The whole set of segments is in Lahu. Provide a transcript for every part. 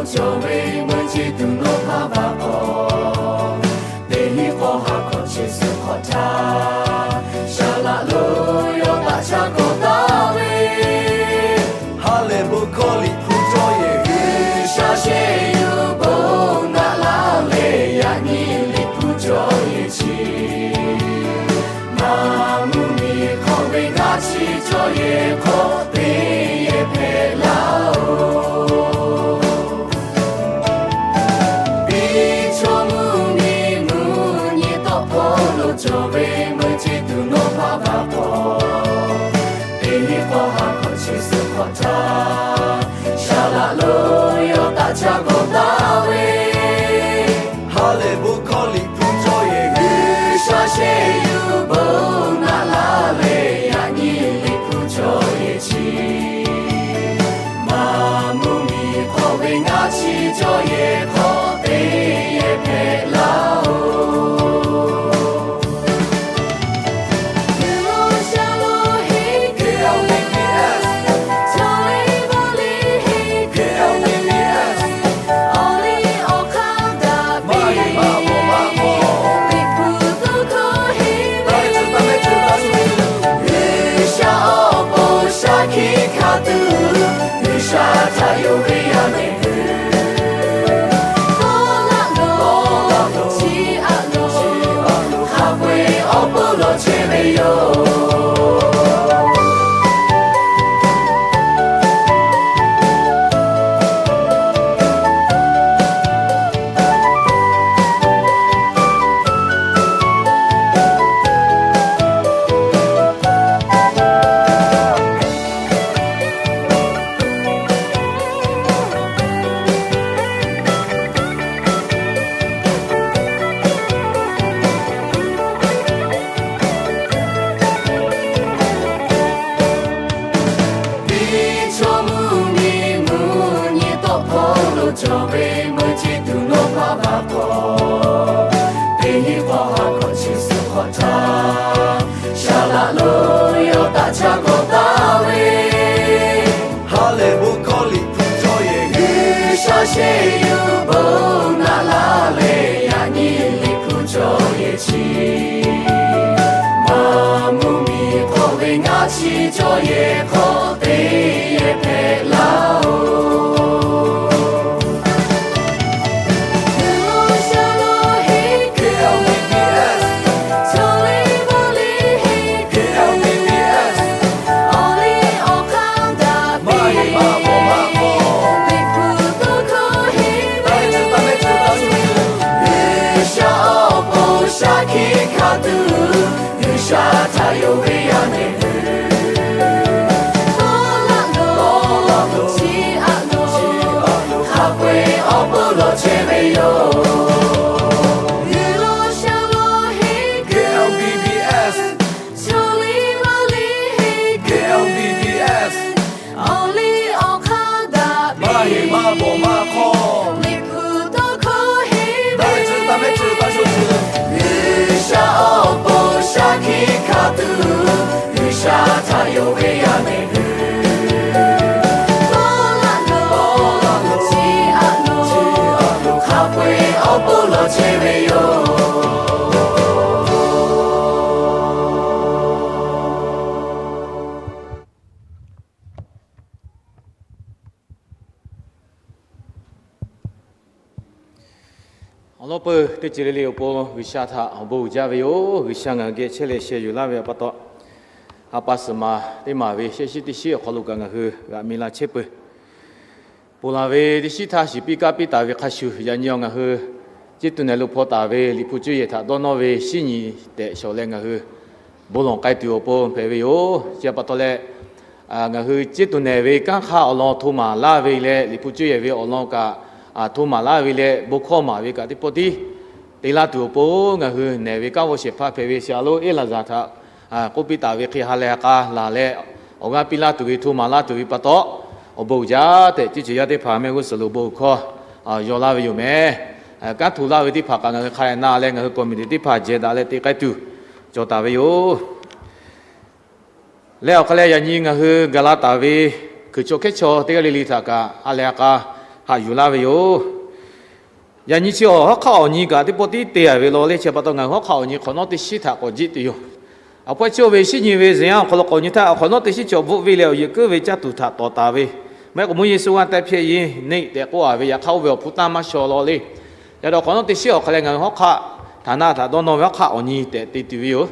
Cawˬ ve meuˇ chi tuˬ nawˬ hpaˇ vaˇ k'awꞈ, teˇ hinˉ k'awˇ ha hkawꞈ chi suhˍ hk'awꞈ htaˇ, shaˍ laꞈ lo yawˇ taꞈ caˇ k'awꞈ taˍ ve, ha lehˬ bon hkawˇ Liꞈ hpu cawˇ yehˬ G'uiˬsha shehˆ yuˬ bon naꞈ laˇ leh, yaꞈ nyi Liꞈ hpu cawˇ yehˬ chi, maˇ mvuhˇ miˬ hk'awꞈ ve ngaˇ chi cawˇ yehˬ hk'aw teˇ yehˬ hpehꞈ laˇ-oˬ. Biˇ chaw mvuhˇ miˬ mvuhˇ nyi tawˆ hpawˇ lo cawˬ ve meuˇ chi tuˬ nawˬ hpaˇ vaˇ k'awꞈ, teˇ hinˉ k'awˇ ha hkawꞈ chi suhˍ hk'awꞈ htaˇ, shaˍ laꞈ lo yawˇ taꞈ caˇ k'awꞈ taˍ ve, ha lehˬ bon hkawˇ Liꞈ hpu cawˇ yehˬ G'uiˬsha shehˆ yuˬ bon naꞈ laˇ leh, yaꞈ nyi Liꞈ hpu cawˇ yehˬ chi, maˇ mvuhˇ miˬ hk'awꞈ ve ngaˇ chi cawˇ yehˬ hk'aw teˇ yehˬ hpehꞈ laˇ-oˬ. G'uiˬsha awˬ pon shaˉ hkiˆ hkanˍ tuˬ, G'uiˬsha htaꞈ yonˍ ve yaˇ nehˬ hui, tawˇ laˇ lo, chi aꞈ lo, hk'a peu-eˬ awˬ pon lawˬ chehˇ ve yoˬ. Biˇ chaw mvuhˇ miˬ mvuhˇ nyi tawˆ hpawˇ lo cawˬ ve meuˇ chi tuˬ nawˬ hpaˇ vaˇ k'awꞈ, teˇ hinˉ k'awˇ ha hkawꞈ chi suhˍ hk'awꞈ htaˇ, shaˍ laꞈ lo yawˇ taꞈ caˇ k'awꞈ taˍ ve, ha lehˬ bon hkawˇ Liꞈ hpu cawˇ yehˬ G'uiˬsha shehˆ yuˬ bon naꞈ laˇ leh, yaꞈ nyi Liꞈ hpu cawˇ yehˬ chi, maˇ mvuhˇ miˬ hk'awꞈ ve ngaˇ chi cawˇ yehˬ hk'aw teˇ yehˬ hpehꞈ laˇ-oˬ. G'uiˬsha awˬ pon shaˉ hkiˆ hkanˍ tuˬ, G'uiˬsha htaꞈ yonˍ ve yaˇ nehˬ hui, tawˇ laˇ lo, chi aꞈ lo, hk'a peu-eˬ awˬ pon lawˬ chehˇ ve yoˬ. K L B B S, K L B B S, awˬ liˇ awˬ hk'aˇ daꞈ, maˇ heˆ maˇ bawˬ maˇ hk'awˇ, Liꞈ hpu tawˇ hkawˇ heˆ ve, G'uiˬsha awˬ pon shaˉ hkiˆ hkanˍ tuˬ, G'uiˬsha htaꞈ yonˍ ve yaˇ nehˬ hui, tawˇ laˇ lo, chi aꞈ lo, hk'a peu-eˬ awˬ pon lawˬ chehˇ ve yoˬ. Awˬ lawn peuˬ teˇ ceuˬ le le awˬ pon G'uiˬsha htaꞈ awˬ bon uiˍ jaˇ ve yoˬ. G'uiˬsha ngaˬ hui geh chehˇ leh sheh yuˬ laˇ ve pa taw, ha pa suhˍ maˬ teˇ maˬ ve shehˆ shiˉ teˇ shiˉ awˬ hk'aw lo kaꞈ ngaˬ hui g'aꞈ mi la chehˇ peuˬ. Ponˬ laˬ ve teˇ shiˉ htaˇ shiˍ piˇ kaˇ piˇ taˍ ve hk'a shuˍ, yaꞈ nyi awˬ ngaˬ hui ceˇ tuˬ nehˬ lo hpaw taˍ ve Liꞈ hpu cuˇ yehˬ htaꞈ dawˇ nawˇ ve shinˉ nyi tehꞈ shawˍ leh ngaˬ hui bon lawˬ k'ai tuˬ awˬ pon hpehꞈ ve yoˬ. Chi pa taw leh, ngaˬ hui ceˇ tuˬ nehˬ ve kanˉ hk'aˇ awˬ lawn hto maˍ laˇ ve leh, Liꞈ hpu cuˇ yehˬ ve awˬ lawn kaꞈ hto maˍ laˇ ve leh, bon hkawˇ maˍ ve kaꞈ teˇ pawˆ tiˉ te laˇ tuˬ awˬ pon, ngaˬ hui nehˬ ve kanˉ g'aw shehˍ hpaˇ hpehꞈ ve Shaˍ-a-lonˉ Eˇlaˍzaˍ htaꞈ k'oˆ piˇ taˍ ve hk'e ha lehˬ ha k'a laˬ leh, awˬ g'aˇ piˇ laˇ tuˬ ve hto maˍ laˇ tuˬ ve pa taw, awˬ bon uiˍ jaˇ tehꞈ, teˇ ceuˬ yaˇ teˇ hpaˍ mehˆ g'uˇ suhˍ lo bon hkawˇ yaw laˇ ve yoˬ meh. Kanˉ hto laˇ ve teˇ hpaˍ kaꞈ ngaˬ hui hk'a dehꞈ na leh, ngaˬ hui committee teˇ hpaˍ jehˬ daꞈ leh te k'ai tuˬ cawˬ taˍ ve yoˬ. Leh awˬ hk'a leh yaꞈ nyi ngaˬ hui gaˬ la taˍ ve Hkui chaw hkehˉ chaw teˇ g'aˇ le le htaꞈ kaꞈ ha lehˬ ha k'a haꞈ yuˬ laˇ ve yoˬ. Yaꞈ nyi chi awˬ hawˉ hk'aˆ awˬ nyi kaꞈ teˇ pawˆ tiˉ te a ve law le. Chi pa taw ngaˬ hui hawˉ hk'aˆ awˬ nyi hk'awꞈ nawˉ teˇ shiˉ htaꞈ k'awꞈ jiˆ tuˬ yoˬ. Awˬ hpawehˇ chi oˇ ve shinˉ nyi ve zeˬ yanˇ awˬ hk'aw lo k'awꞈ nyi htaˇ, awˬ hk'awꞈ nawˉ teˇ shiˉ chi awˬ bvuhˆ ve leh awˬ yehˬ kuiˉ ve caˇ tuˬ htaꞈ tawˍ taˍ ve, mehˆ k'o mvuhˇ Yeˍsuˆ g'aˇ tehꞈ hpehꞈ yeˬ neˇ tehꞈ k'oˆ a ve, yaꞈ hk'aˇ oˇ ve awˬ hpu tanˇ maˇ shaw law le. Yaꞈ nyi awˬ hk'awꞈ nawˉ teˇ shiˉ awˬ hk'a leh ngaˬ hui hawˉ hk'aˆ htaꞈ na htaꞈ dawˇ nawˇ ve hawˉ hk'aˆ awˬ nyi tehꞈ te tuˬ ve yoˬ.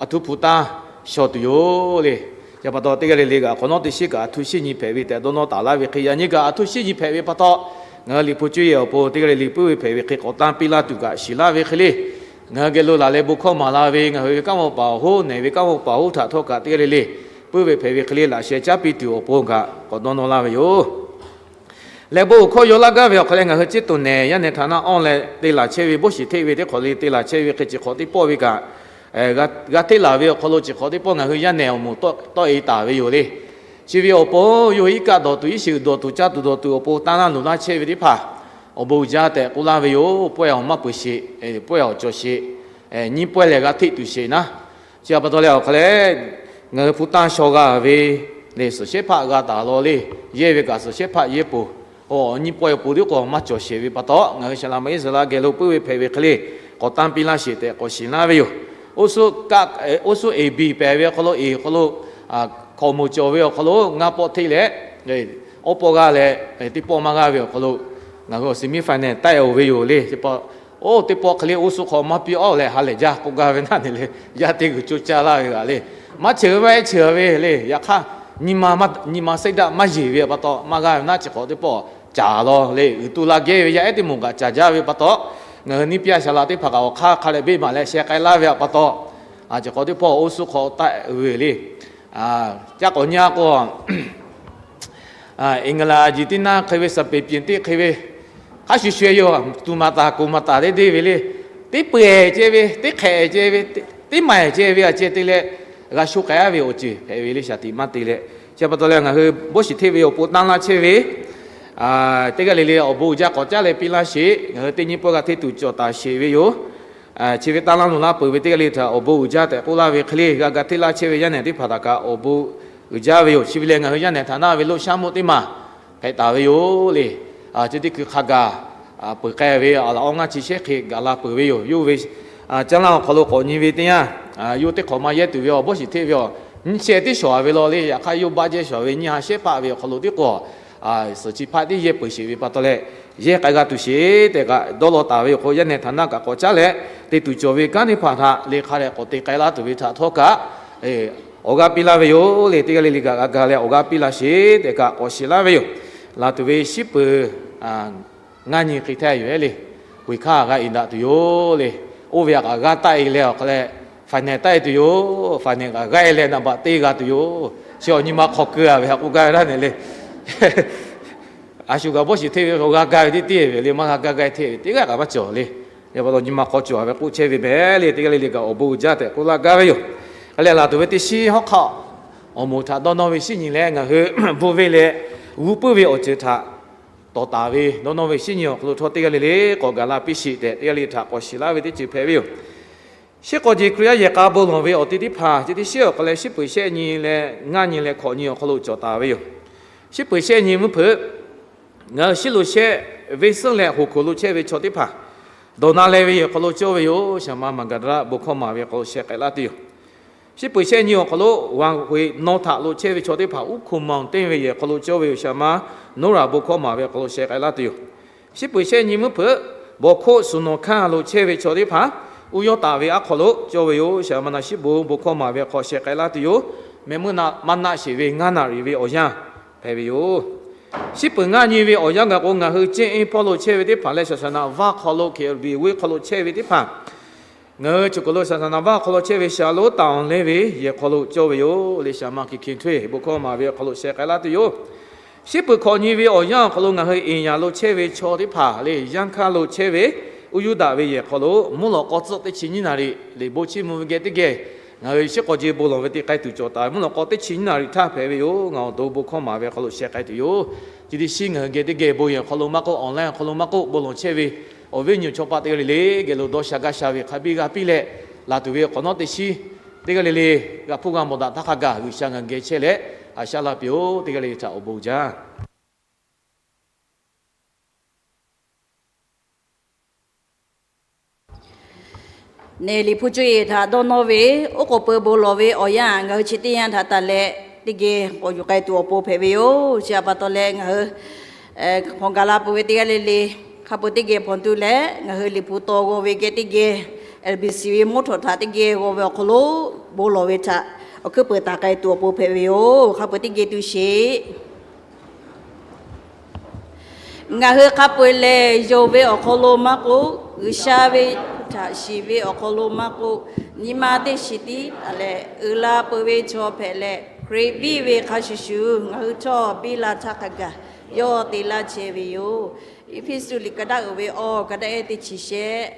Aˬ htoꞈ hpu tanˇ shaw tuˬ yoˬ le. Chi pa taw teˇ g'aˇ le le kaꞈ awˬ hk'awꞈ nawˉ teˇ shiˉ kaꞈ aˬ htoꞈ shinˉ nyi hpehꞈ ve tehꞈ dawˇ nawˇ taˍ laˇ ve hk'e, yaꞈ nyi kaꞈ aˬ htoꞈ shinˉ nyi hpehꞈ ve pa taw, ngaˬ hui Liꞈ hpu cuˇ yehˬ awˬ pon teˇ g'aˇ le le puiˉ ve hpehꞈ ve hk'e k'awꞈ tanˇ piˇ laˇ tuˬ kaꞈ shiˍ laˇ ve hk'e le. Ngaˬ hui geh lo laˬ leh bon hkawˇ maˍ la ve ngaˬ hui ve kanˉ vaˇ paˍ awˬ hoˉ, nehˬ ve kanˉ vaˇ paˍ awˬ hoˉ htaꞈ htawˇ kaꞈ teˇ g'aˇ le le puiˉ ve hpehꞈ ve hk'e le laꞈ sheh caˉ piˇ tuˬ awˬ pon kaꞈ k'awꞈ dawˇ nawˇ laˇ ve yoˬ. Leh bon awˬ hkawˇ yaw laˇ gaˇ ve awˬ hk'a leh ngaˬ hui ciˉ to nehˬ yaˇ nehˬ htaꞈ na awˇ leh te laˬ chehˇ ve, boˇ shiˍ hteˆ ve teˇ hk'awꞈ le te laˬ chehˇ ve hk'e chi hk'awꞈ teˇ pawˆ ve kaꞈ, g'a hteˆ laˬ ve awˬ hk'aw lo chi hk'awꞈ teˇ pawˆ ngaˬ hui yaˇ nehˬ awˬ moˍ tawˆ e taˍ ve yoˬ le. Chi ve awˬ pon yawˇ hui iˉ kaˆ dawˬ tuˬ, iˉ shiˍ dawˬ tuˬ, caˇ tuˬ dawˬ tuˬ awˬ pon tanˇ laˇ luˬ laˇ chehˇ ve teˇ hpaˍ awˬ bon uiˍ jaˇ tehꞈ k'oˆ laˇ ve yoˬ. Pawehˇ awˬ maˇ peuˬ sheˍ, pawehˇ awˬ cawˬ sheˍ, nyiˇ pawehˇ lehˬ g'a hteˆ tuˬ sheˍ naˉ. Chi pa taw leh awˬ hk'a leh ngaˬ hui hpu tanˇ shaw g'a ve le, suhˍ shehˉ hpaˆ g'a taˍ law le. Yehˇ ve kaꞈ suhˍ shehˉ hpaˆ yehˇ poˬ, nyiˇ pawehˇ awˬ pon tiˉ k'o maˇ cawˬ sheˍ ve pa taw, ngaˬ hui Saˍ laꞈ ma Iˉsaˍreˍlaˆ geh lo puiˉ ve hpehꞈ ve hk'e le k'awꞈ tanˇ piˇ laˇ sheˍ tehꞈ k'awꞈ shiˍ laˇ ve yoˬ. Oˇ suhˉ eˍ biˍ pehˍ ve awˬ hk'aw lo eˍ awˬ hk'aw lo hkawꞈ moˍ cawˬ ve awˬ hk'aw lo ngaˇ pawˆ hteˆ leh, awˉ pawˆ g'aˇ leh teˇ pawˆ maˇ g'aˇ ve awˬ hk'aw lo ngaˬ hui awˬ semi final taˆ-e oˬ ve yoˬ le. Chi pa, oˇ teˇ pawˆ hk'e le oˇ suhˉ hk'aw maˇ piˇ awˉ leh ha lehˬ jaˇ k'oˆ gaˇ ve naˉ ne le, yaˇ teˇ g'uiˬ coˇ caˇ laˇ ve g'aꞈ le. Maˇ cheuˬ ve maˇ heˆ cheuˬ ve le. Yaꞈ hk'aˇ nyi ma sehˉ daꞈ maˇ yeˬ ve pa taw maˇ g'aˇ ve naˉ chi hk'awꞈ teˇ pawˆ caˍ law le. Uiˍ tu la geh ve yaˇ ehˉ teˇ moˍ kaꞈ caˍ jaˇ ve pa taw, ngaˬ hui Niˇ piˇ a Saˍ laꞈ teˇ hpaˍ kaꞈ awˬ hk'aˇ hk'a leh beˇ maˍ leh sheh k'ai laˇ ve pa taw, chi hk'awꞈ teˇ pawˆ oˇ suhˉ hk'aw taˆ-e ve le. Caˇ k'awꞈ nyi a k'o, England, Argentina hk'e ve, Spain, Pyintiˆ hk'e ve, hk'a shuˍ shuˍ yoˬ. Tuˬ maˍ taˍ, kuˬ maˍ taˍ te deˇ ve le. Teˇ peu-eˬ ceh ve, teˇ hk'ehꞈ ceh ve, teˇ maˬ ceh ve a ceh te leh g'a sho k'ai-a ve awˬ ceuˬ hpehꞈ ve le. Shaˍ tiꞈ maˇ te leh, chi pa taw leh ngaˬ hui boˇ shiˍ hteˆ ve awˬ pon tanˇ laˇ chehˇ ve teˇ g'aˇ le le awˬ bon uiˍ jaˇ k'awꞈ caˉ leh piˇ laˇ sheˍ. Ngaˬ hui teˇ nyiˇ pawehˇ g'a hteˆ tuˬ cawˬ taˍ sheˍ ve yoˬ. Chi ve tanˇ laˇ luˬ laˇ peuˬ ve teˇ g'aˇ le htaꞈ awˬ bon uiˍ jaˇ tehꞈ k'oˆ laˇ ve hk'e le, g'a ga hteˆ laˇ chehˇ ve yaˇ nehˬ teˇ hpaˍ htaꞈ kaꞈ awˬ bon uiˍ jaˇ ve yoˬ. Chi ve lehˬ ngaˬ hui yaˇ nehˬ htaꞈ na ve lo shaˉ moˆ teˇ maˬ hpehꞈ taˍ ve yoˬ le. Chi teˇ hkui hk'a gaˬ peuˬ k'ai ve a laꞈ awˇ ngaˇ chi shehˉ hk'e gaˬ la peuˬ ve yoˬ. Yawˇ ve caˇ laˇ awˬ hk'aw lo k'awꞈ nyi ve teˇ yanˇ, yawˇ teˇ hk'awꞈ ma yehˇ tuˬ ve awˬ boˇ shiˍ hteˆ ve awˬ nyiˇ shehˆ tiˉ shawˍ ve law le. Yaꞈ hk'aˇ yawˇ baˆ jehˇ shawˍ ve nyiˇ ha shehˉ hpaˆ ve awˬ hk'aw lo tiˉ k'o, suhˍ chi hpaˆ tiˉ yehˇ peuˬ sheˍ ve pa taw leh, yehˇ k'ai g'a tuˬ sheˍ tehꞈ kaꞈ dawˇ law taˍ ve awˬ hk'aw lo yaˇ nehˬ htaꞈ na kaꞈ k'awꞈ caˉ leh te tuˬ cawˬ ve kanˉ teˇ hpaˍ htaꞈ le hk'a leh k'awꞈ te k'ai laˇ tuˬ ve htaꞈ htawˇ kaꞈ awˬ g'aˇ piˇ laˇ ve yoˬ le. Teˇ g'aˇ le le kaꞈ g'a ga leh awˬ g'aˇ piˇ laˇ sheˍ tehꞈ kaꞈ k'awꞈ shiˍ laˇ ve yoˬ. Laˬ tuˬ ve shiˉ peuˬ ngaˇ nyi hk'e htaˇ yoˬ ehˉ le. K'oꞈ-e hkanˇ g'a e daꞈ tuˬ yoˬ le. Oˇ ve htaꞈ kaꞈ g'aˇ taˆ-e leh awˬ hk'a leh, final taˆ-e tuˬ yoˬ. Final kaꞈ g'aˇ-e leh naˍ baꞈ te g'a tuˬ yoˬ. Chi awˬ nyi ma hk'aw keu-a ve htaꞈ k'oˆ gaˇ ve laˇ ne le. A shu kaꞈ boˇ shiˍ hteˆ ve awˬ g'aˇ gaˇ ve teˇ teˇ ve le, maˇ g'a gaˇ gaˇ hteˆ ve teˇ g'aˇ kaꞈ maˇ cawˬ le. Yaꞈ pa taw nyi ma hk'aw cawˬ-a ve k'oˆ chehˇ ve mehˍ le. Teˇ g'aˇ le le kaꞈ awˬ bon uiˍ jaˇ tehꞈ k'oˆ laˇ gaˇ ve yoˬ. Hk'e leh laˬ tuˬ ve teˇ shiˉ hawˉ hk'aˆ awˬ moˍ htaꞈ dawˇ nawˇ ve shinˉ nyi leh ngaˬ hui bvuhˆ venˇ leh g'uˇ puiˉ ve awˬ ceuˬ htaꞈ tawˍ taˍ ve dawˇ nawˇ ve shinˉ nyi awˬ hk'aw lo htawˇ teˇ g'aˇ le le k'awꞈ gaˬ la piˇ sheˍ tehꞈ teˇ g'aˇ le htaꞈ k'awꞈ shiˍ laˇ ve teˇ ceuˬ hpehꞈ ve yoˬ. Shiˉ k'aw ji Hkriꞈ yaˇ yehˬ k'a bon lawˬ ve awˬ te teˇ hpaˍ chi teˇ shiˉ awˬ hk'a leh shiˉ peuˬ shehˆ nyi leh ngaˇ nyi leh hkawꞈ nyi awˬ hk'aw lo cawˬ taˍ ve yoˬ. Shiˉ peuˬ shehˆ nyi mvuhˇ hpeuꞈ ngaˬ hui shiˉ lo shehˆ venˇ suhˉ leh hoꞈ hkoˍ lo chehˇ ve chaw teˇ hpaˍ dawˬ na leh ve yehˬ hk'aw lo cawˇ ve yoˬ. Shaˍ ma Maˍgaˍdaˍlaˆ bon hkawˇ maˍ ve hk'aw lo sheh k'ai laˇ tuˬ yoˬ. Shiˉ peuˬ shehˆ nyi awˬ hk'aw lo Wanˬ hoꞈ e nawˇ htaꞈ lo chehˇ ve chaw teˇ hpaˍ uˉ hkoˇ maˍ teˇ ve yehˬ hk'aw lo cawˇ ve yoˬ. Shaˍ ma Noˉraˍ bon hkawˇ maˍ ve awˬ hk'aw lo sheh k'ai laˇ tuˬ yoˬ. Shiˉ peuˬ shehˆ nyi mvuhˇ hpeuꞈ bawˬ hkoˆ suhˍ nawˬ hkanˇ lo chehˇ ve chaw teˇ hpaˍ uˇ yawˇ taˍ ve aˉ hk'aw lo cawˇ ve yoˬ. Shaˍ ma Naˍ shiˉ bon bon hkawˇ maˍ ve awˬ hk'aw sheh k'ai laˇ tuˬ yoˬ. Meh meuˇ maˇ naˆ sheˍ ve ngaˇ naˍ riˍ ve awˬ yanˇ hpehꞈ ve yoˬ. Shiˉ peuˬ ngaˇ nyi ve awˬ yanˇ gaˬ k'o, ngaˬ hui ceˇ eˇ hpawˇ lo chehˇ ve teˇ hpaˍ leh shaˍ shaˍ naˍ vaˇ hk'aw lo hkeˍ ve venˇ hk'aw lo chehˇ ve teˇ hpaˍ ngaˬ hui choˬ kaˬ lo shaˍ shaˍ naˍ vaˇ hk'aw lo chehˇ ve Shaˍ lonˉ taˍ awˬ leh ve yehˬ hk'aw lo cawˇ ve yoˬ. Leh shaˍ ma Hkiˬ Hkiˬ Htuˇ bon hkawˇ maˍ ve awˬ hk'aw lo sheh k'ai laˇ tuˬ yoˬ. Shiˉ peuˬ hkawꞈ nyi ve awˬ yanˇ awˬ hk'aw lo ngaˬ hui Eˍyaˍ lo chehˇ ve chaw teˇ hpaˍ leh Yaˇ hkanˇ lo chehˇ ve uˇ Yuˇdaꞈ ve yehˬ hk'aw lo mvuhˇ lawꞈ k'aw tcuhˆ teˇ chi nyiˇ naˍ riˍ liꞈ bon chiˇ mvuh ve geh teˇ geh ngaˬ hui shiˉ k'aw ji bon lawˬ ve te k'ai tuˬ cawˬ taˍ ve mvuhˇ lawꞈ k'aw teˇ chi nyiˇ naˍ riˍ htaˇ hpehꞈ ve yoˬ. Ngaˬ awˬ to bon hkawˇ maˍ ve awˬ hk'aw lo sheh k'ai tuˬ yoˬ. Chi teˇ shiˉ ngaˬ hui geh teˇ geh bon yehˬ awˬ hk'aw lo maˇ k'oˆ, online awˬ hk'aw lo maˇ k'oˆ, bon lawˬ chehˇ ve awˬ viˉ awˬ nyi chaw paˆ teˇ g'aˇ le le geh lo dawˇ sha gaˇ sha ve hk'a biˇ g'a piˇ leh, laˬ tuˬ ve awˬ hk'awꞈ nawˉ teˇ shiˉ teˇ g'aˇ le le g'a hpuˇ g'a mawˬ daꞈ htaˇ hk'a gaˬ G'uiˬsha ngaˬ hui geh chehˇ leh haꞈ shaˉ laˇ piˇ-oˬ. Teˇ g'aˇ le le htaꞈ awˬ bon jaˇ Neˇ Liꞈ hpu cuˇ yiˍ htaꞈ dawˇ nawˇ ve, oˉ k'oˍ peuˬ bon lawˬ ve awˬ yanˇ ngaˬ hui chi teˇ yanˇ htaꞈ taˍ leh teˇ geh k'awꞈ yuˬ k'ai tuˬ awˬ pon hpehꞈ ve yoˬ. Chi htaꞈ pa taw leh ngaˬ hui hk'aw gaˬ la peuˬ ve teˇ g'aˇ le le hk'a peu teˇ geh hpawnˬ tuˬ leh, ngaˬ hui Liꞈ hpu taw g'aw ve geh teˇ geh, LBC ve mvuhˇ htawnˍ htaꞈ teˇ geh g'aw ve awˬ hk'aw lo bon lawˬ ve htaꞈ awˬ hkuiˉ peuˬ taˍ k'ai tuˬ awˬ pon hpehꞈ ve yoˬ. Hk'a peu teˇ geh tu sheˍ. Ngaˬ hui hk'a peu-eˬ lehˬ, yonˍ ve awˬ hk'aw lo maˇ k'oˆ, G'uiˬsha ve htaꞈ shiˍ ve awˬ hk'aw lo maˇ k'oˆ, nyi ma teˇ shiˍ tiˉ taˍ leh uiˍ la peuˬ ve chaw hpehꞈ leh, Hkriꞈ biˇ ve hk'a shuˍ shuˍ ngaˬ hui htawˇ biˇ la htaˇ hk'a gaˬ yawˇ te laˇ chehˇ ve yoˬ. Eˇfeˇsuꞈ liꞈ ka daˆ uiˍ ve awˬ ka daˆ ehˉ teˇ chi shehˆ.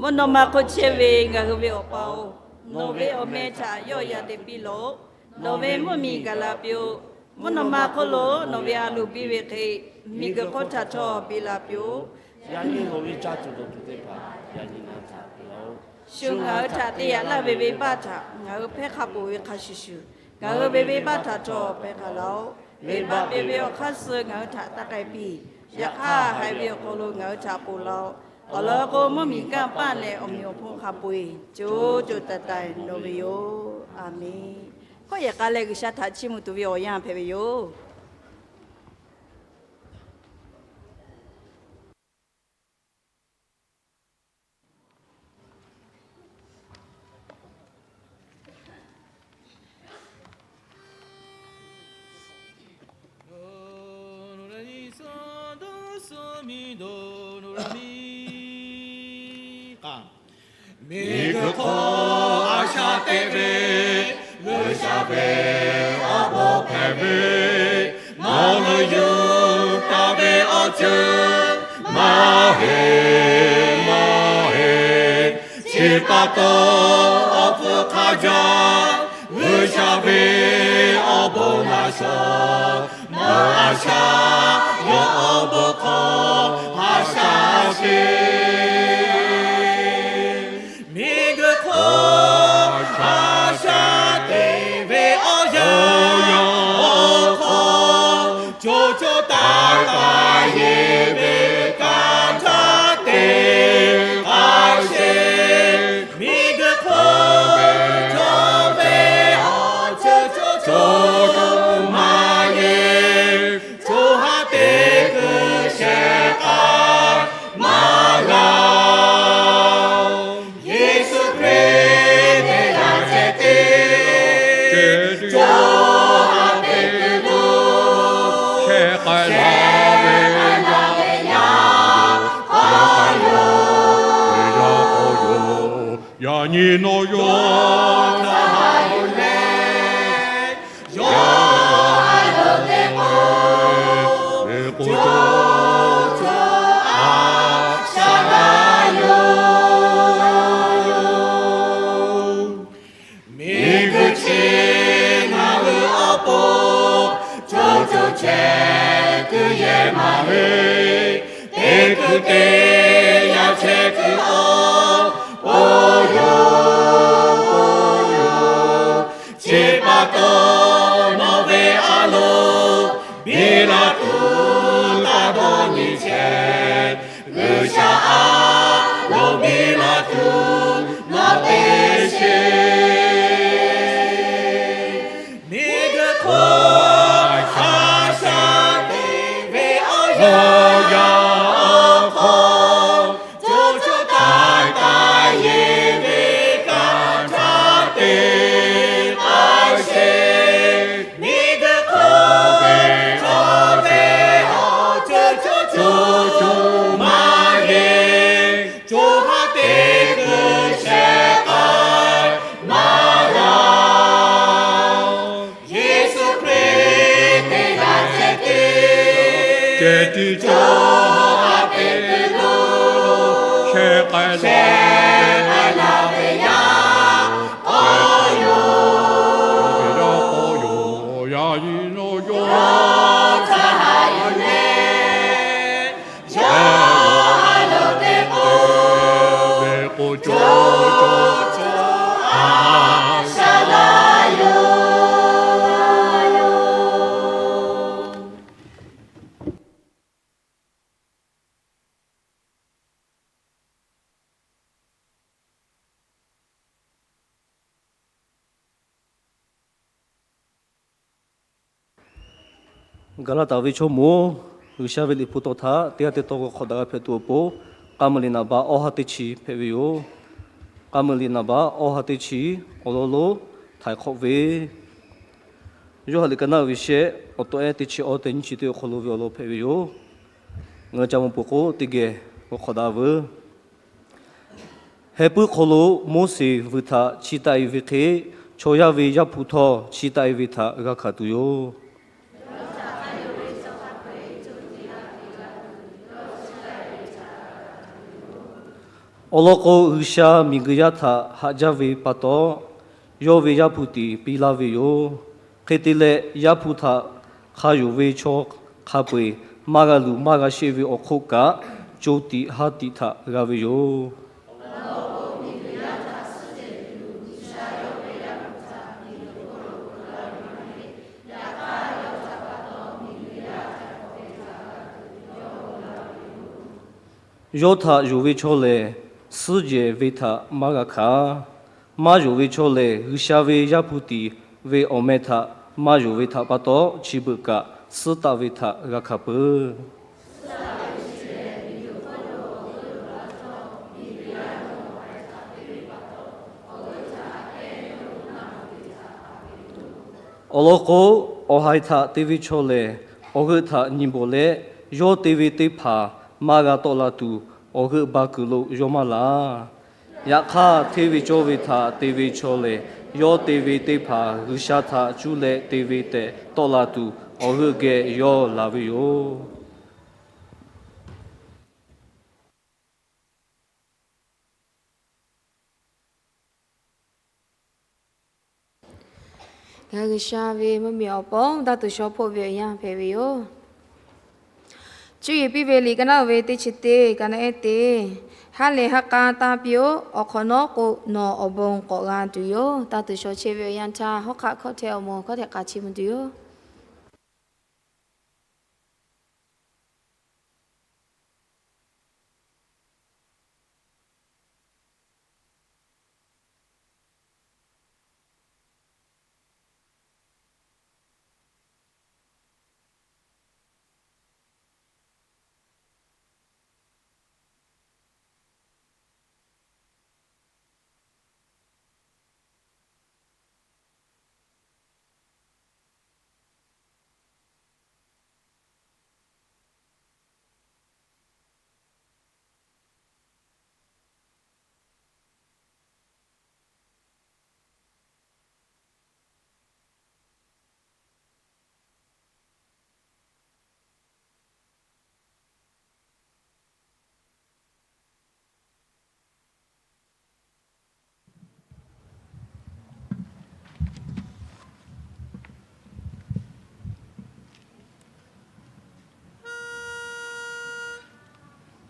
Mvuhˇ naw ma hk'oˆ chehˇ ve ngaˬ hui ve Awˬ pa-oˬ, nawˬ ve awˬ meh htaꞈ yawˆ yan te piˇ lawˬ. Nawˬ ve mvuhˇ miˬ gaˬ la piˇ-oˆ. Mvuhˇ naw ma hk'oˆ lo nawˬ ve a loˍ biˇ ve hk'e, miˬguiˬ hk'oˆ htaꞈ htawˇ biˇ la piˇ-oˆ. Yaꞈ nyi nawˬ ve caˇ tuˬ dawˬ tuˬ teˇ hpaˍ yaꞈ nyi ngaˬ htaꞈ piˇ laˇ-oˆ. Shu ngaˬ hui htaꞈ te yaꞈ laˇ ve venˇbaˆ htaꞈ ngaˬ hui hpehˇ hk'a peuˬ ve hk'a shuˍ shuˍ, ngaˬ hui ve venˇbaˆ htaꞈ htawˇ hpehˇ k'ai laˇ-oˆ. Venˇbaˆ te ve awˬ hk'aˇ suh ngaˬ hui htaꞈ taˇ k'ai piˇ. Yaꞈ hk'aˇ haiˬ ve awˬ hk'aw lo ngaˬ hui htaꞈ ponˬ laˇ-oˆ. Awˬ lawn k'o, mvuhˇ miˬ kanˇ paˆ leh awˬ meꞈ awˬ hponˇ hk'a peu-eˬ co co taiˍ taiˍ nawˬ ve yoˬ. A menˍ. Hkawˇ yehˬ k'a leh G'uiˬsha htaꞈ chiˇ mvuh tuˬ ve awˬ yanˇ hpehꞈ ve yoˬ. Miˬguiˬ hk'oˆ a shaꞈ teꞈ ve G'uiˬsha ve awˬ bon hpehꞈ ve, nawˬ hui yuˬ taˍ ve awˬ ceuˬ maˇ heˆ, maˇ heˆ. Chi pa taw, awˬ hpfuhˇ hk'a jaˇ G'uiˬsha ve awˬ bon laꞈ shawnˍ, nawˬ a shaꞈ yawˇ awˬ bon hk'aw a shaꞈ sheˍ. Miˬguiˬ hk'oˆ a shaꞈ teꞈ ve awˬ yanˇ awˬ hk'aw, co co taiˍ taiˍ yeˬ ve kanˇ htaˇ te k'ai sheˍ. Miˬguiˬ hk'oˆ cawˬ ve awˬ ceuˬ co co maˇ yeˬ, co ha teˇ kuiˬ shehˍ k'ai maˇ g'a. Yeˍsuˆ Hkriꞈ teˇ g'aˇ ceh tiˉ co ha teˇ kuiˬ lo shehˍ k'ai la ve yaˇ k'aw yoˬ, yaˇ k'aw yoˬ. Yaꞈ nyi nawˬ yawˇ htaꞈ haꞈ yuˬ leh, yawˇ a loˍ teˇ k'oˍ ve k'o, co co a shaꞈ g'a yoˬ. Miˬguiˬ chi ngaˬ hui awˬ pon co co chehˇ kuiˬ yehˬ maˇ heˆ. Teˇ kuiˬ te yaˇ chehˇ kuiˬ awˬ pon yoˬ, pon yoˬ. Chi pa taw, nawˬ ve a loˍ biˇ la tuˬ taˇ dawˇ nyi chehˇ. G'uiˬsha a loˍ biˇ la tuˬ nawˬ te sheˍ. Miˬguiˬ hk'oˆ a shaˍ shaˍ te ve awˬ yanˇ awˬ hk'aw, co co taiˍ taiˍ yehˬ ve kanˇ htaˇ te k'ai sheˍ. Miˬguiˬ hk'oˆ ve chaw teˇ hpaˍ co co co maˇ heˆ, co ha teˇ hkui shehˍ k'ai maˇ g'a. Yeˍsuˆ Hkriꞈ teˇ g'aˇ ceh tiˉ, ceh tiˉ co ha teˇ hkui lo shehˍ k'ai la ve yaˇ k'aw yoˬ. Yaˇ k'aw yoˬ, yaˇ nyi nawˬ yawˇ htaꞈ haꞈ yuˬ leh, yawˇ a loˍ teˇ k'oˆ ve k'o, co co a shaˍ laˇ yoˬ. Gaˍlaˍtaˍ ve chaw moˍ, G'uiˬsha ve liꞈ hpu tawˇ htaꞈ teˇ g'aˇ teˇ tawˇ g'aw hk'awꞈ daꞈ g'a hpehꞈ tuˬ awˬ pon, k'a muiˬ liꞈ naˍ baꞈ awˇ ha teˇ chi hpehꞈ ve yoˬ. K'a muiˬ liꞈ naˍ baꞈ awˇ ha teˇ chi awˬ lawn lonˉ htaiˍ hk'awꞈ ve, Yoˇhanˬ liꞈ ka naˆ ve shehˆ, awˬ tawˆ ehˉ teˇ chi awˇ tehꞈ nyiˇ chi teˇ awˬ hk'aw lo ve awˬ lawn hpehꞈ ve yoˬ. Ngaˬ hui ca mawˬ peuˬ k'o, teˇ geh g'aw hk'awꞈ daꞈ veuˬ. Heh puiˉ hk'aw lo Moˉseˍ vuiˬ htaꞈ chiˇ taˆ e ve hk'e, chaw yaˇ ve Yaˇ hpu htawˇ chiˇ taˆ e ve htaꞈ g'a hkanˍ tuˬ yoˬ. Awˬ lawn k'o, G'uiˬsha miˬguiˬ yaˇ htaꞈ haꞈ jaˇ ve pa taw, yawˇ ve Yaˇ hpu tiꞈ piˇ laˇ ve yoˬ. Hk'e te leh, Yaˇ hpu htaꞈ hk'a yonˍ ve chaw hk'a peu-eˬ maˇ g'a luˬ maˇ g'a sheˆ ve awˬ hk'oˆ kaꞈ, co tiꞈ ha tiꞈ htaꞈ g'a ve yoˬ. Yawˇ htaꞈ yonˍ ve chaw lehˬ, suhˉ jehˬ ve htaꞈ maˇ g'a hkanˍ. Maˇ yonˍ ve chaw lehˬ, G'uiˬsha ve Yaˇ hpu tiꞈ ve awˬ meh htaꞈ maˇ yonˍ ve htaꞈ pa taw, chi beuꞈ kaꞈ suhˉ taˆ ve htaꞈ g'a hkanˍ peuˬ. Awˬ lawn k'o, awˬ haiˬ htaꞈ te ve chaw lehˬ, awˬ g'euˆ htaꞈ nyi bawˬ leh, yawˇ te ve teˇ hpaˍ maˇ g'a tawˆ la tuˬ, awˬ g'euˆ ba kuiˬ lo yawˇ maˇ laˬ. Yaꞈ hk'aˇ, hteˇ ve cawˇ ve htaꞈ te ve chaw lehˬ, yawˇ te ve teˇ hpaˍ G'uiˬsha htaꞈ cuˇ leh te ve tehꞈ tawˆ la tuˬ, awˬ g'euˆ geh yawˇ laˬ ve yoˬ. Ngaˬ hui G'uiˬsha ve mvuhˇmiˬ awˬ pon daˇ tuˬ shaw hpoˆ ve awˬ yanˇ hpehꞈ ve yoˬ. Cuˇ yiˍ piˇ ve liꞈ ka naˆ ve teˇ chi teˇ ka naˆ ehˉ teˇ, ha lehˬ ha k'a tanˇ piˇ-oˆ. Awˬ hk'awꞈ nawˉ k'o, nawˬ awˬ bon k'awꞈ g'a tuˬ yoˬ. Daˇ tuˬ shaw chehˇ ve awˬ yanˇ htaˇ, hawˉ hk'aˆ hkawˇ htehˇ awˬ moˍ hkawˇ htehꞈ k'a chiˇ mvuh tuˬ yoˬ.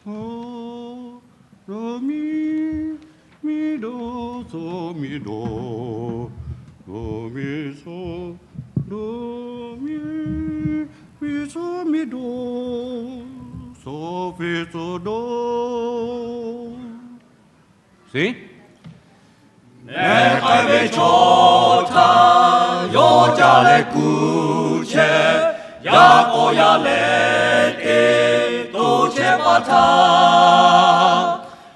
Aˬ, do mi, mi do, so mi do, do mi so, do mi, mi so mi do, so mi so do. Mehˬ k'ai ve chaw htaꞈ yawˇ ca leh kuˬ chehˇ, yaꞈ k'aw yaˇ leh teˇ to chehˇ pa htaˇ,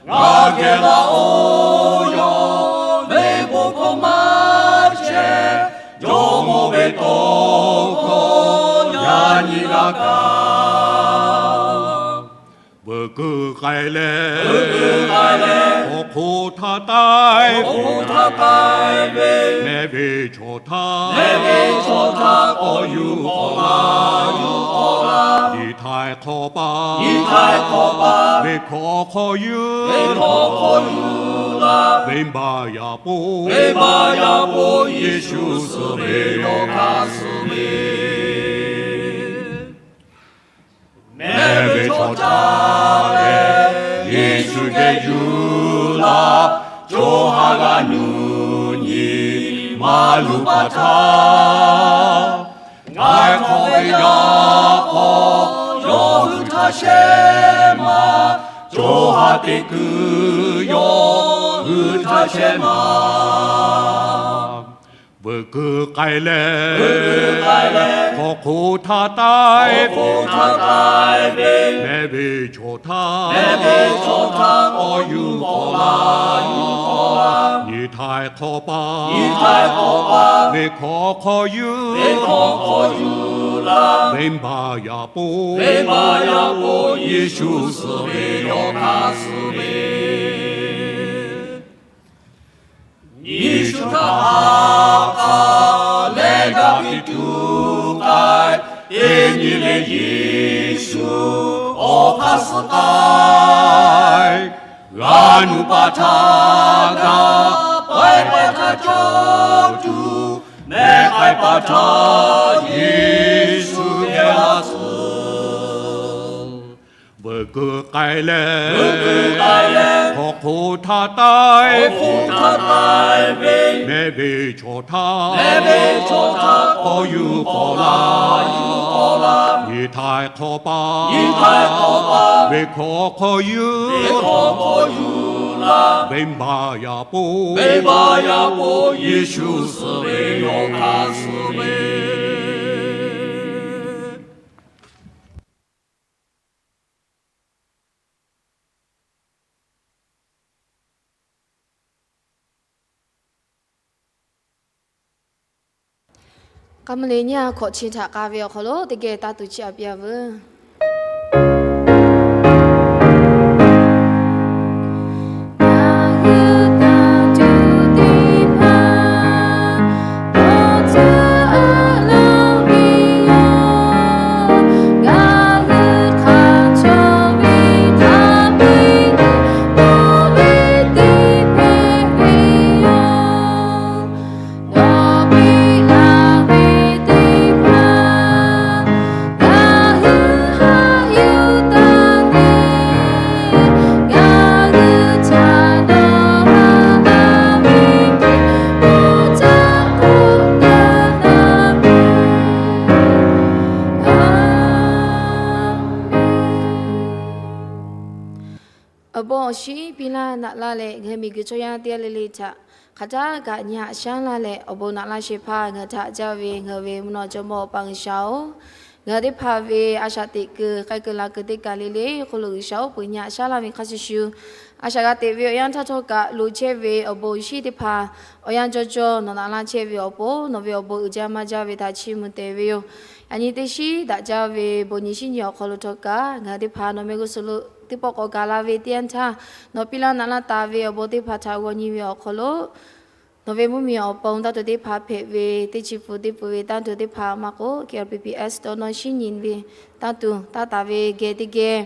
ngaˬ geh laˇ oˬ, yawˇ ve bon hkawˇ maˇ chehˇ, jawˇmawˇ ve tawˇ hkawˇ yaꞈ nyi g'a kaꞈ. Veuꞈ keu k'ai leh, hk'aw hk'oˆ htaˇ taiˍ, mehˆ ve chaw htaˇ, k'awꞈ yuˬ k'awꞈ la, nyi htaiˍ hk'awꞈ paˍ, venˇ hkawˇ hk'aw yuˬ, venˇbaˆ yaꞈ poˆ, Yeˍsuˆ suh ve yawˇ hk'aˇ suh ve. Mehˆ ve chaw htaˇ lehˬ, Yeˍsuˆ geh yuˬ laˇ, co ha g'a nuˇ nyi maˇ luˬ pa htaˇ, ngaˬ hk'awꞈ ve yaˇ hk'aw yawˇ hui htaˇ shehˍ ma, co ha teˇ kuiˬ yawˇ hui htaˇ shehˍ ma. Veuꞈ keu k'ai leh, hk'aw hk'oˆ htaˇ taiˍ, mehˆ ve chaw htaˇ, k'awꞈ yuˬ k'awꞈ la, nyi htaiˍ hk'awꞈ paˍ, venˇ hkawˇ hk'aw yuˬ, venˇbaˆ yaꞈ poˆ, Yeˍsuˆ suh ve yawˇ hk'aˇ suh ve. Yeˍsuˆ htaꞈ ha k'a leh daꞈ piˇ tuˬ k'ai, teˇ nyi leh Yeˍsuˆ awˬ hk'aˇ suh k'ai. G'a nuˇ pa htaˇ gaˬ, pawehˇ pa htaˇ cawˬ tuˬ, mehˆ k'ai pa htaˇ Yeˍsuˆ geh laˇ tuˬ. Veuꞈ keu k'ai leh, hk'aw hk'oˆ htaˇ taiˍ, mehˆ ve chaw htaˇ, k'awꞈ yuˬ k'awꞈ la, nyi htaiˍ hk'awꞈ paˍ, venˇ hkawˇ hk'aw yuˬ, venˇbaˆ yaꞈ poˆ, Yeˍsuˆ suh ve yawˇ hk'aˇ suh ve. K'aˉ mvuhˇ le nyiˇ ha hkawꞈ chi htaꞈ k'a ve awˬ hk'aw lo teˇ geh taˇ tuˬ chiˇ aꞈ piˇ a veuˬ. Awˬ bon awˬ shinˉ piˇ laˇ naꞈ laˇ leh, ngaˬ hui miˬguiˬ chaw yaˇ teˇ g'aˇ le le htaꞈ hk'aˬ htaˇ kaꞈ nyi haꞈ shaˉ laˇ leh, awˬ bon naꞈ laˇ shehˍ hpaˇ ngaˬ hui htaꞈ caˇ ve ngaˬ hui ve mvuhˇ naw jawˇmawˇ Awˬ pa G'uiˬsha-oˬ, ngaˬ hui teˇ hpaˍ ve a shaꞈ teꞈ kuiˬ k'ai kuiˬ la kuiˬ teˇ kaˬ le le hk'oˆ lo G'uiˬsha-oˬ, puiˬ nyi haꞈ shaˉ laˇ ve hk'a shuˍ shuˍ, a shaꞈ g'a teꞈ ve awˬ yanˇ htaˇ htawˇ kaꞈ loꞈ chehˇ ve awˬ bon awˬ shinˉ teˇ hpaˍ awˬ yanˇ jaw jaw nawˬ naꞈ laˇ chehˇ ve awˬ pon, nawˬ ve awˬ bon uiˍ jaˇ maˇ jaˇ ve htaꞈ chiˇ mvuh tehꞈ ve yoˬ. Yaꞈ nyi teˇ shiˉ daꞈ jaˇ ve bon nyi shinˉ nyi awˬ hk'aw lo htawˇ kaꞈ ngaˬ hui teˇ hpaˍ nawˬ mehˆ g'uˇ suhˍ lo teˇ pawˆ k'awꞈ gaˬ la ve teˇ yanˇ htaˇ, nawˬ piˇ laˇ naꞈ laˇ taˍ ve awˬ bon teˇ hpaˍ htaꞈ g'aw nyi ve awˬ hk'aw lo, nawˬ ve mvuhˇmiˬ awˬ pon taˇ tuˬ teˇ hpaˍ hpehꞈ ve teˇ chi pfuhˍ teˇ pfuhˍ ve taˇ tuˬ teˇ hpaˍ maˇ k'oˆ, K R P P S dawˇ nawˇ shinˉ nyi ve taˇ tuˬ taˇ taˍ ve geh teˇ geh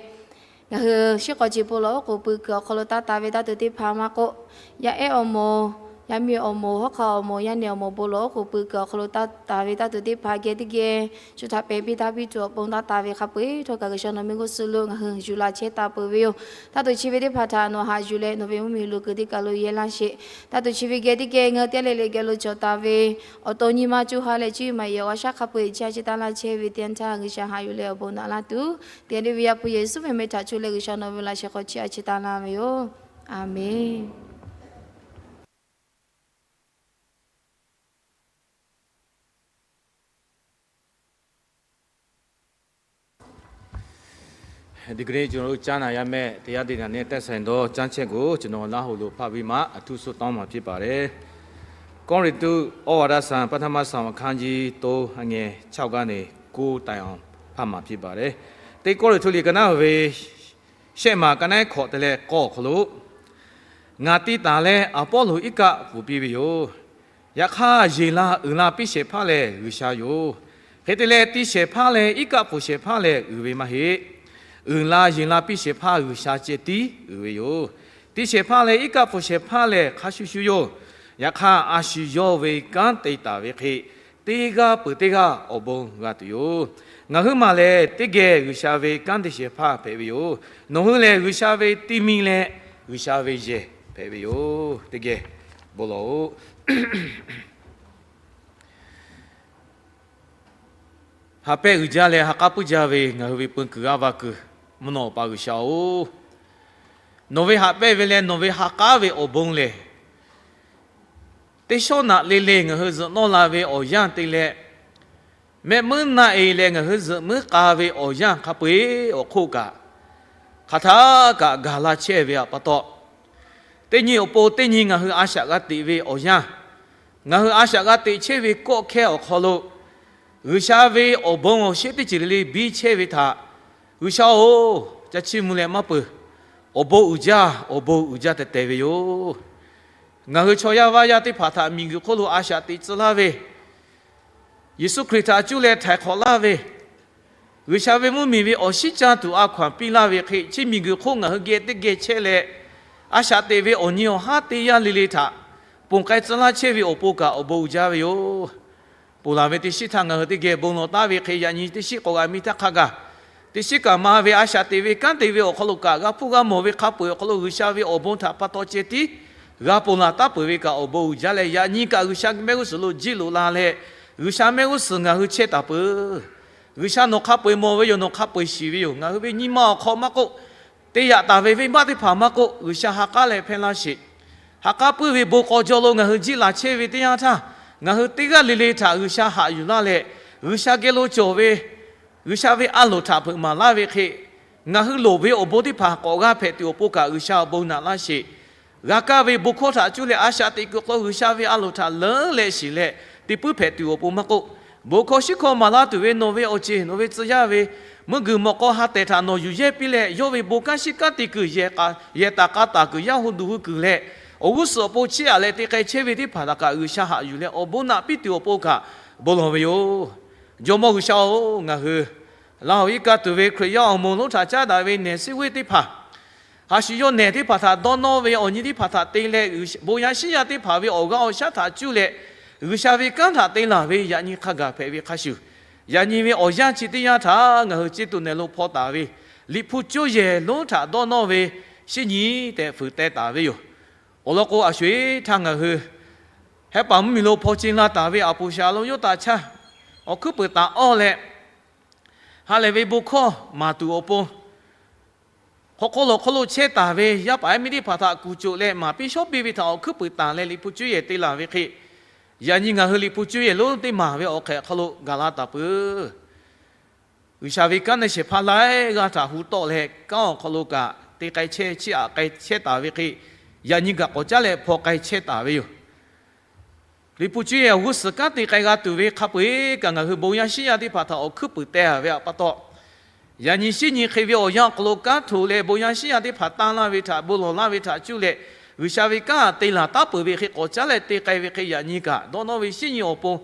ngaˬ hui shiˉ k'awꞈ ceˬ po lawˬ oˉ k'oˍ pui kuiˬ awˬ hk'aw lo taˇ taˍ ve taˇ tuˬ teˇ hpaˍ maˇ k'oˆ, yaˇ ehˉ awˬ moˍ, yaˇ miˇ awˬ moˍ, hawˉ hk'aˆ awˬ moˍ, yaˇ nehˬ awˬ moˍ bon lawˬ oˉ k'oˍ pui kuiˬ awˬ hk'aw lo taˇ taˍ ve taˇ tuˬ teˇ hpaˍ geh teˇ geh shu htaꞈ pehˬ piˇ taˇ piˇ tuˬ awˬ pon taˇ taˍ ve hk'a peu-eˬ htawˇ kaꞈ G'uiˬsha nawˬ mehˆ g'uˇ suhˍ lo ngaˬ hui yuˬ la chehˇ taˍ peuˬ ve yoˬ. Taˇ tuˬ chi ve teˇ hpaˍ htaꞈ nawˬ haꞈ yuˬ leh nawˬ ve mvuhˇmiˬ lo kuiˬ teˇ kaˬ lo yehˇ laˇ sheˍ. Taˇ tuˬ chi ve geh teˇ geh ngaˬ hui teˇ g'aˇ le le geh lo cawˬ taˍ ve awˬ to nyi ma co ha leh cuˇ yiˍ maˍ yiˍ awˬ g'a shaˉ hk'a peu-eˬ chiˇ a chi taˇ laˇ chehˇ ve teˇ yanˇ htaˇ G'uiˬsha haꞈ yuˬ leh awˬ bon naꞈ laˇ tuˬ, teˇ g'aˇ le ve Yaˇ hpu Yeˍsuˆ ve meh htaꞈ cuˇ leh G'uiˬsha nawˬ ve laꞈ shehˍ hk'aw chiˇ a chi taˇ laˇ ve yoˬ. Aˍmenˍ. ဒီကနေ့ ကျွန်တော်တို့ ကြားနာရမယ့် တရားဒေသနာနဲ့ သက်ဆိုင်သော ကျမ်းချက်ကို ကျွန်တော် လမ်းဟော်လို့ ဖတ်ပြီးမှ အထူးဆုတောင်းမှာ ဖြစ်ပါတယ်။ ကောရိန္သု ဩဝါဒစာ ပထမဆောင် အခန်းကြီး သုံး အငယ် ခြောက် ကနေ ကိုး တိုင်အောင် ဖတ်မှာ ဖြစ်ပါတယ်။ တစ်ကောရိန္သု လိပ် ကဏ္ဍ ဝေ ရှေ့မှာ ကဏ္ဍ ခုနစ် တည်း လဲ ကိုး ခုနစ် ငါတံတာၤလႄႈ အပေါလု အံးကၣ်ပူၤ ပ့းဝေယိာ်။ ယခါ ယ့ၢ်လၤ အုၣ်လၤ ပ့းရှဲၣ်ဖးလၢ် ဂုၢ်ရှါယိာ်။ ဃ့တလၢ တံရှဲၣ်ဖးလၢ် အံးကၣ်ပူၤရှဲၣ်ဖးလၢ် အုၣ်ဝေမးဟ့ၣ်။ အုၣ်လၤ ယ့ၢ်လၤ ပ့းရှဲၣ်ဖး ဂုၢ်ရှါ ကဲတံ အုၣ်ဝေယိာ်။ တံရှဲၣ်ဖးလၢ် အံးကၣ်ပူၤရှဲၣ်ဖးလၢ် ခါဆူၣ်ဆူၣ်ယိာ်။ ယခါ အၡူၣ်ယွၤဝ့ၢ် ကၢၼ်းတ့ၢ်တၢ်ဝဲ ဃ့ တ့ဂၤပၢၢ်တ့ဂၤ အိၣ်ဘိဂၤတုၤယိာ်။ ငါဟုမးလၢ တ့ၢ်ကဲ ဂုၢ်ရှါဝ့ၢ် ကၢၼ်းတံရှဲၣ်ဖး ဖဲးဝေယိာ်။ နီၢ်ဟုလၢ ဂုၢ်ရှါဝ့ၢ် တံမံၤလၢ ဂုၢ်ရှါဝ့ၢ် ယဲၢ် ဖဲးဝေယိာ် တကဲ ဘိလီၤ ဟးပဲၣ်ဂုၢ်ဒ်လဲၣ် ဟးကါပုၢ်ဒ်လဲၣ် ငါဟု ဝ့ၢ်ပူၤ ကုၢ်ဂၤဘၣ်ကုၢ် မုၢ်နီၢ်ပၢ် ဂုၢ်ရှါ အိၣ် နီၢ်ဝ့ၢ်ဟးပဲၣ်ဝဲလၢ နီၢ်ဝ့ၢ်ဟးကါဝဲ အိၣ်ဘိလဲၣ် တ့ၢ်ဆီနးလ့လ့ၣ် ငါဟု သုးနီၣ်လၤဝဲအီၣ်ယၢၼ်တ့ၢ်လၢ မ့ၢ်မုၢ်နၤအံၤလၢ ငါဟု သုးမုၢ်ကါဝဲအီၣ်ယၢၼ် ခါပှ့ၤ အိၣ်ခိးကး ခးထးကး ဂၢ်လါဆဲးဝဲအပတီၢ် တ့ၢ်နံၤအိၣ်ပိၢ်တ့ၢ်နံၤ ငါဟု အါစှၤဂၤတ့ၢ်ဝဲအီၣ်ယၢၼ် ငါဟု အါစှၤဂၤတ့ၢ်ဆဲးဝဲ ကိးခဲ အိၣ်ခိးလိာ် ဂုၢ်ရှါဝ့ၢ် အိၣ်ဘိ အိၣ်ရှ့ တံၢ်စံၣ်လ့လ့ၣ် ဘံဆဲးဝဲထး ဂုၢ်ရှါ အိၣ် ကၢ်ဆံမူလၢမၢပိၢ် အိၣ်ဘိအုၣ်ယၢၼ် အိၣ်ဘိအုၣ်ယၢၼ် တဲတဲဝဲယိာ်။ ငါဟု ဆီယၢ်ဝါယၢ်တ့ၢ်ဖးထး မံၤဂုၢ်ခိၣ်လိာ် အါစှၤတ့ၢ်စူၤလၢ်ဝဲ ယ့ၣ်ၡူးခရံာ်ထး အကူၺ်လၢ ထးခိးလၢ်ဝဲ ဂုၢ်ရှါဝ့ၢ် မုၢ်မံၤဝဲ အိၣ်ရှံၣ်ကၢၢ် တူၢ်အါခွၣ်ပံလၢ်ဝဲ ဃ့ ဆ့မံၤဂုၢ်ခိၣ် ငါဟု ကဲတ့ၢ်ကဲဆဲးလၢ အါစှၤတ့ၢ်ဝဲ အိၣ်နံၤအီၣ်ဟါတ့ၢ်ယၢ်လ့လ့ၣ်ထး ပိၢ်ကဲစူၤလၢ်ဆဲးဝဲ အိၣ်ပိၢ်ကး အိၣ်ဘိအုၣ်ယၢၼ်ဝဲယိာ် ပိၢ်လၢ်ဝဲ တံၢ်စံၣ်ထး ငါဟု တ့ၢ်ကဲဘိလီၤတၢ်ဝဲ ဃ့ ယၢ်နံၤ တံၢ်စံၣ်ကိးဂၤမံထးခါဂၤ တံၢ်စံၣ်ကၤမၤဝဲ အါစှၤတ့ၢ်ဝဲ ကၢၼ်တ့ၢ်ဝဲ အိၣ်ခိးလိာ်ကး ဂၤဖှိၣ်ဂၤမိၢ်ဝဲ ခါပှ့ၤ အိၣ်ခိးလိာ် ဂုၢ်ရှါဝ့ၢ် အိၣ်ဘိထး ပတီၢ်ကဲတံၢ် ဂၤပိၢ်လၢ်တၢ်ပှ့ၤဝဲကး အိၣ်ဘိအုၣ်ယၢၼ်လၢ ယၢ်နံၤကး ဂုၢ်ရှါမ့ၢ်ဂုၢ်စူၤလိာ် ကၠံလိာ်လၢ်လၢ ဂုၢ်ရှါမ့ၢ်ဂုၢ်စူၤ ငါဟု ဆဲးတၢ်ပၢၢ် ဂုၢ်ရှါနီၢ်ခါပှ့ၤမိၢ်ဝဲယိာ် နီၢ်ခါပှ့ၤဆံးဝဲယိာ် ငါဟု ဝ့ၢ်နံၤမး အိၣ်ခိးမးကိး တ့ၢ်ယၣ်တၢ်ဝဲ ဝ့ၢ်ဘၣ်တ့ၢ်ဖးမးကိး ဂုၢ်ရှါဟးကါလၢ ဖဲလါရှ့း ဟးကါပုၢ်ဝဲ ဘိကီၢ်ကၠီလိာ် ငါဟု ကၠံလၢ်ဆဲးဝဲတ့ၢ်ယၢ်ထး ငါဟု တ့ၢ်ဂၤလ့လ့ၣ်ထး ဂုၢ်ရှါဟးယူၢ်လၢ်လၢ ဂုၢ်ရှါကဲလိာ်ကၠီဝဲ ဂုၢ်ရှါဝ့ၢ်အလိၣ်ထး ဖုးမၤလၢ်ဝဲ ဃ့ ငါဟု လိၣ်ဝဲအိၣ်ဘိတ့ၢ်ဖး ကိးဂၤဖဲးတုၤအိၣ်ပိၢ်ကး ဂုၢ်ရှါအိၣ်ဘိနာ်လၢ်ရှ့း ဂၤကၢ်ဝဲ ဘိခိၣ်ထး အကူၺ်လၢ အါစှၤတ့ၢ်ကုၢ်ကျိ ဂုၢ်ရှါဝ့ၢ်အလိၣ်ထး လၢလၢဆံးလဲၣ် တ့ၢ်ပုၢ်ဖဲးတုၤအိၣ်ပိၢ် မးကိး ဘိခိၣ် ဆံခိၣ်မၤလၢ်တုၤဝဲ နီၢ်ဝ့ၢ်အိၣ်စ့ နီၢ်ဝ့ၢ်တြူၢ်ယၢ်ဝဲ မုၢ်ဂုၢ်မီၢ်ကီၢ် ဟးတဲာ်ထး နီၢ်ယူၢ်ယဲၢ်ပံလၢ ယီၢ်ဝဲ ဘိကၢ်ဆံကၢ်တံၢ်ကုၢ် ယဲၢ်တၢ်ကါတၢ်ကုၢ် ယၢ်ဟူဒူႁူကုၢ်လၢ အိၣ်ဂုၢ်စူၤအပိၢ်ဆံးအါလၢ တ့ၢ်ကဲဆဲးဝဲတ့ၢ်ဖးတၢ်ကး ဂုၢ်ရှါဟးယူၢ်လၢ အိၣ်ဘိနာ်ပံတုၤအိၣ်ပိၢ်ကး ဘိလီၤဝဲယိာ် ယိာ်မီၢ် ဂုၢ်ရှါ အိၣ် ငါဟု လၢဟီၣ်အံၤကးတုၤဝဲ ခရံာ်ယွၤအမိၢ် လီၤထးကၢဒၣ်ဝဲ နဲၣ်စ့ဝ့ၢ်တ့ၢ်ဖး ဟးဆူၣ်ယိာ်နဲၣ်တ့ၢ်ဖးထး ဒီနီၣ်ဝဲ အိၣ်နံၤတ့ၢ်ဖးထး တ့ၢ်လၢ ဘိယၢ်ရှံယၢ်တ့ၢ်ဖးဝဲ အိၣ်ဂၤအိၣ်ဆၣ်ထး အကူၺ်လၢ ဂုၢ်ရှါဝ့ၢ်ကၢၼ်ထး တ့ၢ်လၢ်ဝဲ ယၢ်နံၤခါဂၤဖဲးဝဲခါဆူၣ် ယၢ်နံၤဝဲ အိၣ်ယၢ်ဆံးတ့ၢ်ယၢ်ထး ငါဟု စ့တူၢ်နဲၣ်လိာ်ဖီတၢ်ဝဲ လံာ်ဖိကၠိယဲၢ်လိထး ဒီနီၣ်ဝဲ ရှ့နံၤ တဲ ဖုးတဲတၢ်ဝဲယိာ် အိၣ်လီၤကိး အဆူၣ်ထး ငါဟု ဟဲပာ်မုၢ်မံၤလိာ် ဖီစ့လၢ်တၢ်ဝဲ အပူၤ ၡၢလီယိတၢ်ဆၢ အီၣ်ခုပၢၢ်တၢ်အီၣ်လၢ ဟးလဲၤဝဲ ဘိခိၣ်မၤတုၤအိၣ်ပိၢ် ဟီၣ်ခိၣ်လီၢ်ခိၣ်လိာ်ဆဲးတၢ်ဝဲ ယၢ်ပၢ်အဲမ့ၢ်တ့ၢ်ဖးထး ကူၣ်ကၠိလၢ မၤပ့ၤဆီဘ့ဝဲထး အီၣ်ခုပၢၢ်တၢ်လၢ လံာ်ဖိကၠိယဲၢ်တ့ၢ်လၢ်ဝဲ ဃ့ ယၢ်နံၤ ငါဟု လံာ်ဖိကၠိယဲၢ်လိ တ့ၢ်မၤဝဲ အိၣ်ခဲး ဟီၣ်ခိၣ်လိာ် ဂၤလၢတၢ်ပၢၢ် ဂုၢ်ရှါဝ့ၢ်ကၢၼ် နဲၣ်စ့ဖးလၢ် ဂၤထးဟူတီၣ်လၢ ကၢၼ်ဟီၣ်ခိၣ်လိာ်ကး တ့ၢ်ကဲဆဲး ဆံးအါကဲဆဲးတၢ်ဝဲ ဃ့ ယၢ်နံၤကး ကိးကၠၢ်လဲၣ် ဖီကဲဆဲးတၢ်ဝဲယိာ် လံာ်ဖိကၠိယဲၢ် အဂုၢ်သၢၣ်ကၢ် တ့ၢ်ကဲဂၤတုၤဝဲ ခါပှ့ၤကး ငါဟု ဘိယၢ်ရှံယၢ်တ့ၢ်ဖးထး အီၣ်ခုပၢၢ်တဲဝဲအပတီၢ် ယၢ်နံၤ ရှ့နံၤ ဃ့ဝဲ အိၣ်ယၢ်ဟီၣ်ခိၣ်လိာ်ကၢ်ထူၣ်လၢ ဘိယၢ်ရှံယၢ်တ့ၢ်ဖး တၢ်လၢ်ဝဲထး ဘိလီၤလၢ်ဝဲထး အကူၺ်လၢ ဂုၢ်ရှါဝ့ၢ်ကၢၼ် တ့ၢ်လၢ်တၢ်ပၢၢ်ဝဲ ဃ့ ကိးကၠၢ်လဲၣ် တ့ၢ်ကဲဝဲ ဃ့ ယၢ်နံၤကး ဒီနီၣ်ဝဲ ရှ့နံၤအိၣ်ပိၢ်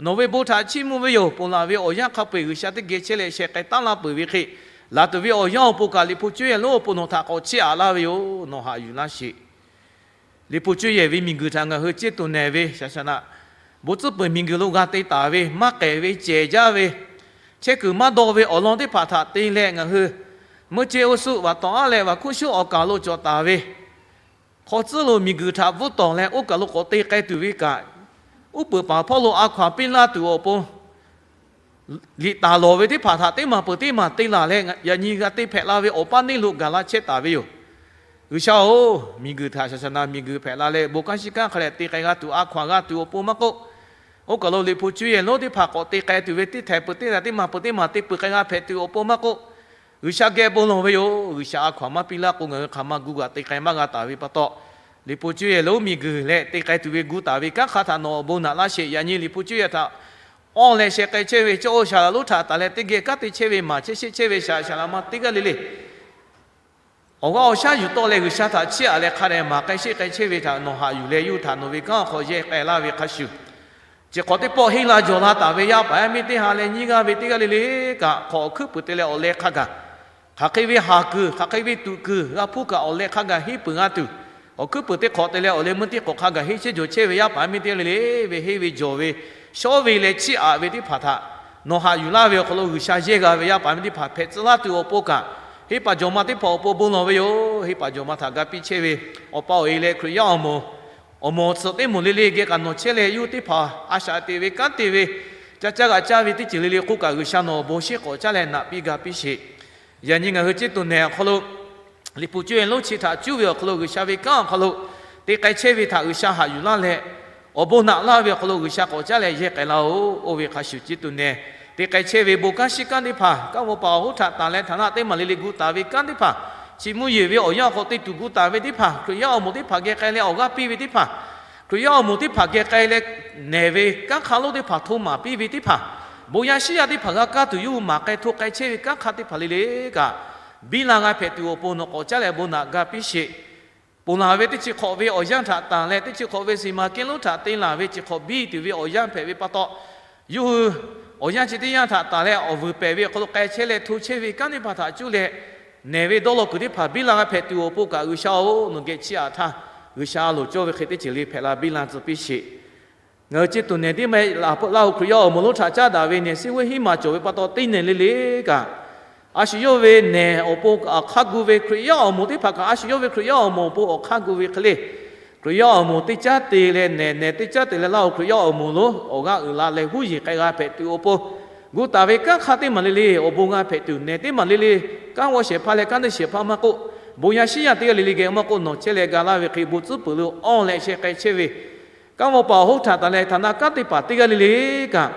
နီၢ်ဝ့ၢ် ဘိထးဆံမူဝဲယိာ် ပိၢ်လၢ်ဝဲ အိၣ်ယၢ်ခါပှ့ၤ ဂုၢ်ရှါတ့ၢ်ကဲဆဲးလၢ ဆဲးကဲတၢ်လၢ်ပၢၢ်ဝဲ ဃ့ လၢ်တုၤဝဲ အိၣ်ယၢ်အိၣ်ပိၢ်ကး လံာ်ဖိကၠိယဲၢ်လိ ပိၢ်နီၢ်ထး ကိးဆံးအါလၢ်ဝဲယိာ် နီၢ်ဟးယူၢ်လၢ်ရှ့း လံာ်ဖိကၠိယဲၢ်ဝဲ မံၤဂုၢ်ထး ငါဟု စ့တူၢ်နဲၣ်ဝဲ ဆၢၡနး ဘိၣ်သုးပၢၢ် မံၤဂုၢ်လိာ် ဂၤတ့ၢ်တၢ်ဝဲ မၤကဲဝဲ စဲးယၢ်ဝဲ ဆဲးကုၢ်မၤဒီးဝဲ အိၣ်လီၤတ့ၢ်ဖးထး တ့ၢ်လၢ ငါဟု မုၢ်စ့အိၣ်ဆူၣ် ဝၤတီၢ်အါလၢ ဝၤခိၣ်ဆူၣ် အိၣ်ကးလိာ်ကၠီၣ်တၢ်ဝဲ ခီၣ်သုလိာ် မံၤဂုၢ်ထး ဘိၣ်တီၢ်လၢ အိၣ်ကးလိာ် ကိးတ့ၢ်ကဲတုၤဝဲကး အိၣ်ပုၢ်ပၢ်ဖီလိာ် အခွၢ်ပ့လၢ်တုၤအိၣ်ပိၢ် လံာ်တၢ်လီၢ်ဝဲတ့ၢ်ဖးထး တ့ၢ်မၤပၢၢ်တ့ၢ်မၤတ့ၢ်လၢ်လၢ ယၢ်နံၤ ဂၤတ့ၢ်ဖဲးလၢ်ဝဲ အိၣ်ပၢ်န့ၣ်လိာ် ဂၤလၢ်ဆဲးတၢ်ဝဲယိာ် ဂုၢ်ရှါ အိၣ် မံၤဂုၢ်ထး ဆၢၡနး မံၤဂုၢ်ဖဲးလၢ်လၢ ဘိၣ်ကၢ်ဆံကၢ် ခလဲၣ် တ့ၢ်ကဲဂၤတုၤ အခွၢ်ဂၤတုၤအိၣ်ပိၢ် မးကိး အိၣ်ကးလိာ် လံာ်ဖိကၠိယဲၢ်လိ တ့ၢ်ဖး ကိးတ့ၢ်ကဲတုၤဝဲ တ့ၢ်ထဲးပၢၢ်တ့ၢ်လၢ် တ့ၢ်မၤပၢၢ်တ့ၢ်မၤ တ့ၢ်ပၢၢ်ကဲဂၤဖဲးတုၤအိၣ်ပိၢ် မးကိး G'uiˬsha geh bon lawˬ ve yoˬ. G'uiˬsha a hkaw-anˬ maˇ piˇ laˇ k'o, ngaˬ hui hk'aˬ ma gu kaꞈ te k'ai maˇ g'a taˍ ve pa taw, Liꞈ hpu cuˇ yehˬ lonˉ miˬguiˬ leh te k'ai tuˬ ve gu taˍ ve kanˉ hk'a htaꞈ nawˬ awˬ bon naꞈ laˇ sheˍ. Yaꞈ nyi Liꞈ hpu cuˇ yehˬ htaꞈ awˇ leh sheh k'ai chehˇ ve cawˇ-oˬ, shaˍ laꞈ lonˉ htaꞈ taˍ leh teˇ geh kanˉ te chehˇ ve, maˍ chehˇ sheˆ chehˇ ve shaˍ, shaˍ laꞈ ma teˇ g'aˇ le le, awˬ g'aˇ awˬ shaˉ yuˬ tawˆ leh G'uiˬsha htaꞈ chiˇ aꞈ leh hk'a dehꞈ maˍ k'ai sheˆ k'ai chehˇ ve htaꞈ nawˬ haꞈ yuˬ leh, yawˇ hui htaꞈ nawˬ ve kanˉ awˬ hk'aw yehˇ k'ai laˇ ve hk'a shuˍ, chi hk'awꞈ teˇ pawˆ henˇ la jawˬ la taˍ ve yaˇ paˍ yaˇ miˇ teˇ ha leh nyiˇ g'aˇ ve teˇ g'aˇ le le kaꞈ, hk'awꞈ awˬ hkuiˉ puiˍ te leh awˬ leh hk'a gaˬ, hk'aˬ hk'e ve haˍ kuiˬ, hk'aˬ hk'e ve tuꞈ kuiˬ g'a hpuˇ kaꞈ awˬ leh hk'a gaˬ henˇ peuˬ g'a tuˬ, awˬ hkuiˉ puiˍ teˇ hk'awꞈ te leh awˬ leh meuˇ teˇ hk'awꞈ hk'a gaˬ henˇ chehˇ jawˬ chehˇ ve yaˇ paˍ yaˇ miˇ teˇ g'aˇ le le ve henˇ ve jawˬ ve, shawˉ ve leh chiˇ aꞈ ve teˇ hpaˍ htaꞈ nawˬ haꞈ yuˬ laˇ ve awˬ hk'aw lo G'uiˬsha yehˇ g'a ve yaˇ paˍ yaˇ miˇ teˇ hpaˍ hpehꞈ tcuh laˇ tuˬ awˬ pon kaꞈ, henˇ paˍ jawˬ ma teˇ hpaˍ awˬ pon bon lawˬ ve yoˬ. Henˇ paˍ jawˬ ma htaꞈ ga piˇ chehˇ ve awˬ pa awˬ e leh Hkriꞈ yaˇ awˬ moˍ, awˬ moˍ awˬ tsuhꞈ teˇ moˍ le le geh kaꞈ nawˬ chehˇ leh, yawˇ hui teˇ hpaˍ a shaꞈ te ve kanˉ te ve, ca caˇ g'a caˇ ve teˇ ceuˬ le le k'oˆ kaꞈ, G'uiˬsha nawˬ awˬ bon shinˉ k'awꞈ caˉ leh naꞈ piˇ ga piˇ sheˍ. Yaꞈ nyi ngaˬ hui ciˉ tuˬ nehˬ awˬ hk'aw lo, Liꞈ hpu cuˇ yehˬ lonˉ chi htaꞈ cuˇ ve awˬ hk'aw lo G'uiˬsha ve kanˉ awˬ hk'aw lo te k'ai chehˇ ve htaꞈ G'uiˬsha haꞈ yuˬ laˇ leh, awˬ bon naꞈ laˇ ve awˬ hk'aw lo G'uiˬsha k'awꞈ caˉ leh yehˇ k'ai laˇ-oˬ. Oˇ ve hk'a shuˍ ciˉ tuˬ nehˬ, te k'ai chehˇ ve bon kanˉ shiˉ kanˉ teˇ hpaˍ, kanˉ vawˇ paˍ awˬ hoˉ htaꞈ taˍ leh htaˍ naˆ teˇ maˬ le le gu taˍ ve kanˉ teˇ hpaˍ, chi mvuhˇ yeˬ ve awˬ yanˇ awˬ hk'aw te tuˬ gu taˍ ve teˇ hpaˍ, Hkriꞈ yaˇ awˬ moˍ teˇ hpaˍ geh k'ai leh awˬ g'aˇ piˇ ve teˇ hpaˍ, Hkriꞈ yaˇ awˬ moˍ teˇ hpaˍ geh k'ai leh nehˬ ve kanˉ hk'aˇ lonˉ teˇ hpaˍ hto maˍ piˇ ve teˇ hpaˍ, bon yaˇ shiˉ yaˇ teˇ hpaˍ g'a kaˇ tuˬ yawˇ hui maˍ k'ai hto k'ai chehˇ ve kanˉ hk'aˇ teˇ hpaˍ le le kaꞈ, biˇ la g'a hpehꞈ tuˬ awˬ pon nawˬ k'awꞈ caˉ leh bon naꞈ ga piˇ sheˍ. Ponˬ laˬ ve teˇ chi hk'awꞈ ve awˬ yanˇ htaꞈ tanˬ leh, teˇ chi hk'awꞈ ve siˍ maˍ kehˉ lonˉ htaꞈ te laˬ ve chi hk'awꞈ biˇ tuˬ ve awˬ yanˇ hpehꞈ ve pa taw, yawˇ hui awˬ yanˇ chi teˇ yanˇ htaꞈ tanˬ leh awˬ vuiˬ pehˍ ve awˬ hk'aw lo k'ai chehˇ leh hto chehˇ ve kanˉ teˇ hpaˍ htaꞈ cuˇ leh, nehˬ ve dawˇ law kuiˬ teˇ hpaˍ biˇ la g'a hpehꞈ tuˬ awˬ pon kaꞈ, G'uiˬsha-oˬ, nawˬ geh chiˇ aꞈ htaˇ, G'uiˬsha loˍ cawˇ ve hk'e teˇ ceuˬ le hpehꞈ la biˇ la tcuh piˇ sheˍ. Ngaˬ hui ciˉ tuˬ nehˬ teˇ maˇ heˆ laˇ-oˬ, Hkriꞈ yaˇ awˬ moˍ lonˉ htaꞈ caˉ daꞈ ve nehˬ siˉ g'uˇ hiˉ maˬ cawˬ ve pa taw, teˇ nehˬ le le kaꞈ, a shu yawˇ ve nehˬ awˬ pon awˬ hk'aˇ gu ve Hkriꞈ yaˇ awˬ moˍ teˇ hpaˍ kaꞈ, a shu yawˇ ve Hkriꞈ yaˇ awˬ moˍ awˬ pon awˬ hk'aˇ gu ve hk'e le, Hkriꞈ yaˇ awˬ moˍ teˇ caˉ te leh nehˬ, nehˬ teˇ caˉ te leh laˇ-oˬ, Hkriꞈ yaˇ awˬ moˍ lonˉ awˬ g'aˇ uiˍ la leh huˉ yeˬ k'ai g'a hpehꞈ tuˬ awˬ pon, gu taˍ ve kanˉ hk'aˇ teˇ maˬ le le awˬ bon g'a hpehꞈ tuˬ, nehˬ teˇ maˬ le le, kanˉ g'awˇ shehˍ hpaˇ leh kanˉ te shehˍ hpaˇ maˇ k'oˆ, bon yaˇ shiˉ yaˇ teˇ g'aˇ le le geh maˇ k'oˆ, nawˬ chehˇ leh ga laˇ ve hk'e bon tcuhˉ peuˬ lo awˇ leh sheh k'ai chehˇ ve kanˉ vawˇ paˍ awˬ hoˉ htaꞈ tanˬ leh htaˍ naˆ kanˉ teˇ hpaˍ teˇ g'aˇ le le kaꞈ,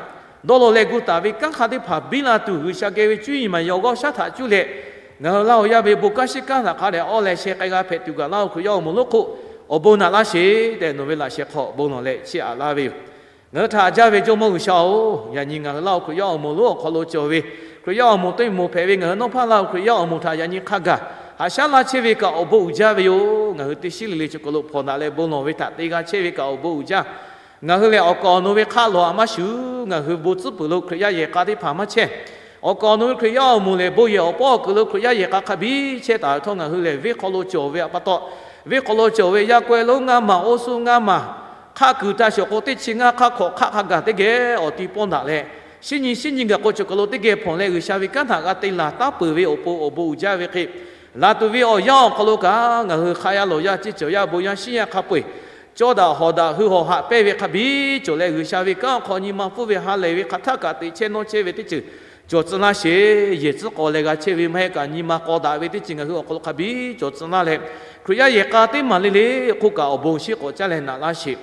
dawˇ law leh gu taˍ ve kanˉ hk'aˇ teˇ hpaˍ biˇ la tuˬ, G'uiˬsha geh ve cuˇ yiˍ maˍ yiˍ awˬ g'aˇ shaˉ htaꞈ cuˇ leh, ngaˬ hui laˇ-oˬ yaˇ ve bon kanˉ shiˉ kanˉ htaꞈ hk'a dehꞈ awˇ leh sheh k'ai g'a hpehꞈ tuˬ gaˬ laˇ-oˬ, Hkriꞈ yaˇ awˬ moˍ lonˉ hk'oˆ awˬ bon naꞈ laˇ sheˍ tehꞈ, nawˬ ve laꞈ sheh hk'aw bon lawˬ leh chiˇ aꞈ laˇ ve yoˬ. Ngaˬ hui htaꞈ haꞈ jaˇ ve Jawˇmawˇ G'uiˬsha-oˬ, yaꞈ nyi ngaˬ hui laˇ-oˬ Hkriꞈ yaˇ awˬ moˍ lonˉ awˬ hk'aw lo cawˬ ve, Hkriꞈ yaˇ awˬ moˍ teˇ moˍ hpehꞈ ve ngaˬ hui nawˇ hpaˇ laˇ-oˬ, Hkriꞈ yaˇ awˬ moˍ htaꞈ yaꞈ nyi hk'a gaˬ haꞈ shaˉ laˇ chehˇ ve kaꞈ awˬ bon uiˍ jaˇ ve yoˬ. Ngaˬ hui teˇ shiˉ le le chi hk'aw lo hpawnˬ daꞈ leh bon lawˬ ve htaꞈ te g'a chehˇ ve kaꞈ awˬ bon uiˍ jaˇ. Ngaˬ hui lehˬ awˬ kaˍ awˬ nu ve hk'aˆ lawˬ-a maˇ shuˍ, ngaˬ hui bon tcuhˉ peuˬ lo Hkriꞈ yaˇ yehˬ k'a teˇ hpaˍ maˇ chehˇ. Awˬ kaˍ awˬ nu ve Hkriꞈ yaˇ awˬ moˍ lehˬ, bon yehˬ awˬ pawˆ awˬ kuiˬ lo Hkriꞈ yaˇ yehˬ k'a hk'a biˇ chehˇ taˍ ve htawˇ, ngaˬ hui lehˬ venˇ hk'aw lo cawˬ ve pa taw, venˇ hk'aw lo cawˬ ve yaˇ kawehˇ lonˉ ngaˇ maˬ, oˇ suhˉ ngaˇ maˬ, hk'aˆ kuiˬ htaꞈ shawˍ k'o teˇ chi ngaˇ hk'aˆ hk'awꞈ hk'aˆ hk'a gaˬ teˇ geh awˬ ti pawˆ daꞈ leh, shinˉ nyi shinˉ nyi gaˬ k'o cawˬ kaˬ lo teˇ geh hpawnˬ leh G'uiˬsha ve kanˉ htaꞈ g'a te laˬ taˉ peuˬ ve awˬ pon awˬ bon uiˍ jaˇ ve hk'e, laˬ tuˬ ve awˬ yanˇ awˬ hk'aw lo kaꞈ ngaˬ hui hk'a yaˇ lawˬ yaˇ ceˇ cawˬ yaˇ bon yaˇ shiˉ yaˇ hk'a peu-eˬ cawˇ daꞈ hawˍ daꞈ hui hawˍ haꞈ pehnˇ ve hk'a biˇ cawˬ leh, G'uiˬsha ve kanˉ awˬ hk'aw nyi ma pfuhˇ ve ha lehˬ ve hk'aˬ htaˆ kaꞈ teꞈ chehˇ nawˇ chehˇ ve teˇ ceuˬ cawˬ tcuh laˇ sheˍ. Yehˬ tcuhˉ k'aw leh g'a chehˇ ve maˇ heˆ kaꞈ, nyi ma k'aw daꞈ ve teˇ ceuˬ ngaˬ hui awˬ hk'aw lo hk'a biˇ cawˬ tcuh laˇ leh, Hkriꞈ yaˇ yehˬ k'a teˇ maˬ le le hk'oˆ kaꞈ awˬ bon shinˉ k'awꞈ caˉ leh naꞈ laˇ sheˍ.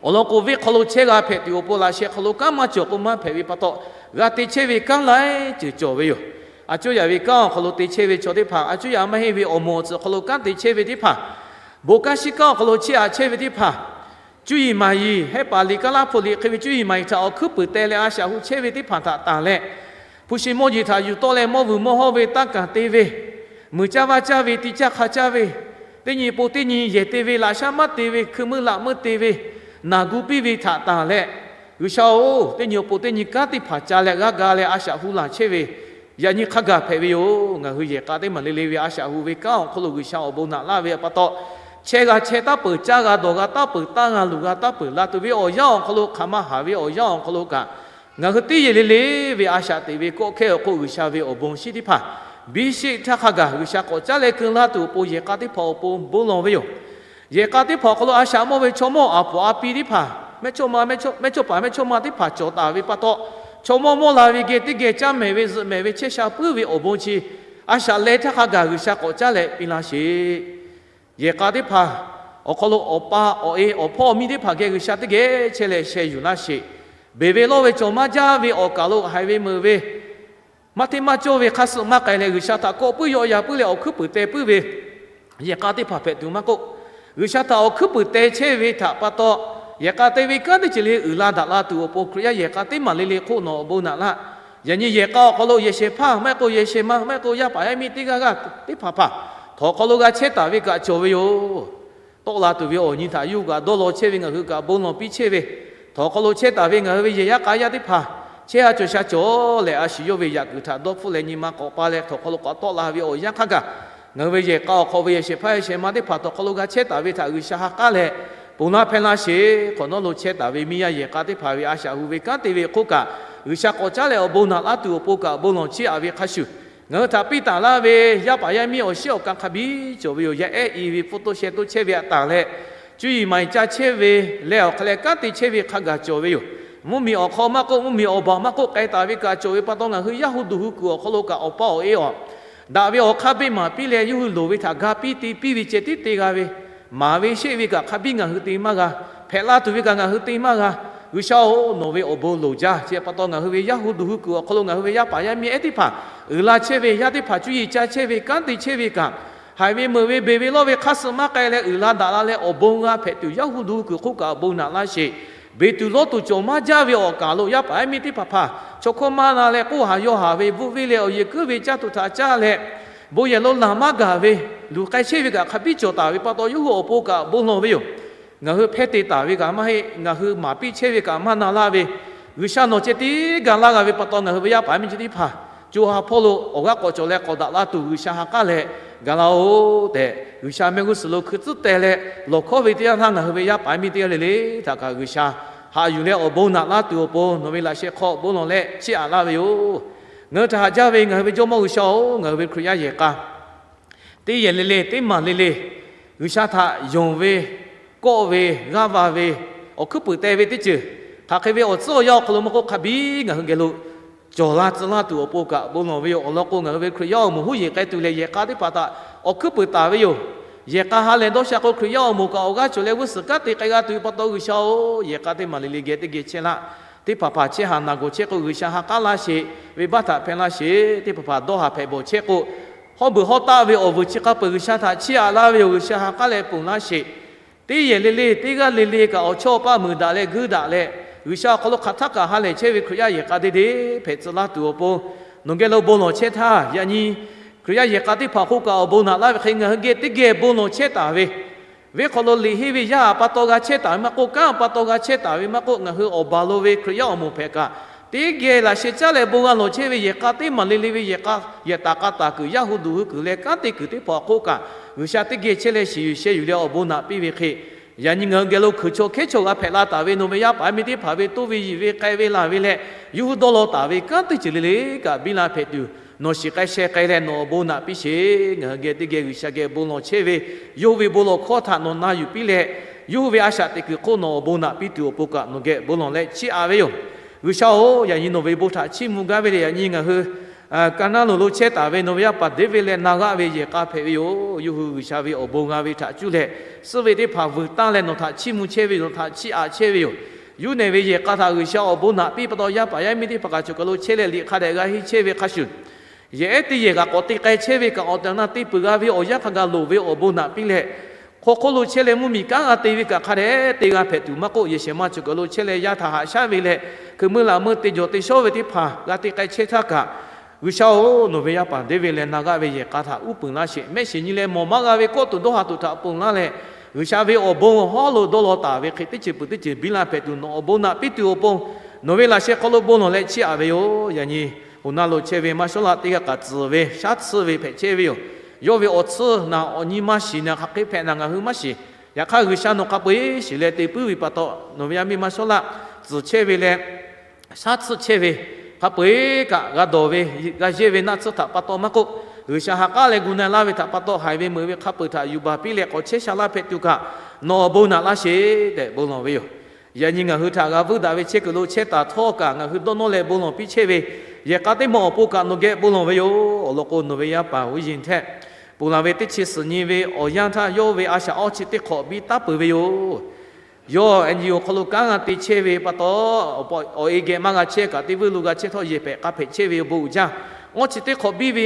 Awˬ lawn k'o, venˇ hk'aw lo chehˇ g'a hpehꞈ tuˬ awˬ pon laꞈ sheh hk'aw lo kanˉ maˇ cawˬ k'o maˇ hpehꞈ ve pa taw, g'a te chehˇ ve kanˉ laiˉ ceuˬ cawˬ ve yoˬ. A cuˇ yaꞈ ve kanˉ awˬ hk'aw lo te chehˇ ve chaw teˇ hpaˍ, a cuˇ yaꞈ maˇ heˆ ve awˬ moˍ awˬ tcuhˍ hk'aw lo kanˉ te chehˇ ve teˇ hpaˍ, bon kanˉ shiˉ kanˉ awˬ hk'aw lo chiˇ aꞈ chehˇ ve teˇ hpaˍ, cuˇ yiˍ maˍ yiˍ hehˉ paˍ liꞈ kaˉ laˇ hpu liꞈ hk'e ve cuˇ yiˍ maˍ yiˍ htaꞈ awˬ hkuiˉ puiˍ teh leh a shaꞈ hu chehˇ ve teˇ hpaˍ htaꞈ tanˬ leh, hpu shi mawˇ jeˬ htaꞈ yuˬ tawˆ leh mawˇ vuiˬ mawˇ hawˇ ve taˇ kaˬ te ve, muiˬ caˇ vaˇ caˇ ve, ti caˇ hk'a caˇ ve, teˇ nyi pon teˇ nyi yehˬ te ve, laꞈ shaˉ maˇ te ve, hkui meuˇ laꞈ meuˇ te ve, naˬ gu piˇ ve htaꞈ tanˬ leh, G'uiˬsha-oˬ, teˇ nyi pon teˇ nyi kanˉ teˇ hpaˍ ca leh g'aˇ ga leh a shaꞈ hu laˬ chehˇ ve, yaꞈ nyi hk'a gaˬ hpehꞈ ve yoˬ. Ngaˬ hui yehˬ k'a teˇ maˬ le le ve a shaꞈ hu ve kanˉ awˬ hk'aw lo G'uiˬsha awˬ bon naꞈ laˇ ve pa taw, chehˇ g'a chehˇ taˉ peuˬ, caˇ g'a dawˬ g'a taˉ peuˬ, tanˇ g'a luˬ g'a taˉ peuˬ, laˬ tuˬ ve awˬ yanˇ awˬ hk'aw lo, hk'aˬ ma haˍ ve awˬ yanˇ awˬ hk'aw lo kaꞈ, ngaˬ hui teˇ yehˬ le le ve a shaꞈ teꞈ ve kawˆ hkehˇ awˬ hk'oˆ G'uiˬsha ve awˬ bon shinˉ teˇ hpaˍ biˇ sheˆ htaˇ hk'a gaˬ G'uiˬsha k'awꞈ caˉ leh keu laˇ tuˬ awˬ pon yehˬ k'a teˇ hpaˍ awˬ pon bon lawˬ ve yoˬ. Yehˬ k'a teˇ hpaˍ awˬ hk'aw lo a shaꞈ mawˇ ve chaw mawˇ aˍ poˍ a pi teˇ hpaˍ, mehˇchawˇma, mehˇchawˇ paˍ mehˇchawˇma teˇ hpaˍ cawˬ taˍ ve pa taw, chaw mawˇ mawˇ la ve geh teˇ geh caˇ mehˍ ve zuhꞈ mehˍ ve chehˇ sha puiˉ ve awˬ bon chi a shaꞈ leh htaˇ hk'a gaˬ G'uiˬsha k'awꞈ caˉ leh piˇ laˇ sheˍ. Yehˬ k'a teˇ hpaˍ awˬ hk'aw lo awˬ pa awˬ e awˬ hpawˇ awˬ miˇ teˇ hpaˍ geh G'uiˬsha teˇ geh chehˇ leh sheh yuˬ laˇ sheˍ. Beˬ ve lawˇ ve cawˬ maˇ jaˇ ve awˬ kaˬ lo haiˬ ve meuˍ ve maˇ hteˇ maˇ cawˇ ve hk'aˇ suh maˇ k'ai leh, G'uiˬsha htaꞈ kawˆ puiˉ yawˆ yan puiˉ leh awˬ hkuiˉ puiˍ te puiˉ ve yehˬ k'a teˇ hpaˍ hpehꞈ tuˬ maˇ k'oˆ, G'uiˬsha htaꞈ awˬ hkuiˉ puiˍ te chehˇ ve htaꞈ pa taw, yehˬ k'a te ve kanˉ teˇ ceuˬ le uiˍ la daꞈ la tuˬ awˬ pon, Hkriꞈ yaˇ yehˬ k'a teˇ maˬ le le hk'oˆ nawˬ awˬ bon naꞈ laˇ. Yaꞈ nyi yehˬ k'a awˬ hk'aw lo yehˬ shehˍ hpaˇ maˇ heˆ k'o yehˬ shehˍ ma maˇ heˆ k'o yaˇ paˍ yaˇ miˇ teˇ g'aˇ g'aˇ teˇ hpaˍ hpaˍ htawnˍ hk'aw lo g'a chehˇ taˍ ve kaꞈ cawˬ ve yoˬ. Tawˆ la tuˬ ve awˬ nyi htaꞈ yawˇ hui kaꞈ dawˇ law chehˇ ve ngaˬ hui kaꞈ bon lawˬ piˇ chehˇ ve, htawnˍ hk'aw lo chehˇ taˍ ve ngaˬ hui ve yehˬ yaˇ k'a yaˇ teˇ hpaˍ chehˇ ha cawˬ sha cawˬ leh, a shu yawˇ ve yaꞈ kuiˬ htaꞈ dawˇ hpfuhˆ leh nyi ma k'awꞈ pa leh htawnˍ hk'aw lo k'awꞈ tawˆ la ve awˬ yanˇ hk'aˇ kaꞈ, ngaˬ hui ve yehˬ k'a awˬ hk'aw ve yehˬ shehˍ hpaˇ yehˬ shehˍ ma teˇ hpaˍ htawnˍ hk'aw lo g'a chehˇ taˍ ve htaꞈ G'uiˬsha ha k'aˉ leh, ponˬ laˇ hpehˇ laˇ sheˍ. Hk'awꞈ nawˉ lo chehˇ taˍ ve miˇ yaˇ yehˬ k'a teˇ hpaˍ ve a shaꞈ hu ve kanˉ te ve hk'oˆ kaꞈ, G'uiˬsha k'awꞈ caˉ leh awˬ bon naꞈ laˇ tuˬ awˬ pon kaꞈ bon lawˬ chiˇ aꞈ ve hk'a shuˍ, ngaˬ hui htaꞈ piˇ taˍ laˇ ve yaˇ paˍ yaˇ miˇ awˬ shiˉ awˬ ka hk'a biˇ cawˬ ve yoˬ. Yaˇ ehˉ i ve photo share toˇ chehˇ ve aꞈ taˍ leh, cuˇ yiˍ maˍ yiˍ ca chehˇ ve leh awˬ hk'aˇ leh kanˉ te chehˇ ve hk'a gaˬ cawˬ ve yoˬ. Mvuhˇmiˬ awˬ hk'aw maˇ k'oˆ, mvuhˇmiˬ awˬ baˬ maˇ k'oˆ, k'ai taˍ ve kaꞈ cawˬ ve pa taw, ngaˬ hui yaˇ hu duˬ hu kuiˬ awˬ hk'aw lo kaꞈ awˬ pa awˬ e awˬ daꞈ ve awˬ hk'aˇ beˆ maˍ piˇ leh, yawˇ hui loˍ ve htaꞈ ga piˇ te piˇ ve ceh tiˉ te g'a ve, maˍ ve sheˆ ve kaꞈ hk'a biˇ ngaˬ hui te maˇ g'a, hpehꞈ la tuˬ ve kaꞈ ngaˬ hui te maˇ g'a. G'uiˬsha-oˬ, nawˬ ve awˬ bon loˍ jaˇ. Chi pa taw ngaˬ hui ve yaˇ hu duˬ hu kuiˬ awˬ hk'aw lo ngaˬ hui ve yaˇ paˍ yaˇ miˇ ehˉ teˇ hpaˍ uiˍ la chehˇ ve, yaˇ teˇ hpaˍ cuˇ yiˍ ca chehˇ ve, kanˉ te chehˇ ve kaꞈ, haiˬ ve meuꞈ ve beˬ ve lawˇ ve hk'aˇ suh maˇ k'ai leh uiˍ la daꞈ la leh awˬ bon g'a hpehꞈ tuˬ, yaˇ hu duˬ hu kuiˬ hk'oˆ kaꞈ awˬ bon naꞈ laˇ sheˍ. Beˬ tuˬ lawˇ tuˬ cawˬ maˇ jaˇ ve awˬ kaˬ lo yaˇ paˍ yaˇ miˇ teˇ hpaˍ hpaˍ chaw hkawˇ maˇ na leh k'oˆ haˍ yaw haˍ ve, bvuhˆ venˇ leh awˬ yehˬ kuiˉ ve caˇ tuˬ htaꞈ caˇ leh, bon yehˬ lo laˬ maˇ gaˬ ve, luˬ k'ai chehˇ ve kaꞈ hk'a biˇ cawˬ taˍ ve pa taw, yawˇ hui awˬ pon kaꞈ bon lawˬ ve yoˬ. Ngaˬ hui hpehˇ te taˍ ve kaꞈ maˇ heˆ, ngaˬ hui maˍ piˇ chehˇ ve kaꞈ maˇ na laˇ ve, G'uiˬsha nawˬ ceh tiˉ ga laˇ g'a ve pa taw, ngaˬ hui ve yaˇ paˍ yaˇ miˇ chi teˇ hpaˍ co ha hpawˇ lo awˬ g'aˇ k'awꞈ cawˬ leh k'awꞈ daꞈ la tuˬ G'uiˬsha ha k'aˉ leh ga laˇ-oˬ tehꞈ, G'uiˬsha mehˆ g'uˇ suhˍ lo hkui tcuhˉ teh leh lawˬ hkawˉ ve teˇ yanˇ htaˇ, ngaˬ hui ve yaˇ paˍ yaˇ miˇ teˇ g'aˇ le le htaꞈ kaꞈ G'uiˬsha haꞈ yuˬ leh awˬ bon naꞈ laˇ tuˬ awˬ pon nawˬ ve laꞈ sheh hk'aw bon lawˬ leh chiˇ aꞈ laˇ ve yoˬ. Ngaˬ hui htaꞈ haꞈ jaˇ ve ngaˬ hui ve Jawˇmawˇ G'uiˬsha-oˬ, ngaˬ hui ve Hkriꞈ yaˇ yehˬ k'a teˇ yehˬ le le teˇ maˬ le le, G'uiˬsha htaꞈ yonˍ ve, kawˆ ve, g'aˇ va ve, awˬ hkuiˉ puiˍ te ve teˇ ceuˬ, hk'aˬ hk'e ve awˬ tcuhˉ awˬ yanˇ awˬ hk'aw lo maˇ k'oˆ, hk'a biˇ ngaˬ hui geh lo cawˬ la tcuh laˇ tuˬ awˬ pon kaꞈ bon lawˬ ve yoˬ. Awˬ lawn k'o, ngaˬ hui ve Hkriꞈ yaˇ awˬ moˍ huˉ yeˬ k'ai tuˬ leh yehˬ k'a teˇ hpaˍ htaꞈ awˬ hkuiˉ puiˍ taˍ ve yoˬ. Yehˬ k'a ha lehˬ dawˇ sha k'o, Hkriꞈ yaˇ awˬ moˍ kaꞈ awˬ g'aˇ cawˬ leh g'uˇ suhˍ kanˉ te k'ai g'a tuˬ ve pa taw, G'uiˬsha-oˬ, yehˬ k'a teˇ maˬ le le geh teˇ geh chehˇ laˇ. Teˇ hpaˍ hpaˍ chehˇ haˍ naˬ gawˬ chehˇ k'o, G'uiˬsha ha k'aˉ laˇ sheˍ, venˇbaˆ htaꞈ hpehˇ laˇ sheˍ. Teˇ hpaˍ hpaˍ dawˇ haˍ hpehꞈ bawˬ chehˇ k'o, hawˉ beuˬ hawˉ taˆ ve awˬ vuiˬ chi hk'a peuˬ G'uiˬsha htaꞈ chiˇ aꞈ laˇ ve yoˬ. G'uiˬsha ha k'aˉ leh ponˬ laˇ sheˍ. Teˇ yehˬ le le teˇ g'aˇ le le kaꞈ awˬ chawˇ awˬ paˇ muiˬ daꞈ leh guiˇ daꞈ leh, G'uiˬsha awˬ hk'aw lo hk'aˬ htaˇ kaꞈ ha lehˬ chehˇ ve Hkriꞈ yaˇ yehˬ k'a te te hpehꞈ tcuh laˇ tuˬ awˬ pon, nawˬ geh lo bon lawˬ chehˇ htaˇ, yaꞈ nyi Hkriꞈ yaˇ yehˬ k'a teˇ hpaˍ hk'oˆ kaꞈ awˬ bon naꞈ laˇ ve hk'e, ngaˬ hui geh teˇ geh bon lawˬ chehˇ taˍ ve, venˇ hk'aw lo liꞈ henˇ ve yaˇ pa taw g'a chehˇ taˍ ve maˇ k'oˆ, kanˉ pa taw g'a chehˇ taˍ ve maˇ k'oˆ, ngaˬ hui awˬ baˬ lo ve Hkriꞈ yaˇ awˬ moˍ hpehꞈ kaꞈ, teˇ geh laꞈ sheh caˉ leh bon g'a lawˬ chehˇ ve yehˬ k'a teˇ maˬ le le ve yehˬ k'a, yehˬ taˍ k'a taˍ kuiˬ, yaˇ hu duˬ hu kuiˬ leh kanˉ te kuiˬ teˇ hpaˍ hk'oˆ kaꞈ, G'uiˬsha teˇ geh chehˇ leh shiˍ yuˬ sheh yuˬ leh awˬ bon naꞈ piˇ ve hk'e, yaꞈ nyi ngaˬ hui geh lo hkui chaw hkehˉ chaw g'a hpehꞈ la taˍ ve nawˬ ve yaˇ paˍ yaˇ miˇ teˇ hpaˍ ve toˇ ve yiˬ ve k'ai ve laˬ ve leh, yawˇ hui dawˇ law taˍ ve kanˉ teˇ ceuˬ le le kaꞈ biˇ la hpehꞈ tuˬ, nawˬ shiˍ k'ai sheh k'ai leh nawˬ awˬ bon naꞈ piˇ sheˍ. Ngaˬ hui geh teˇ geh G'uiˬsha geh bon lawˬ chehˇ ve, yawˇ hui ve bon lawˬ hkawˇ htaꞈ nawˬ na yuˬ piˇ leh, yawˇ hui ve a shaꞈ teꞈ kuiˬ hk'oˆ nawˬ awˬ bon naꞈ piˇ tuˬ awˬ pon kaꞈ nawˬ geh bon lawˬ leh chiˇ aꞈ ve yoˬ. G'uiˬsha-oˬ, yaꞈ nyi nawˬ ve bon htaꞈ chiˇ mvuh gaˇ ve leh, yaꞈ nyi ngaˬ hui Kaˍnaˆ loˬ lo chehˇ taˍ ve nawˬ ve yaˇ paˍ Deˇviˆ leh na g'aˆ ve yehˬ k'a hpehꞈ ve yoˬ. Yawˇ hui G'uiˬsha ve awˬ bon g'a ve htaꞈ cuˇ leh, suhˆ ve teˇ hpaˍ vuiˬ tanˇ leh nawˬ htaꞈ chiˇ mvuh chehˇ ve yoˬ, nawˬ htaꞈ chiˇ aꞈ chehˇ ve yoˬ. Yawˇ nehˬ ve yehˬ k'a htaꞈ G'uiˬsha awˬ bon naꞈ piˇ pa taw, yaˇ paˍ yaˇ miˇ teˇ hpaˍ kaꞈ choˬ kaˬ lo chehˇ leh liꞈ hk'a dehꞈ g'a henˇ chehˇ ve hk'a shuˍ, yehˬ ehˉ teˇ yehˬ kaꞈ k'awꞈ te k'ai chehˇ ve kaꞈ, awˬ tehˬ awˬ na te peuˬ g'a ve awˬ yanˇ hk'a gaˬ loˍ ve awˬ bon naꞈ piˇ leh, hk'aw hk'oˆ lo chehˇ leh mvuhˇmiˬ kanˉ g'a te ve kaꞈ hk'a dehꞈ te g'a hpehꞈ tuˬ maˇ k'oˆ, yehˬ shehˍ ma choˬ kaˬ lo chehˇ leh yaˇ htaꞈ haꞈ shaˉ ve leh, hkui meuˇ laꞈ meuˇ te jawˬ te shawˉ ve teˇ hpaˍ g'a te k'ai chehˇ htaˇ kaꞈ, G'uiˬsha-oˬ, nawˬ ve yaˇ paˍ Deˇviˆ leh na g'aˆ ve yehˬ k'a htaꞈ uˉ peunˍ laˇ sheˍ. Mehˆ shiˍ nyi leh mawˬ maˇ g'a ve kawˆ tuˬ dawˇ haˍ tuˬ htaꞈ ponˬ laˇ leh, G'uiˬsha ve awˬ bon hawˉ lo dawˇ law taˍ ve hk'e teˇ ceuˬ peuˬ teˇ ceuˬ biˇ la hpehꞈ tuˬ nawˬ awˬ bon naꞈ piˇ tuˬ awˬ pon, nawˬ ve laꞈ sheh hk'aw lo bon lawˬ leh chiˇ aꞈ ve yoˬ. Yaꞈ nyi, hoꞈ na lo chehˇ ve maˇ shawˉ laˆ teˇ g'aˇ kaꞈ tcuhˍ ve shaˉ tsuhˇ ve hpehꞈ chehˇ ve yoˬ. Yawˇ ve awˬ tsuhˇ naˬ awˬ nyi maˇ shiˍ naˬ, hk'aˬ hk'e hpehꞈ naˬ ngaˬ hui maˇ shiˍ. Yaꞈ hk'aˇ G'uiˬsha nawˬ hk'a peu-eˬ shiˍ leh te puiˉ ve pa taw, nawˬ ve yaˇ miˇ maˇ shawˉ laˆ tcuhˍ chehˇ ve leh, shaˉ tsuhˇ chehˇ ve, hk'a peu-eˬ kaꞈ g'a dawˬ ve, g'a yehˇ ve naˆ tsuhˇ htaꞈ pa taw maˇ k'oˆ, G'uiˬsha ha k'aˉ leh gu na laˇ ve htaꞈ pa taw, haiˬ ve meuꞈ ve hk'a peu-eˬ htaꞈ yuˬ baˬ piˇ leh k'awꞈ chehˇ sha laˇ hpehꞈ tuˬ kaꞈ, nawˬ awˬ bon naꞈ laˇ sheˍ tehꞈ bon lawˬ ve yoˬ. Yaꞈ nyi ngaˬ hui htaꞈ g'a vuiˇ daꞈ ve chehˇ kuiˬ lo chehˇ taˍ htawˇ kaꞈ, ngaˬ hui dawˇ nawˇ leh bon lawˬ piˇ chehˇ ve yehˬ k'a teˇ maˬ awˬ pon kaꞈ nawˬ geh bon lawˬ ve yoˬ. Awˬ lawn k'o, nawˬ ve yaˇ paˍ Hui Yinˍ htehꞈ ponˬ laˬ ve teˇ chi suhˍ nyi ve awˬ yanˇ htaˇ, yawˇ ve a shaꞈ awˇ chi teˇ hk'awꞈ biˇ taˉ peuˬ ve yoˬ. Yawˇ NGO awˬ hk'aw lo kanˉ g'a te chehˇ ve pa taw, awˬ e geh maˇ g'a chehˇ kaꞈ, teˇ vuiˇ lo g'a chehˇ htawˇ yehˬ pehꞈ k'a hpehꞈ chehˇ ve yoˬ. Bon uiˍ jaˇ. Awˇ chi teˇ hk'awꞈ biˇ ve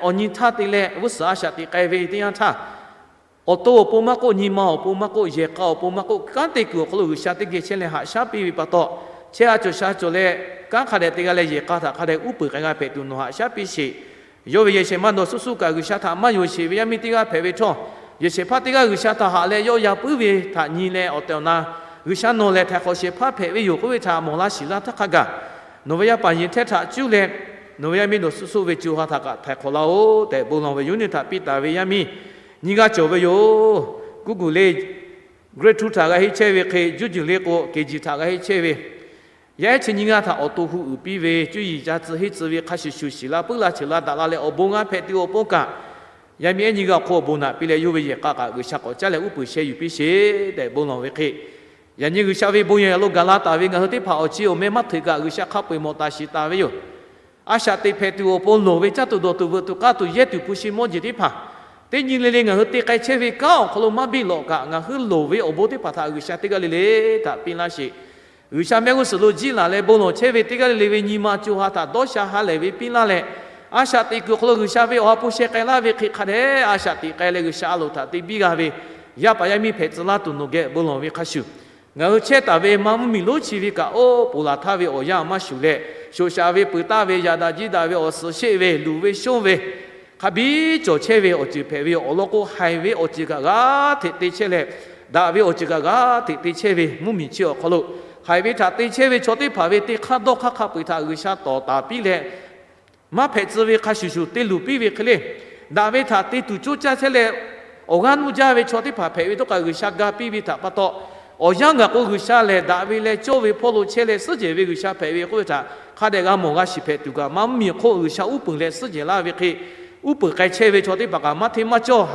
awˬ nyi htaˇ te leh g'uˇ suhˍ a shaꞈ teꞈ k'ai ve teˇ yanˇ htaˇ, awˬ to awˬ pon maˇ k'oˆ, nyi ma awˬ pon maˇ k'oˆ, yehˬ k'a awˬ pon maˇ k'oˆ, kanˉ te kuiˬ awˬ hk'aw lo G'uiˬsha teˇ geh chehˇ leh haꞈ shaˉ piˇ ve pa taw, chehˇ a cawˬ sha cawˬ leh, kanˉ hk'a dehꞈ te g'a leh yehˬ k'a htaꞈ hk'a dehꞈ uˉ peunˍ k'ai g'a hpehꞈ tuˬ nawˬ haꞈ shaˉ piˇ sheˍ. Yawˇ ve yehˬ shehˍ maˇ dawˬ suhˉ suhˉ kaꞈ G'uiˬsha htaꞈ maˇ yonˍ sheˍ ve yaˇ miˇ teˇ g'aˇ hpehꞈ ve htawˇ, yehˬ shehˍ hpaˇ teˇ g'aˇ G'uiˬsha htaꞈ haꞈ leh yawˇ ya puiˉ ve htaꞈ nyi leh awˬ tehˬ awˬ na, G'uiˬsha nawˬ lehˬ htaiˍ hk'awꞈ shehˍ hpaˇ hpehꞈ ve yoˬ k'oˆ ve htaꞈ mawˬ laˇ shiˍ laˇ htaˇ hk'a gaˬ, nawˬ ve yaˇ paˍ yehˬ htehˇ htaꞈ cuˇ leh, nawˬ ve yaˇ miˇ dawˬ suhˉ suhˉ ve co ha htaꞈ kaꞈ htaiˍ hk'awꞈ laˇ-oˆ tehꞈ bon lawˬ ve yoˬ. Neˇ htaꞈ piˇ taˍ ve yaˇ miˇ nyiˇ g'aˇ cawˬ ve yoˬ. Guˇ guiˬ le, grade two htaꞈ g'a henˇ chehˇ ve hk'e, juˇ juˬ le k'o, K G htaꞈ g'a henˇ chehˇ ve, yaˇ ehˉ chi nyiˇ g'aˇ htaꞈ awˬ to hu uiˍ piˇ ve, cuˇ yiˍ ca tcuh henˇ tcuh ve hk'a shuˍ shuˍ shiˍ la puiˉ la cheuˬ la daꞈ la leh awˬ bon g'a hpehꞈ tuˬ awˬ pon kaꞈ, yaˇ miˇ ehˉ nyiˇ g'aˇ awˬ hk'oˆ awˬ bon naꞈ piˇ leh yawˇ ve yehˬ k'a kaꞈ G'uiˬsha k'awꞈ caˉ leh uˉ peunˍ sheh yuˬ piˇ sheˍ tehꞈ bon lawˬ ve hk'e, yaꞈ nyi G'uiˬsha ve bon yehˬ lo gaˬ la taˍ ve ngaˬ hui teˇ hpaˍ awˬ chi awˬ meh maˇ hteꞈ kaꞈ G'uiˬsha hk'a peu-eˬ mawˬ taˍ shiˍ taˍ ve yoˬ. A shaꞈ teꞈ hpehꞈ tuˬ awˬ pon loˍ ve caˇ tuˬ dawˬ tuˬ veuꞈ tuˬ k'aˇ tuˬ yehˇ tuˬ hpu shi mawˇ jeˬ teˇ hpaˍ, teˇ nyi le le ngaˬ hui te k'ai chehˇ ve kanˉ awˬ hk'aw lo maˇ biˇ lawꞈ kaꞈ, ngaˬ hui loˍ ve awˬ bon teˇ hpaˍ htaꞈ G'uiˬsha teˇ g'aˇ le le htaꞈ piˇ laˇ sheˍ. G'uiˬsha mehˆ g'uˇ suhˍ lo jiˇ laˬ leh bon lawˬ chehˇ ve teˇ g'aˇ le le ve nyi ma co ha htaꞈ dawˇ sha ha lehˬ ve piˇ laˇ leh, a shaꞈ teꞈ kuiˬ awˬ hk'aw lo G'uiˬsha ve awˬ ha hpu sheh k'ai laˇ ve hk'e hk'a dehꞈ a shaꞈ teꞈ k'ai leh G'uiˬsha a loˍ htaꞈ te biˇ g'a ve yaˇ paˍ yaˇ miˇ hpehꞈ tcuh laˇ tuˬ nawˬ geh bon lawˬ ve hk'a shuˍ, ngaˬ hui chehˇ taˍ ve maˇ mvuhˇmiˬ lonˉ chi ve kaꞈ oˇ ponˬ laˬ htaˇ ve awˬ yanˇ maˇ shuˍ leh, shoꞈ shaꞈ ve peuˬ taˍ ve yaꞈ daꞈ jiˇ daꞈ ve awˬ suhˍ sheˆ ve luˬ ve shonˇ ve hk'a biˇ cawˬ chehˇ ve awˬ ceuˬ hpehꞈ ve yoˬ. Awˬ lawn k'o, haiˬ ve awˬ ceuˬ kaꞈ g'aˇ hteꞈ te chehˇ leh, daꞈ ve awˬ ceuˬ kaꞈ g'aˇ hteꞈ te chehˇ ve mvuhˇmiˬ chi awˬ hk'aw lo, haiˬ ve htaꞈ te chehˇ ve chaw teˇ hpaˍ ve te hk'aˇ dawˇ hk'aˇ hk'a peu-eˬ htaꞈ G'uiˬsha tawˍ taˍ piˇ leh, maˇ hpehꞈ tcuh ve hk'a shuˍ shuˍ te luˬ piˇ ve hk'e le, daꞈ ve htaꞈ te tuˬ coˇ caˇ chehˇ leh, awˬ g'aˇ nuˇ jaˇ ve chaw teˇ hpaˍ hpehꞈ ve htawˇ kaꞈ G'uiˬsha ga piˇ ve htaꞈ pa taw, awˬ yanˇ gaˬ k'o G'uiˬsha lehˬ daꞈ ve leh cawˇ ve hpawˇ lo chehˇ leh suhˉ jehˬ ve G'uiˬsha hpehꞈ ve k'oˆ ve htaꞈ hk'a dehꞈ g'a mawˬ g'a shiˍ hpehꞈ tuˬ kaꞈ, maˇ mvuhˇmiˬ awˬ hk'oˆ G'uiˬsha uˉ peunˍ leh suhˉ jehˬ laˇ ve hk'e, uˉ peunˍ k'ai chehˇ ve chaw teˇ hpaˍ kaꞈ maˇ hteˇ maˇ cawˇ,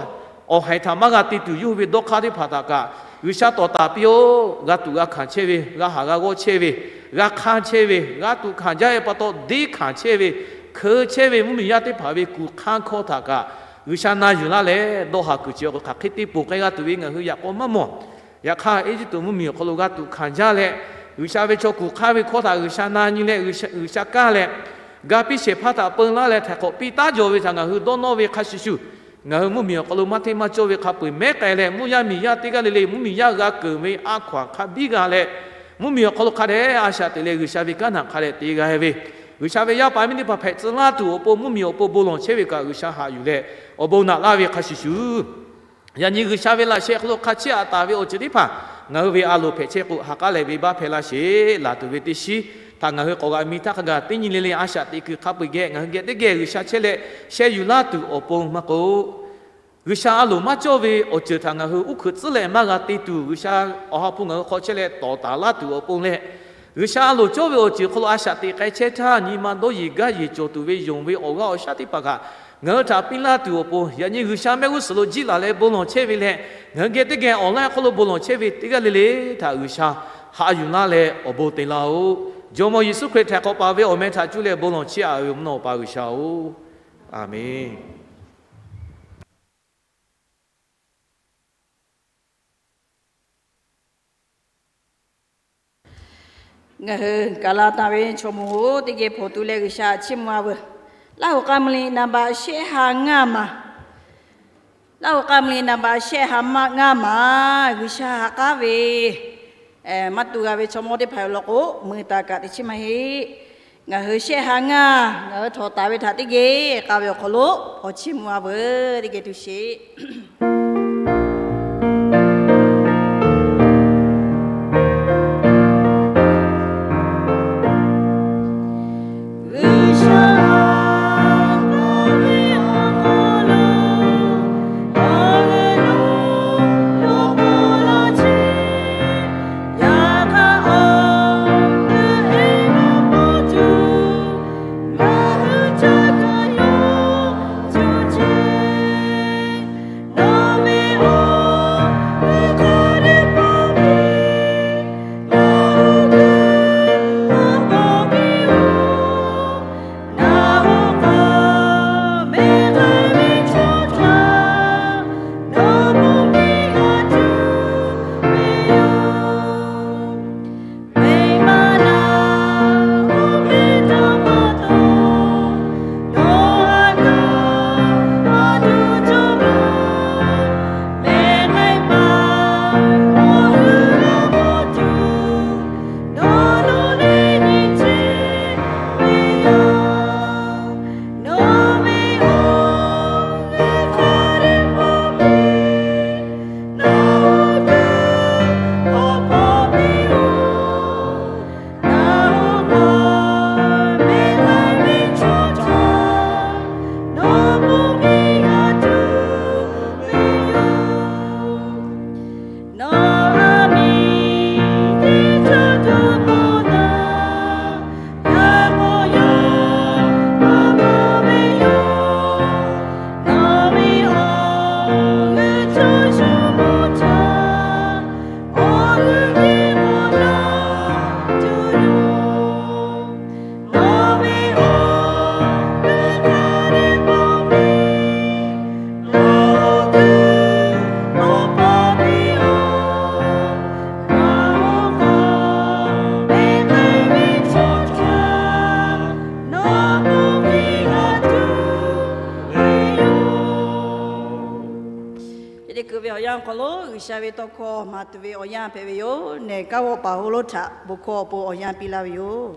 awˬ haiˬ htaꞈ maˇ g'a te tuˬ yawˇ hui ve dawˇ hk'aˇ teˇ hpaˍ htaꞈ kaꞈ G'uiˬsha tawˍ taˍ piˇ-oˆ. G'a tuꞈ g'a hkanˍ chehˇ ve, g'a haˍ g'a g'awˇ chehˇ ve, g'a hk'anˇ chehˇ ve, g'a tuꞈ hkanˍ jaˇ ve pa taw deˇ hkanˍ chehˇ ve, hkeu chehˇ ve mvuhˇmiˬ yaˇ teˇ hpaˍ ve kuˬ hk'aˇ hkawˇ htaꞈ kaꞈ G'uiˬsha na yuˬ laˇ leh, dawˇ haˍ kuiˬ chi awˬ hk'aˬ hk'e te ponˬ k'ai g'a tuˬ ve ngaˬ hui yaꞈ k'aw maˇ mawˬ. Yaꞈ hk'aˇ, Eˇjiˇtuꞈ mvuhˇmiˬ awˬ hk'aw lo g'a tuꞈ hkanˍ jaˇ leh, G'uiˬsha ve chaw kuˬ hk'aˇ ve hkawˇ htaꞈ G'uiˬsha na nyi leh, G'uiˬsha, G'uiˬsha kaˇ leh, ga piˇ shehˍ hpaˇ htaꞈ peu laˇ leh htaiˍ hk'awꞈ piˇ taˉ jaw ve htaꞈ ngaˬ hui dawˇ nawˇ ve hk'a shuˍ shuˍ, ngaˬ hui mvuhˇmiˬ awˬ hk'aw lo maˇ hteˇ maˇ cawˇ ve hk'a peu-eˬ mehˉ k'ai leh, mvuhˇ yaˇ miˬ yaˇ teˇ g'aˇ le le mvuhˇmiˬ yaˇ g'a keunˍ ve a hkaw-anˬ hk'a biˇ g'a leh, mvuhˇmiˬ awˬ hk'aw lo hk'a dehꞈ a shaꞈ teꞈ leh G'uiˬsha ve kanˉ htaꞈ hk'a dehꞈ te g'a ve, G'uiˬsha ve yaˇ paˍ miˇ teˇ hpaˍ hpehꞈ tcuh laˇ tuˬ awˬ pon mvuhˇmiˬ awˬ pon bon lawˬ chehˇ ve kaꞈ G'uiˬsha haꞈ yuˬ leh awˬ bon naꞈ laˇ ve hk'a shuˍ shuˍ, yaꞈ nyi G'uiˬsha ve laꞈ sheh hk'aw lo hk'a chiˇ aꞈ taˍ ve awˬ ceuˬ teˇ hpaˍ ngaˬ hui ve a loˍ hpehꞈ chehˇ k'o, ha k'aˉ lehˬ venˇbaˆ hpehꞈ laˇ sheˍ. Laˬ tuˬ ve teˇ shiˉ htaꞈ ngaˬ hui k'awꞈ g'a mi htaˇ hk'a gaˬ teˇ nyi le le a shaꞈ teꞈ kuiˬ hk'a peu-eˬ geh ngaˬ hui geh teˇ geh G'uiˬsha chehˇ leh sheh yuˬ laˇ tuˬ awˬ pon maˇ k'o, G'uiˬsha a loˍ maˇ cawˇ ve awˬ ceuˬ htaꞈ ngaˬ hui uˉ hkeuꞈ tcuhˉ leh maˇ g'a te tuˬ, G'uiˬsha awˬ ha hpu ngaˬ hui hk'aw chehˇ leh tawˍ taˍ laˇ tuˬ awˬ pon leh, G'uiˬsha a loˍ cawˇ ve awˬ ceuˬ hk'aw lo a shaꞈ teꞈ k'ai chehˇ htaˇ, nyi ma dawˇ yeˬ gaˇ yeˬ cawˬ tuˬ ve yonˍ ve awˬ g'aˇ awˬ shaˉ teˇ hpaˍ kaꞈ ngaˬ hui htaꞈ piˇ laˇ tuˬ awˬ pon, yaꞈ nyi G'uiˬsha mehˆ g'uˇ suhˍ lo jiˇ laˬ leh bon lawˬ chehˇ ve leh, ngaˬ hui geh teˇ geh awˬ laˇ hk'aw lo bon lawˬ chehˇ ve teˇ g'aˇ le le htaꞈ G'uiˬsha haꞈ yuˬ laˇ leh awˬ bon te laˇ-oˆ. Jawˇmawˇ Yeˍsuˆ Hkriꞈ htaiˍ hk'awꞈ paˍ ve awˬ meh htaꞈ cuˇ leh bon lawˬ chiˇ aꞈ ve mvuhˇ naw pa G'uiˬsha-oˬ, Aˍmenˍ. Ngaˬ hui gaˬ la taˍ ve chaw mawˇ-oˬ, teˇ geh hpawnˬ tu leh G'uiˬsha chiˇ mvuh-a veuˬ. Laˇ hoꞈ k'a mvuh le naˍ baꞈ shehˆ ha ngaˇ maˬ. Laˇ hoꞈ k'a mvuh le naˍ baꞈ shehˆ ha ngaˇ maˬ, G'uiˬsha ha k'aˉ ve maˇ tu g'a ve chaw mawˇ teˇ hpaˍ awˬ lawn k'o, mui taˍ kaꞈ teꞈ chiˉ maˇ heˆ. Ngaˬ hui shehˆ ha ngaˇ ngaˬ hui htawnˍ taˍ ve htaꞈ teˇ geh k'a ve awˬ hk'aw lo hpawnˬ chiˇ mvuh-a veuˬ. Teˇ geh tu sheˍ. Awˬ yanˇ awˬ hk'aw lo G'uiˬsha ve tawˇ hkawˇ maˍ tuˬ ve awˬ yanˇ hpehꞈ ve yoˬ. Nehˬ kanˉ g'awˇ paˍ hoˉ lonˉ htaꞈ bon hkawˇ awˬ pon awˬ yanˇ piˇ laˇ ve yoˬ.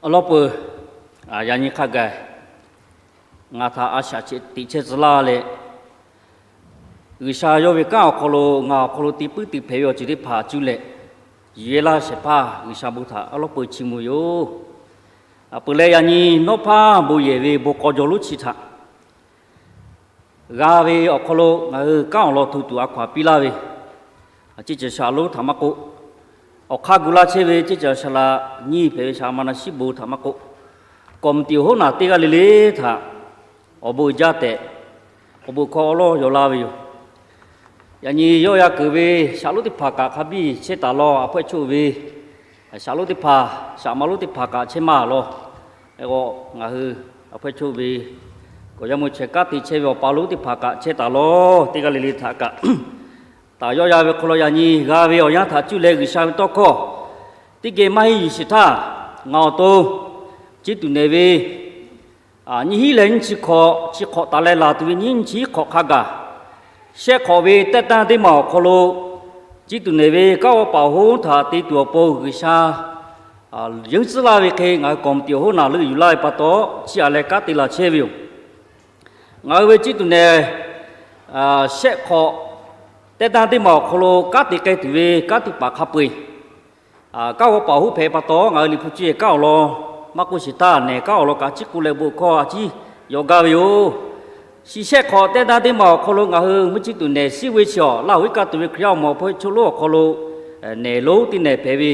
Awˬ lawn peuˬ, yaꞈ nyi hk'a gaˬ ngaˬ htaꞈ a shaꞈ teꞈ chehˇ tcuh laˇ leh, G'uiˬsha yawˇ ve kanˉ awˬ hk'aw lo ngaˬ awˬ hk'aw lo te puiˉ te hpehꞈ ve awˬ ceuˬ teˇ hpaˍ cuˇ leh, yuˬ yehˇ laˇ shehˍ hpaˇ G'uiˬsha bon htaꞈ awˬ lawn peuˬ chiˇ mvuh yoˬ. Peuˬ leh yaꞈ nyi nawˉ hpaˇ bon yehˬ ve bon k'aw jaw lonˉ chi htaꞈ g'a ve awˬ hk'aw lo ngaˬ hui kanˉ awˬ lawn hto tuˬ a hkaw aˬ piˇ laˇ ve ceˇ caˬ shaˍ lonˉ htaꞈ maˇ k'oˆ, awˬ hk'aˇ gu laˇ chehˇ ve ceˇ caˬ shaˍ laꞈ nyiˇ hpehꞈ ve shaˍ ma na shiˉ bon htaꞈ maˇ k'oˆ, kawˍmiˬ tiꞈ awˬ hoˉ naˬ teˇ g'aˇ le le htaꞈ awˬ bon uiˍ jaˇ tehꞈ, awˬ bon hkawˇ awˉ lawˉ yaw laˇ ve yoˬ. Yaꞈ nyi yawˇ ya keunˍ ve shaˍ lonˉ teˇ hpaˍ kaꞈ hk'a biˇ chehˇ taˍ law. A hpawehˇ choˆ ve shaˍ lonˉ teˇ hpaˍ, shaˍ ma lonˉ teˇ hpaˍ kaꞈ chehˇ maˇ law. Eˬ k'o, ngaˬ hui a hpawehˇ choˆ ve k'awꞈ yaˇ mvuh chaweh kanˉ te chehˇ ve awˬ pa lonˉ teˇ hpaˍ kaꞈ chehˇ taˍ law. Teˇ g'aˇ le le htaꞈ kaꞈ taˍ yawˇ ya ve hk'aw lo yaꞈ nyi g'a ve awˬ yanˇ htaꞈ cuˇ leh G'uiˬsha ve tawˇ hkawˇ teˇ geh maˇ heˆ yuˬ sheˍ htaˇ, ngaˬ awˬ to Ciˇ tuˬ nehˬ ve nyiˇ hinˉ leh nyiˇ chi hk'awꞈ, chi hk'awꞈ taˍ leh laˬ tuˬ ve nyiˇ chi hiˉ hk'awꞈ hk'a gaˬ shehˆ hk'awꞈ ve teh tanˇ teˇ maˬ awˬ hk'aw lo, Ciˇ tuˬ nehˬ ve kanˉ g'awˇ paˍ hoˉ htaꞈ te tuˬ awˬ pon G'uiˬsha yeunˇ tcuhˉ laˇ ve hk'e ngaˬ hui kawˍmiˬ tiꞈ awˬ hoˉ naˬ leuˆ yuˬ laˇ ve pa taw, chiˇ aꞈ leh kanˉ te laˬ chehˇ ve yoˬ. Ngaˬ hui ve Ciˇ tuˬ nehˬ shehˆ hk'awꞈ teh tanˇ teˇ maˬ awˬ hk'aw lo kanˉ te k'ai tuˬ ve kanˉ te paˍ hk'a peu-eˬ, kanˉ g'awˇ paˍ hoˉ hpehꞈ pa taw, ngaˬ hui Liꞈ hpu cuˇ yehˬ kanˉ awˬ lawn maˇ k'oˆ sheˍ htaˇ, nehˬ kanˉ awˬ lawn kaꞈ a ciˉ k'oˆ leh bon hkawˇ a ciˉ yaw gaˇ ve yoˬ. Shi shehˆ hk'awꞈ teh tanˇ teˇ maˬ awˬ hk'aw lo ngaˬ hui mvuhˇ ciˇ tuˬ nehˬ siˉ ve chi awˬ Laˇ huˍ iˉ kaˆ tuˬ ve Hkriꞈ yaˇ awˬ moˍ awˬ hpawehˇ choˆ lonˉ awˬ hk'aw lo nehˬ lonˉ teˇ nehˬ hpehꞈ ve,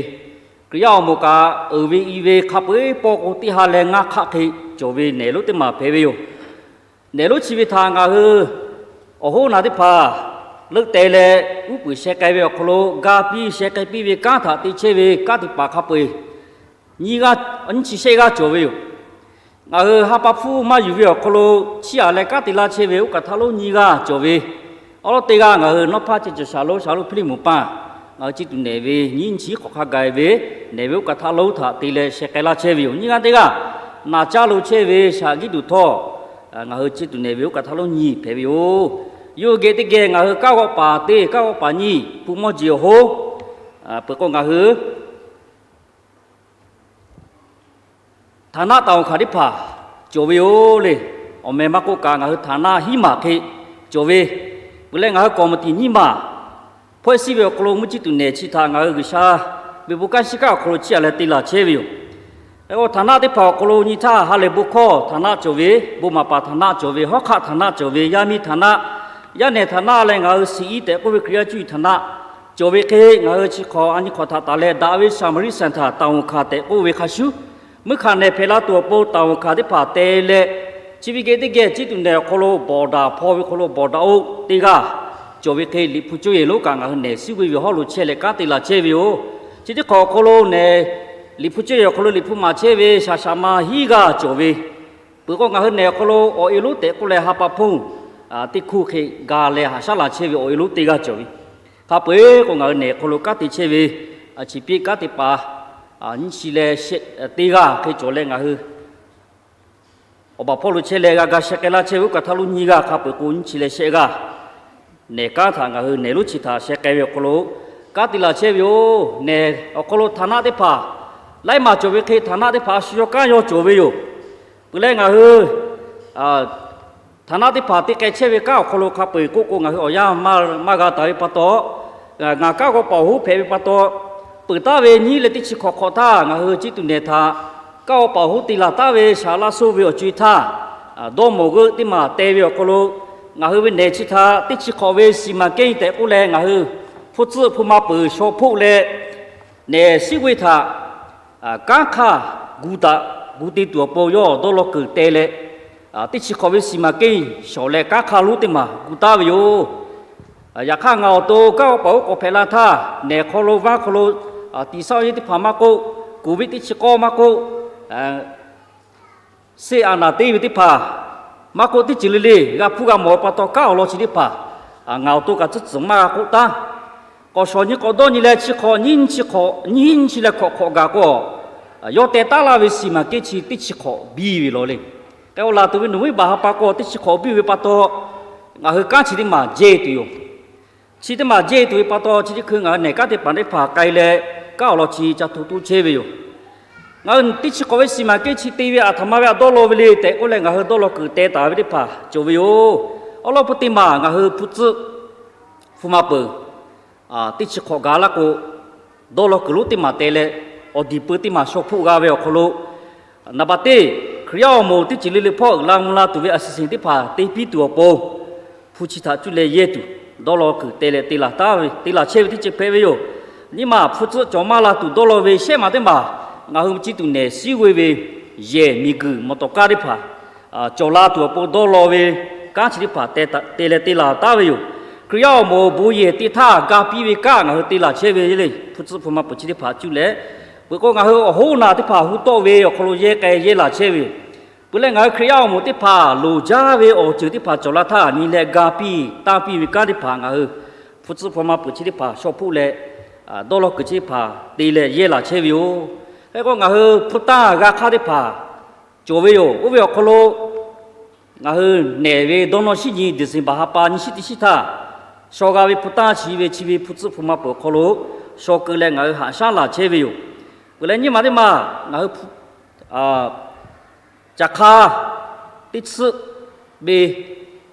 Hkriꞈ yaˇ awˬ moˍ kaꞈ uiˍ ve i ve hk'a peu-eˬ pawˇ k'o teˇ ha leh ngaˇ hk'aˆ hk'e cawˬ ve nehˬ lonˉ teˇ maˬ hpehꞈ ve yoˬ. Nehˬ lonˉ chi ve htaꞈ ngaˬ hui awˬ hoˉ naˬ teˇ hpaˍ leuˆ teh leh uˉ peunˍ sheh k'ai ve awˬ hk'aw lo ga piˇ sheh k'ai piˇ ve kanˉ htaꞈ te chehˇ ve kanˉ te paˍ hk'a peu-eˬ nyiˇ g'aˇ, nyiˇ chi shehˆ g'aˇ cawˬ ve yoˬ. Ngaˬ hui ha pa hpfuhˇ maˇ yuˬ ve awˬ hk'aw lo chiˇ aꞈ leh kanˉ te laˇ chehˇ ve oˇ kaˬ htaˇ lonˉ nyiˇ g'aˇ cawˬ ve, awˉ lawˉ teˇ g'aˇ ngaˬ hui nawˉ hpaˇ ceˇ caˬ shaˍ lonˉ, shaˍ lonˉ Hpiˇliˇ moˍ paˇ ngaˬ hui Ciˇ tuˬ nehˬ ve nyiˇ chi hk'awꞈ hk'a gaˬ ve nehˬ ve oˇ kaˬ htaˇ lonˉ htaꞈ te leh sheh k'ai laˇ chehˇ ve yoˬ. Nyiˇ g'aˇ teˇ g'aˇ naˍ caˇ lo chehˇ ve shaˍ giˇ duˬ htawˇ, ngaˬ hui Ciˇ tuˬ nehˬ ve oˇ kaˬ htaˇ lonˉ nyiˇ hpehꞈ ve yoˬ. Yawˇ hui geh teˇ geh ngaˬ hui kanˉ g'awˇ paˍ teˇ, kanˉ g'awˇ paˍ nyiˇ, hpu mawˇ jeˬ awˬ hoˉ, peuˬ k'o ngaˬ hui htaˍ naˆ taˍ awˬ hkanˍ teˇ hpaˍ cawˬ ve yoˬ le. Awˬ meh maˇ k'oˆ kaꞈ ngaˬ hui htaˍ naˆ hiˉ maˬ hk'e cawˬ ve, peuˬ leh ngaˬ hui kawˍ maˍ tiꞈ nyiˇ maˬ hpawehˇ siˉ ve awˬ hk'aw lo mvuhˇ ciˇ tuˬ nehˬ chi htaꞈ ngaˬ hui G'uiˬsha ve bon kanˉ shiˉ kanˉ awˬ hk'aw lo chiˇ aꞈ leh te laˬ chehˇ ve yoˬ. Hk'e k'o htaˍ naˆ teˇ hpaˍ awˬ hk'aw lo nyi htaˇ ha lehˬ bon hkawˇ htaˍ naˆ cawˬ ve, bon maˍ paˍ htaˍ naˆ cawˬ ve, hawˉ hk'aˆ htaˍ naˆ cawˬ ve, yaˇ miˇ htaˍ naˆ, yaˇ nehˬ htaˍ naˆ leh ngaˬ hui siˍ iˉ tehꞈ k'oˆ ve Hkriꞈ yaˇ cuˇ yiˍ htaˍ naˆ cawˬ ve hk'e, ngaˬ hui chi hk'awꞈ a nyi hk'awꞈ htaꞈ taˍ leh daꞈ ve Saˍmaˍriˆ Saˍ htaꞈ taˍ awˬ hkanˍ tehꞈ k'oˆ ve hk'a shuˉ, muiˉ hkanˍ nehˬ hpehꞈ la tuˬ awˬ pon taˍ awˬ hkanˍ teˇ hpaˍ te leh, chi ve geh teˇ geh Ciˇ tuˬ nehˬ awˬ hk'aw lo bawˬ daꞈ hpaw ve hk'aw lo bawˬ daꞈ oˇ teˇ g'aˇ cawˬ ve hk'e, Liꞈ hpu cuˇ yehˬ lonˉ kaꞈ ngaˬ hui nehˬ suˉ ve ve hawˉ lo chehˇ leh kanˉ te laˬ chehˇ ve yoˬ. Chi teˇ hk'awꞈ awˬ hk'aw lo nehˬ Liꞈ hpu cuˇ yehˬ awˬ hk'aw lo Liꞈ hpu maˍ chehˇ ve shaˍ shaˍ ma hiˉ g'aˇ cawˬ ve, peuˬ k'o ngaˬ hui nehˬ awˬ hk'aw lo awˬ e lonˉ tehꞈ k'oˆ leh ha pa hponˇ teˇ hkuˇ hk'e ga leh haꞈ shaˉ la chehˇ ve awˬ e lonˉ teˇ g'aˇ cawˬ ve, hk'a peu-eˬ k'o ngaˬ hui nehˬ awˬ hk'aw lo kanˉ te chehˇ ve chi piˇ kanˉ te paˍ nyiˇ chi leh shehˆ teˇ g'aˇ hk'e cawˬ leh ngaˬ hui awˬ baˬ hpawˇ lo chehˇ leh g'a ga sheh k'ai laˇ chehˇ ve oˇ kaˬ htaˇ lonˉ nyiˇ g'aˇ hk'a peu-eˬ k'o nyiˇ chi leh shehˆ g'aˇ nehˬ kanˉ htaꞈ ngaˬ hui nehˬ lonˉ chi htaꞈ sheh k'ai ve awˬ hk'aw lo kanˉ te laˬ chehˇ ve yoˬ. Nehˬ awˬ hk'aw lo htaˍ naˆ teˇ hpaˍ laiˉ maˬ cawˬ ve hk'e, htaˍ naˆ teˇ hpaˍ a shu yawˇ kanˉ yawˇ cawˬ ve yoˬ. Peuˬ leh ngaˬ hui htaˍ naˆ teˇ hpaˍ te k'ai chehˇ ve kanˉ awˬ hk'aw lo hk'a peu-eˬ k'oˆ k'o ngaˬ hui awˬ yanˇ maˇ g'a taˍ ve pa taw, ngaˬ kanˉ g'awˇ paˍ awˬ hoˉ hpehꞈ ve pa taw, peuˬ taˍ ve nyiˇ leh teˇ chi hk'awꞈ hk'awꞈ htaˇ ngaˬ hui Ciˇ tuˬ nehˬ htaꞈ kanˉ g'awˇ paˍ awˬ hoˉ te laˬ taˉ ve shaˍ laˇ soˇ ve awˬ co-e htaˇ, dawˇ mawˬ g'euˆ teˇ maˬ te ve awˬ hk'aw lo ngaˬ hui ve nehˬ chi htaꞈ teˇ chi hk'awꞈ ve siˍ maˍ kehˉ tehꞈ k'oˆ leh ngaˬ hui hpu tcuhˆ hpu ma peuˬ shaw hpoˆ leh nehˬ siˉ ve htaꞈ kanˉ hk'aˇ gu taꞈ gu te tuˬ awˬ pon yawˇ dawˇ law kuiˬ te leh, teˇ chi hk'awꞈ ve siˍ maˍ kehˉ shawˍ leh kanˉ hk'aˇ lonˉ teˇ maˬ gu taˉ ve yoˬ. Yaꞈ hk'aˇ ngaˬ awˬ to kanˉ g'awˇ paˍ oˉ k'awꞈ hpehꞈ la htaˇ, nehˬ hk'aw lo vaˇ hk'aw lo tiꞈ saˉ awˬ yeˇ teˇ hpaˍ maˇ k'oˆ, COVID teˇ chi k'awˇ maˇ k'oˆ, Seˇ aꞈ naˍ teˇ ve teˇ hpaˍ, maˇ k'oˆ teˇ ceuˬ le le g'a hpuˇ g'a mawˬ pa taw, kanˉ awˬ lawn chi teˇ hpaˍ ngaˬ awˬ to kaꞈ tcuhˉ tcuhˬ maˇ g'a k'oˆ taˉ. K'awꞈ shawˍ nyi k'awꞈ dawˇ nyi leh, chi hk'awꞈ nyiˇ nyi chi hk'awꞈ nyiˇ nyi chi leh hk'awꞈ hk'awꞈ gaˬ k'o, yawˇ teh taˉ laˇ ve စီမံကိန်း chi teˇ chi hk'awꞈ biˇ ve law le. K'ai awˬ laˬ tuˬ ve nawˬ viˉ baˬ ha pa k'o, teˇ chi hk'awꞈ biˇ ve pa taw, ngaˬ hui kanˉ chi teˇ maˬ jehˇ tuˬ yoˬ. Chi teˇ maˬ jehˇ tuˬ ve pa taw, chi teˇ hkui ngaˬ hui nehˬ kanˉ teˇ hpaˍ teˇ hpaˍ k'ai leh, kanˉ awˬ lawn chi ca hto toˇ chehˇ ve yoˬ. Ngaˬ hui teˇ chi hk'awꞈ ve စီမံကိန်း chi te ve aˬ htoꞈ ma ve aꞈ dawˇ law ve le tehꞈ k'oˆ leh, ngaˬ hui dawˇ law kuiˬ teh taˍ ve teˇ hpaˍ cawˬ ve yoˬ. Awˬ lawn pu teˇ maˬ ngaˬ hui hpu tcuhˆ hpu ma peuˬ teˇ chi hk'awꞈ gaˬ laˇ k'o, dawˇ law kuiˬ lonˉ teˇ maˬ te leh, awˬ diˬ pui teˇ maˬ shaw hpoˆ g'a ve awˬ hk'aw lo, naˍ baˬ teˇ, Hkriꞈ yaˇ awˬ moˍ teˇ ceuˬ le le hpawˇ uiˍ la mvuh la tuˬ ve aˬ siˍ siˍ teˇ hpaˍ te piˇ tuˬ awˬ pon, hpu chi htaꞈ cuˇ leh yehˇ tuˬ, dawˇ law kuiˬ te leh te laˬ taˉ ve, te laˬ chehˇ ve teˇ ceuˬ hpehꞈ ve yoˬ. Nyiˇ maˬ hpu tcuhˆ cawˬ maˇ la tuˬ dawˇ law ve shehˆ maˬ teˇ maˬ, ngaˬ hui chi tuˬ nehˬ suiˉ ve ve yehˬ miˬ guiˬ mawˬ tawˍ kaˇ teˇ hpaˍ cawˬ la tuˬ awˬ pon dawˇ law ve kanˉ chi teˇ hpaˍ te leh te laˬ taˉ ve yoˬ. Hkriꞈ yaˇ awˬ moˍ bon yehˬ teˇ htaˇ ga piˇ ve kanˉ ngaˬ hui te laˬ chehˇ ve le. Hpu tcuhˆ hpu ma peuˬ chi teˇ hpaˍ cuˇ leh, peuˬ k'o ngaˬ hui awˬ hoˉ naˬ teˇ hpaˍ hu tawˆ ve awˬ hk'aw lo yehˇ k'ai yehˇ laˬ chehˇ ve yoˬ. Peuˬ leh ngaˬ hui Hkriꞈ yaˇ awˬ moˍ teˇ hpaˍ loˍ jaˇ ve awˬ ceuˬ teˇ hpaˍ cawˬ la htaˇ nyi leh ga piˇ tanˇ piˇ ve kanˉ teˇ hpaˍ ngaˬ hui hpu tcuhˆ hpu ma peuˬ chi teˇ hpaˍ shaw hpoˆ leh, dawˇ law kuiˬ chi teˇ hpaˍ te leh yehˇ laˬ chehˇ ve yoˬ. Hk'e k'o ngaˬ hui hpu tanˇ g'a hk'aˇ teˇ hpaˍ cawˬ ve yoˬ. Oˇ ve awˬ hk'aw lo ngaˬ hui nehˬ ve dawˇ nawˇ shinˉ nyi December ha pa nyi shinˉ teˇ shinˉ htaˇ, shaw g'a ve hpu tanˇ chi ve chi ve hpu tcuhˆ hpu ma peuˬ awˬ hk'aw lo shaw keu leh ngaˬ hui haꞈ shaˉ laˬ chehˇ ve yoˬ. Peuˬ leh nyiˇ maˬ teˇ maˬ ngaˬ hui caˬ hk'a teˇ tsuhˆ ve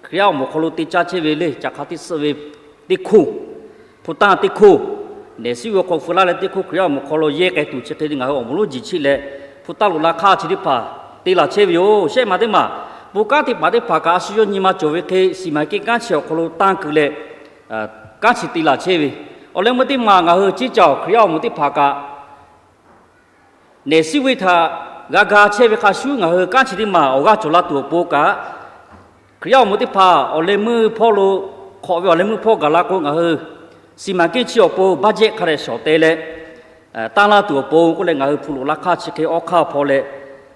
Hkriꞈ yaˇ awˬ moˍ hk'aw lo te caˇ chehˇ ve le. Caˬ hk'a teˇ tsuhˆ ve teˇ hkoˇ, hpu tanˇ teˇ hkoˇ, nehˬ suiˉ ve awˬ hk'aw feu laˇ leh teˇ hk'oˇ Hkriꞈ yaˇ awˬ moˍ hk'aw lo yehˇ k'ai tuˬ chi hk'e ngaˬ hui awˬ moˍ lonˉ jiˬ chiˆ leh, hpu tanˇ loꞈ la hk'aˇ chi teˇ hpaˍ te laˬ chehˇ ve yoˬ. Shehˆ maˬ teˇ maˬ, bon kanˉ teˇ hpaˍ teˇ hpaˍ kaꞈ a shu yawˇ nyi ma cawˬ ve hk'e စီမံကိန်း kanˉ chi awˬ hk'aw lo tanˇ keu leh, kanˉ chi te laˬ chehˇ ve, awˬ leh meuˇ teˇ maˬ ngaˬ hui ceˇ caˬ Hkriꞈ yaˇ awˬ moˍ teˇ hpaˍ kaꞈ nehˬ suiˉ ve htaꞈ g'a ga chehˇ ve hk'a shuˉ ngaˬ hui kanˉ chi teˇ maˬ awˬ g'aˇ cawˬ la tuˬ awˬ pon kaꞈ, Hkriꞈ yaˇ awˬ moˍ teˇ hpaˍ awˬ leh meuˇ hpawˇ lo hk'awꞈ ve awˬ leh meuˇ hpawˇ gaˬ la k'o, ngaˬ hui စီမံကိန်း chi awˬ pon budget hk'a dehꞈ shawˍ te leh tanˇ laˇ tuˬ awˬ pon k'oˆ leh, ngaˬ hui hpu loꞈ la hk'aˇ chi hk'e awˉ hk'aˇ hpaw leh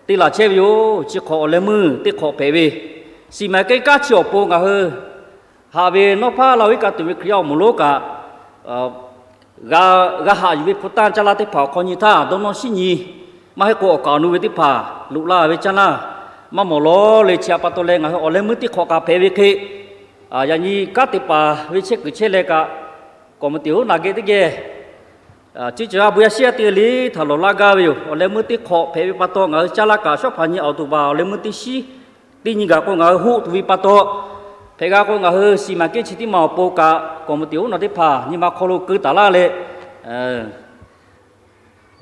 te laˬ chehˇ ve yoˬ. Chi hk'awꞈ awˬ leh meuˇ teˇ hk'awꞈ hpehꞈ ve စီမံကိန်း kanˉ chi awˬ pon ngaˬ hui haꞈ ve nawˉ hpaˇ Laˇ huˍ iˉ kaˆ tuˬ ve Hkriꞈ yaˇ awˬ moˍ lonˉ kaꞈ g'a haꞈ yuˬ ve hpu tanˇ caˇ laˇ teˇ hpaˍ awˬ hk'aw nyi htaˇ, dawˇ nawˇ shinˉ nyi maˇ heˆ k'o awˬ kaˍ awˬ nu ve teˇ hpaˍ loꞈ la ve caˇ laˇ maˇ mawˬ lawˬ le. Chi htaꞈ pa taw leh ngaˬ hui awˬ leh meuˇ teˇ hk'awꞈ kaꞈ hpehꞈ ve hk'e, yaꞈ nyi kanˉ te paˍ ve chehˇ kuiˬ chehˇ leh kaꞈ, kawꞈ meuꞈ teꞈ hoˉ naˬ geh teˇ geh ceˇ caˬ a bon yaˇ shiˉ yaˇ teˇ g'aˇ le htaꞈ lawˬ laˇ gaˇ ve yoˬ. Awˬ leh meuˇ teˇ hk'awꞈ hpehꞈ ve pa taw, ngaˬ hui caˇ laˇ kaꞈ shawˉ hpaˍ nyi awˬ to baˬ awˬ leh meuˇ teˇ shinˉ teˇ nyi gaˬ k'o, ngaˬ hui hoˆ tuˬ ve pa taw, hpehꞈ g'a k'o, ngaˬ hui စီမံကိန်း chi teˇ maˬ awˬ pon kaꞈ kawꞈ meuꞈ teꞈ hoˉ naˬ teˇ hpaˍ nyi ma hk'aw lo keu taˍ laˇ leh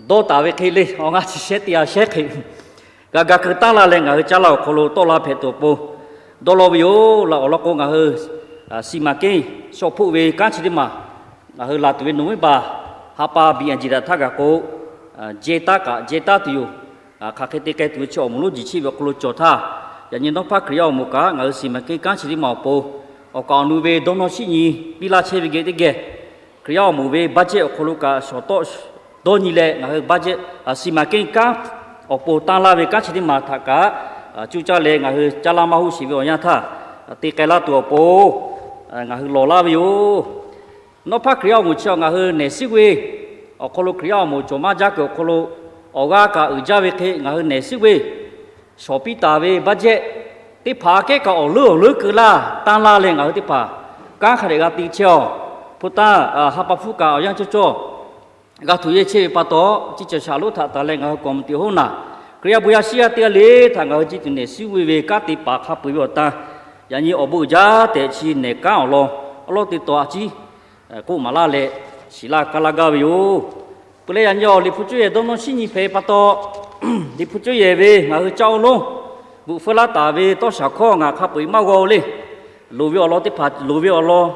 dawˇ taˍ ve hk'e le. Awˬ g'aˇ chi shehˉ teˇ g'aˇ shehˉ hk'e g'a ga keu taˉ laˇ leh, ngaˬ hui caˇ laˇ awˬ hk'aw lo tawˆ la hpehꞈ tuˬ awˬ pon dawˇ law ve yoˬ. Laꞈ awˬ lawn k'o, ngaˬ hui စီမံကိန်း shaw hpoˆ ve kanˉ chi teˇ maˬ ngaˬ hui laˬ tuˬ ve nawˬ viˉ baˬ ha pa biˬ aˬ jeˬ daꞈ htaˇ gaˬ k'o, jehˇ taˉ kaꞈ jehˇ taˉ tuˬ yoˬ. Hk'aˬ hk'e te k'ai tuˬ ve chi awˬ moˍ lonˉ jiˬ chiˆ ve awˬ hk'aw lo cawˬ htaˇ, yaꞈ nyi nawˉ hpaˇ Hkriꞈ yaˇ awˬ moˍ kaꞈ ngaˬ hui စီမံကိန်း kanˉ chi teˇ maˬ awˬ pon awˬ kaˍ awˬ nu ve dawˇ nawˇ shinˉ nyi piˇ laˇ chehˇ ve geh teˇ geh, Hkriꞈ yaˇ awˬ moˍ ve budget awˬ hk'aw lo kaꞈ shawˍ tawˆ dawˇ nyi leh, ngaˬ hui budget စီမံကိန်း kanˉ awˬ pon tanˇ laˇ ve kanˉ chi teˇ maˬ htaꞈ kaꞈ cuˇ caˇ leh ngaˬ hui caˇ laˇ maˇ huˆ sheˍ ve awˬ yanˇ htaˇ, te k'ai laˇ tuˬ awˬ pon ngaˬ hui lawˬ laˇ ve yoˬ. Nawˉ hpaˇ Hkriꞈ yaˇ awˬ moˍ chi awˬ ngaˬ hui nehˬ suiˉ ve awˬ hk'aw lo, Hkriꞈ yaˇ awˬ moˍ cawˬ maˇ jaˇ kuiˬ awˬ hk'aw lo awˬ g'aˇ kaꞈ uiˍ jaˇ ve hk'e, ngaˬ hui nehˬ suiˉ ve shawˍ piˇ taˍ ve budget teˇ hpaˍ aꞈ kehˉ kaꞈ awˬ leuˉ awˬ leuˉ keu laˇ tanˇ laˇ leh, ngaˬ hui teˇ hpaˍ kanˉ hk'a dehꞈ g'a te chehˇ awˬ, hpu tanˇ ha pa hpfuhˇ kaꞈ awˬ yanˇ cawˇ cawˇ g'a htuꞈ yehˇ chehˇ ve pa taw, ceˇ caˬ shaˍ lonˉ htaꞈ taˍ leh ngaˬ hui kawꞈ meuꞈ teꞈ hoˉ naˬ, Hkriꞈ yaˇ bon yaˇ shiˉ yaˇ teˇ g'aˇ le htaꞈ ngaˬ hui ceˇ tuˬ nehˬ suiˉ ve kanˉ te paˍ hk'a peu-eˬ ve awˬ tan, yaꞈ nyi awˬ bon uiˍ jaˇ tehꞈ chi nehˬ kanˉ awˬ lawn awˉ lawˉ te taw a ciˉ k'oˆ maˍ laˇ leh, shiˍ laˇ kaˇ laˇ gaˇ ve yoˬ. Peuˬ leh yaꞈ nyi awˬ liꞈ hpu cuˇ yehˬ dawˇ nawˇ shinˉ nyi hpehꞈ pa taw, liꞈ hpu cuˇ yehˬ ve ngaˬ hui caˇ oˇ lonˉ bvuhꞈ feu laˇ taˍ ve tawˇ shaˍ hkawˇ ngaˬ hk'a peu-eˬ maˇ g'aw le. Loˍ ve awˬ lawn teˇ hpaˍ, loˍ ve awˬ lawn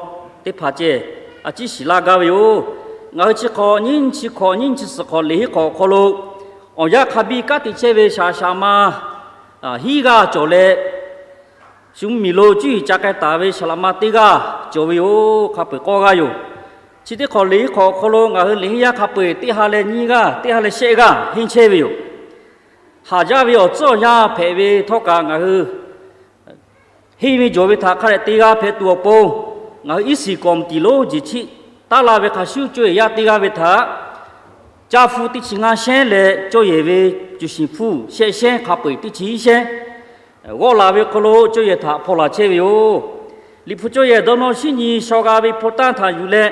teˇ hpaˍ ceh a ciˉ shiˍ laˇ gaˇ ve yoˬ. Ngaˬ hui chi hk'awꞈ nyiˇ chi hk'awꞈ nyiˇ chi suhˍ hk'awꞈ liꞈ henˇ hk'awꞈ awˬ hk'aw lo awˬ yanˇ hk'a biˇ kanˉ te chehˇ ve shaˍ shaˍ ma hiˉ g'aˇ cawˬ leh, shu miˬ lo cuˇ yiˍ ca k'ai taˍ ve shaˍ laꞈ ma teˇ g'aˇ cawˬ ve yoˬ. Hk'a peu-eˬ k'awˇ g'aˇ yoˬ. Chi teˇ hk'awꞈ liꞈ henˇ hk'awꞈ awˬ hk'aw lo ngaˬ hui liꞈ henˇ yaˇ hk'a peu-eˬ teˇ ha leh nyiˇ g'aˇ, teˇ ha leh shehˆ g'aˇ henˇ chehˇ ve yoˬ. Haˍ jaˇ ve awˬ tcuhˉ awˬ yanˇ hpehꞈ ve htawˇ kaꞈ ngaˬ hui henˇ ve jawˬ ve htaꞈ hk'a dehꞈ te g'a hpehꞈ tuˬ awˬ pon, ngaˬ hui iˉ shiˍ kawˍ tiˍ lonˉ jeˬ chiˆ taˉ laˇ ve hk'a shuˉ cawˇ yehˬ yaˇ teˇ g'aˇ ve htaꞈ caˇ hpu teˇ chi ngaˇ shehnˉ leh cawˇ yehˬ ve cuˬ shiˍ hpu shehˆ shehnˉ hk'a peu-eˬ teˇ chi iˉ shehnˉ g'awˆ laˬ ve hk'aw lo cawˇ yehˬ htaꞈ hpaw laˬ chehˇ ve yoˬ. Liꞈ hpu cawˇ yehˬ dawˇ nawˇ shinˉ nyi shaw g'a ve hpu tanˇ htaꞈ yuˬ leh,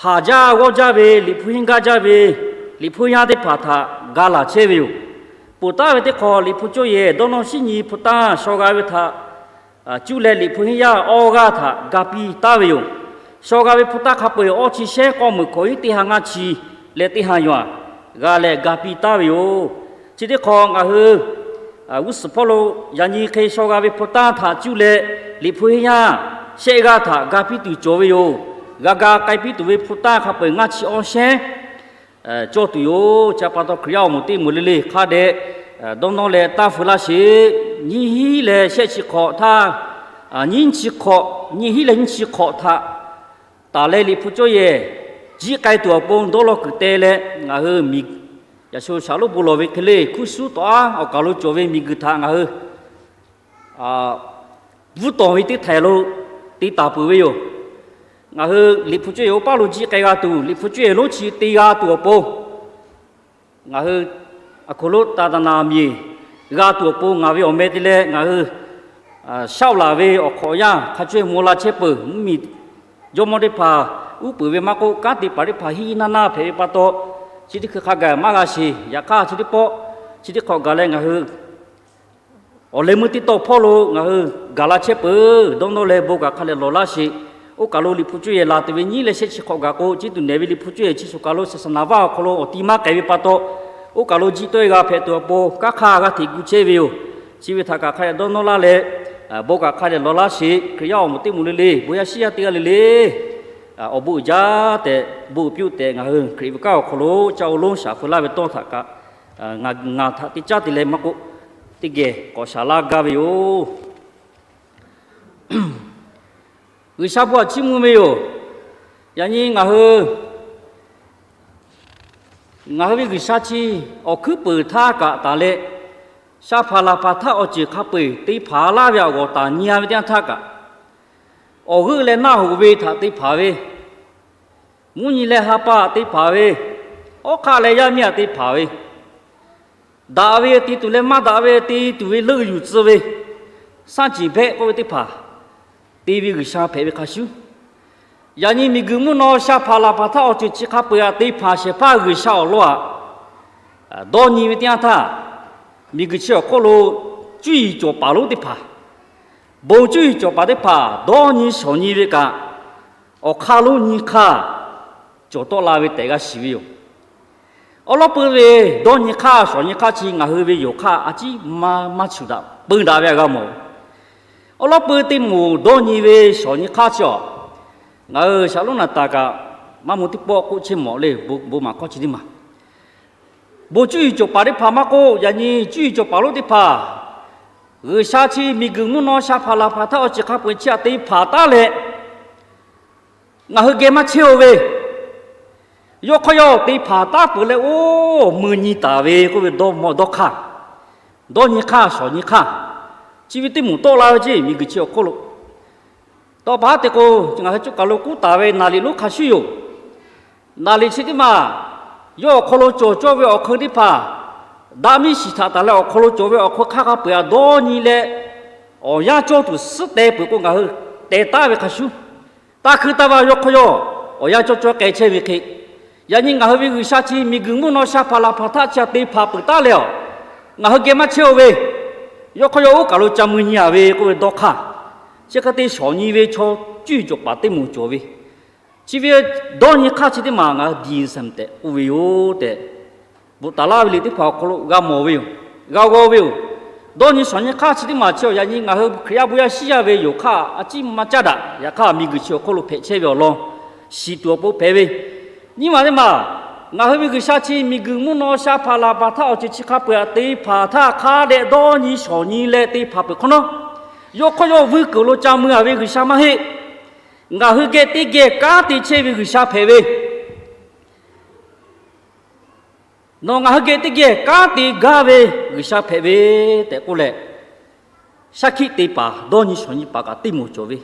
haˍ jaˇ g'awˇ jaˇ ve Liꞈ hpu henˇ gaˇ jaˇ ve Liꞈ hpu yaˇ teˇ hpaˍ htaꞈ ga laˬ chehˇ ve yoˬ. Poˬ taˉ ve teˇ hk'awꞈ Liꞈ hpu cawˇ yehˬ dawˇ nawˇ shinˉ nyi hpu tanˇ shaw g'a ve htaꞈ cuˇ leh Liꞈ hpu henˇ yaˇ awˇ g'aˇ htaꞈ ga piˇ taˍ ve yoˬ. Shaw g'a ve hpu tanˇ hk'a peu-eˬ awˇ chi shehnˉ k'awˇ meuˍ hkawꞈ hiˉ teˇ ha ngaˇ chi leh teˇ ha yaꞈ g'a leh ga piˇ taˍ ve yoˬ. Chi teˇ hk'awꞈ ngaˬ hui g'uˇ suhˍ hpawˇ lo yaꞈ nyi hk'e shaw g'a ve hpu tanˇ htaꞈ cuˇ leh Liꞈ hpu henˇ yaˇ shehˆ g'aˇ htaꞈ ga piˇ tuˬ cawˬ ve yoˬ. G'a ga k'ai piˇ tuˬ ve hpu tanˇ hk'a peu-eˬ ngaˇ chi awˇ shehnˉ cawˇ tuˬ yoˬ. Chi pa taw Hkriꞈ yaˇ awˬ moˍ teˇ moˍ le le hk'a dehꞈ dawˇ nawˇ leh taˇ feu laˇ sheˍ. Nyiˇ hinˉ leh shehˆ chi hk'awꞈ htaˇ, nyiˇ chi hk'awꞈ, nyiˇ hinˉ leh nyiˇ chi hk'awꞈ htaꞈ taˍ leh Liꞈ hpu cawˇ yehˬ jiˆ k'ai tuˬ awˬ pon dawˇ law kuiˬ te leh ngaˬ hui miˬ yaꞈ sho shaˍlonˉ bon lawˬ ve hk'e le hkuˇ suˉ tawꞈ aˉ awˬ kaˬ lo cawˬ ve miˬ guiˬ htaꞈ ngaˬ hui bvuhˇ tawˍ ve teˇ htaiˍ lo te taˍ peuˬ ve yoˬ. Ngaˬ hui Liꞈ hpu cawˇ yehˬ oˇ paˉ lo jiˆ k'ai g'a tuˬ, Liꞈ hpu cawˇ yehˬ lonˉ chi te g'a tuˬ awˬ pon, ngaˬ hui awˬ hk'aw lo taˍ taˍ naˍ miˬ g'a tuˬ awˬ pon ngaˬ ve awˬ meh te leh ngaˬ hui shaˆ laˬ ve awˬ hk'awꞈ yaˇ hk'a caweh maw la chehˇ peuˬ. Mvuhˇmiˬ jawˇmawˇ teˇ hpaˍ uˉ peunˍ ve maˇ k'oˆ, kanˉ te paˍ teˇ hpaˍ hiˉ naˇ naˇ hpehꞈ ve pa taw, chi teˇ hkui hk'a gaˬ maˇ g'a sheˍ. Yaꞈ hk'aˇ chi teˇ pawˆ chi teˇ hk'awꞈ gaˬ leh ngaˬ hui awˬ leh meuˇ teˇ tawˇ hpawˇ lo ngaˬ hui gaˬ la chehˇ peuˬ. Dawˇ nawˇ leh bon kaꞈ hk'a dehꞈ lawˬ laˇ sheˍ. Oˇ kaˬ lo Liꞈ hpu cawˇ yehˬ laˬ tuˬ ve nyiˉ leh shehˆ chi hk'awꞈ gaˬ k'o, chi tuˬ nehˬ ve Liꞈ hpu cawˇ yehˬ chi shuˍ kaˬ lo saˍsaˍnaˍ vaˇ awˬ hk'aw lo awˬ ti maˇ k'ai ve pa taw, oˇ kaˬ lo jiˆ tawˆ-e g'a hpehꞈ tuˬ awˬ pon kanˉ hk'aˇ g'a hteꞈ gu chehˇ ve yoˬ. Chi ve htaꞈ kaꞈ hk'a dehꞈ dawˇ nawˇ laˇ leh, bon kaꞈ hk'a dehꞈ lawˬ laˇ sheˍ. Hkriꞈ yaˇ awˬ moˍ teˇ moˍ le le, bon yaˇ shiˉ yaˇ teˇ g'aˇ le le awˬ bon uiˍ jaˇ tehꞈ, bon uiˍ piˇ-oˆ tehꞈ ngaˬ hui Hkriꞈ ve kanˉ awˬ hk'aw lo caˇ-o lonˉ shaˍ feu laˇ ve tawˇ htaꞈ kaꞈ ngaˬ htaꞈ teˇ caˉ te leh maˇ k'oˆ, teˇ geh k'awꞈ shaˍ laˇ gaˇ ve yoˬ. G'uiˬsha bon htaꞈ chiˇ mvuh ve yoˬ. Yaꞈ nyi ngaˬ hui, ngaˬ hui ve G'uiˬsha chi awˬ hkuiˉ peuˍ htaˇ kaꞈ taˍ leh, sha hpaˍ laˬ hpaˍ htaˇ awˬ ceuˬ hk'a peu-eˬ te hpanˍ laˇ ve awˬ g'awˬ taˍ nyi-a ve teˇ yanˇ htaˇ kaꞈ, awˬ g'euˆ leh naˆ hoꞈ ve htaꞈ te hpanˍ ve, mvuhˇ nyi leh ha pa htaꞈ te hpanˍ ve, awˉ hk'aˆ leh yaˇ miˇ htaꞈ te hpanˍ ve, daꞈ ve te tuˬ leh maˇ daꞈ ve te tuˬ ve leuˆ yuˬ tcuh ve, shaˉ ceˬ behˆ k'oˆ ve teˇ hpaˍ te ve G'uiˬsha hpehꞈ ve hk'a shuˉ, yaꞈ nyi miˬguiˬ mvuhˇ naw sha hpaˍ laˬ hpaˍ htaˇ awˬ ceuˬ chi hk'a peu-eˬ htaꞈ te hpanˍ shehˍ hpaˇ G'uiˬsha awˬ lawn htaꞈ dawˇ nyi ve teˇ yanˇ htaˇ, miˬguiˬ chi awˬ hk'oˆ lo cuˇ yiˍ cawˬ paˍ lonˉ teˇ hpaˍ, bon cuˇ yiˍ cawˬ paˍ teˇ hpaˍ dawˇ nyi shawˍ nyi ve kaꞈ, awˬ hk'aˇ lonˉ nyi hk'aˇ cawˬ tawˆ la ve tehꞈ g'a shiˍ ve yoˬ. Awˉ lawˉ peuˇ ve dawˇ nyi hk'aˇ shawˍ nyi hk'aˇ chi ngaˬ hui ve yonˍ hk'aˇ a ciˉ maˇ maˇ shuˍ daꞈ peu daꞈ ve htaꞈ g'a mawˬ. Awˉ lawˉ peuˇ teˇ moˍ dawˇ nyi ve shawˍ nyi hk'aˇ chi awˬ, ngaˬ hui shaˍlonˉ naˍ taˍ kaꞈ maˇ moˍ teˇ pawˆ k'oˆ chehˇ mawˬ le, bon maˍ hkawˇ chi teˇ maˬ, bon cuˇ yiˍ cawˬ paˍ teˇ hpaˍ maˇ k'oˆ, yaꞈ nyi cuˇ yiˍ cawˬ paˍ lonˉ teˇ hpaˍ, G'uiˬsha chi miˬguiˬ mvuhˇ naw sha hpaˍ laˬ hpaˍ htaˇ awˬ ceuˬ hk'a peu-eˬ chi htaꞈ te hpanˍ taˉ leh, ngaˬ hui geh maˇ chehˇ-o ve, yawˇ hk'aw yawˇ te hpanˍ taˉ peuˬ leh, oˇ mui nyi taˍ ve k'oˆ ve dawˇ hk'aˇ, dawˇ nyi hk'aˇ shawˍ nyi hk'aˇ, chi ve teˇ moˍ tawˆ la ve ceˇ miˬguiˬ chi awˬ hk'oˆ lo. Tawˇ pa haˉ te k'o, ngaˬ hui coˇ kaˬ lo kuˉ taˍ ve naˍ liꞈ lonˉ hk'a shuˉ yoˬ. Naˍ liꞈ chi teˇ maˬ yawˇ awˬ hk'aw lo cawˬ cawˇ ve awˬ hk'eun teˇ hpaˍ, daꞈ miˇ shiˍ htaꞈ taˍ leh awˬ hk'aw lo cawˬ ve awˬ hk'eun hk'aˇ hk'a peu-eˬ htaꞈ dawˇ nyi leh, awˬ yanˇ cawˇ tuˬ suhˉ teh peuˬ k'o ngaˬ hui teh taˉ ve hk'a shuˉ, taˇ hkui taˇ va yawˇ hk'aw yawˇ awˬ yanˇ cawˇ cawˇ k'ai chehˇ ve hk'e, yaꞈ nyi ngaˬ hui ve G'uiˬsha chi miˬguiˬ mvuhˇ naw sha hpaˍ laˬ hpaˍ htaˇ chi htaꞈ te hpanˍ peuˬ taˉ leh awˬ, ngaˬ hui geh maˇ chehˇ-o ve, yawˇ hk'aw yawˇ oˇ kaˬ lo ca mui nyi-a ve k'oˆ ve dawˇ hk'aˇ, chi hk'e te shawˍ nyi ve chaw cuˇ yiˍ cawˬ paˍ teˇ moˍ cawˬ ve, chi ve dawˇ nyi hk'aˇ chi teˇ maˬ ngaˬ hui diˬ saˍ tehꞈ k'oˆ ve yoˬ tehꞈ, bvuhꞈ taˍ laˇ ve liꞈ teˇ hpaˍ awˬ hk'aw lo g'a mawˬ ve yoˬ, g'a g'aw ve yoˬ. Dawˇ nyi shawˍ nyi hk'aˇ chi teˇ maˬ chi awˬ yaꞈ nyi ngaˬ hui Hkriꞈ yaˇ bon yaˇ shiˉ yaˇ ve yonˍ hk'aˇ a ciˉ maˇ caˉ daꞈ. Yaꞈ hk'aˇ miˬguiˬ chi awˬ hk'oˆ lo hpehꞈ chehˇ ve awˬ lawn shiˍ tuˬ awˬ pon hpehꞈ ve, nyiˇ maˬ teˇ maˬ, ngaˬ hui ve G'uiˬsha chi miˬguiˬ mvuhˇ naw sha hpaˍ laˬ hpaˍ htaˇ awˬ ceuˬ chi hk'a peu-eˬ htaꞈ te hpanˍ htaˇ hk'a dehꞈ dawˇ nyi shawˍ nyi leh te hpanˍ peuˬ hk'awꞈ nawˉ, yawˇ hk'aw yawˇ vuiˇ kuiˬ lo ca mui-a ve G'uiˬsha maˇ heˆ. Ngaˬ hui geh teˇ geh kanˉ te chehˇ ve G'uiˬsha hpehꞈ ve Nawˬ ngaˬ hui geh teˇ geh kanˉ te gaˇ ve G'uiˬsha hpehꞈ ve tehꞈ k'oˆ leh, shaˉ hkiˆ te paˍ dawˇ nyi shawˍ nyi paˍ kaꞈ teˇ moˍ cawˬ ve.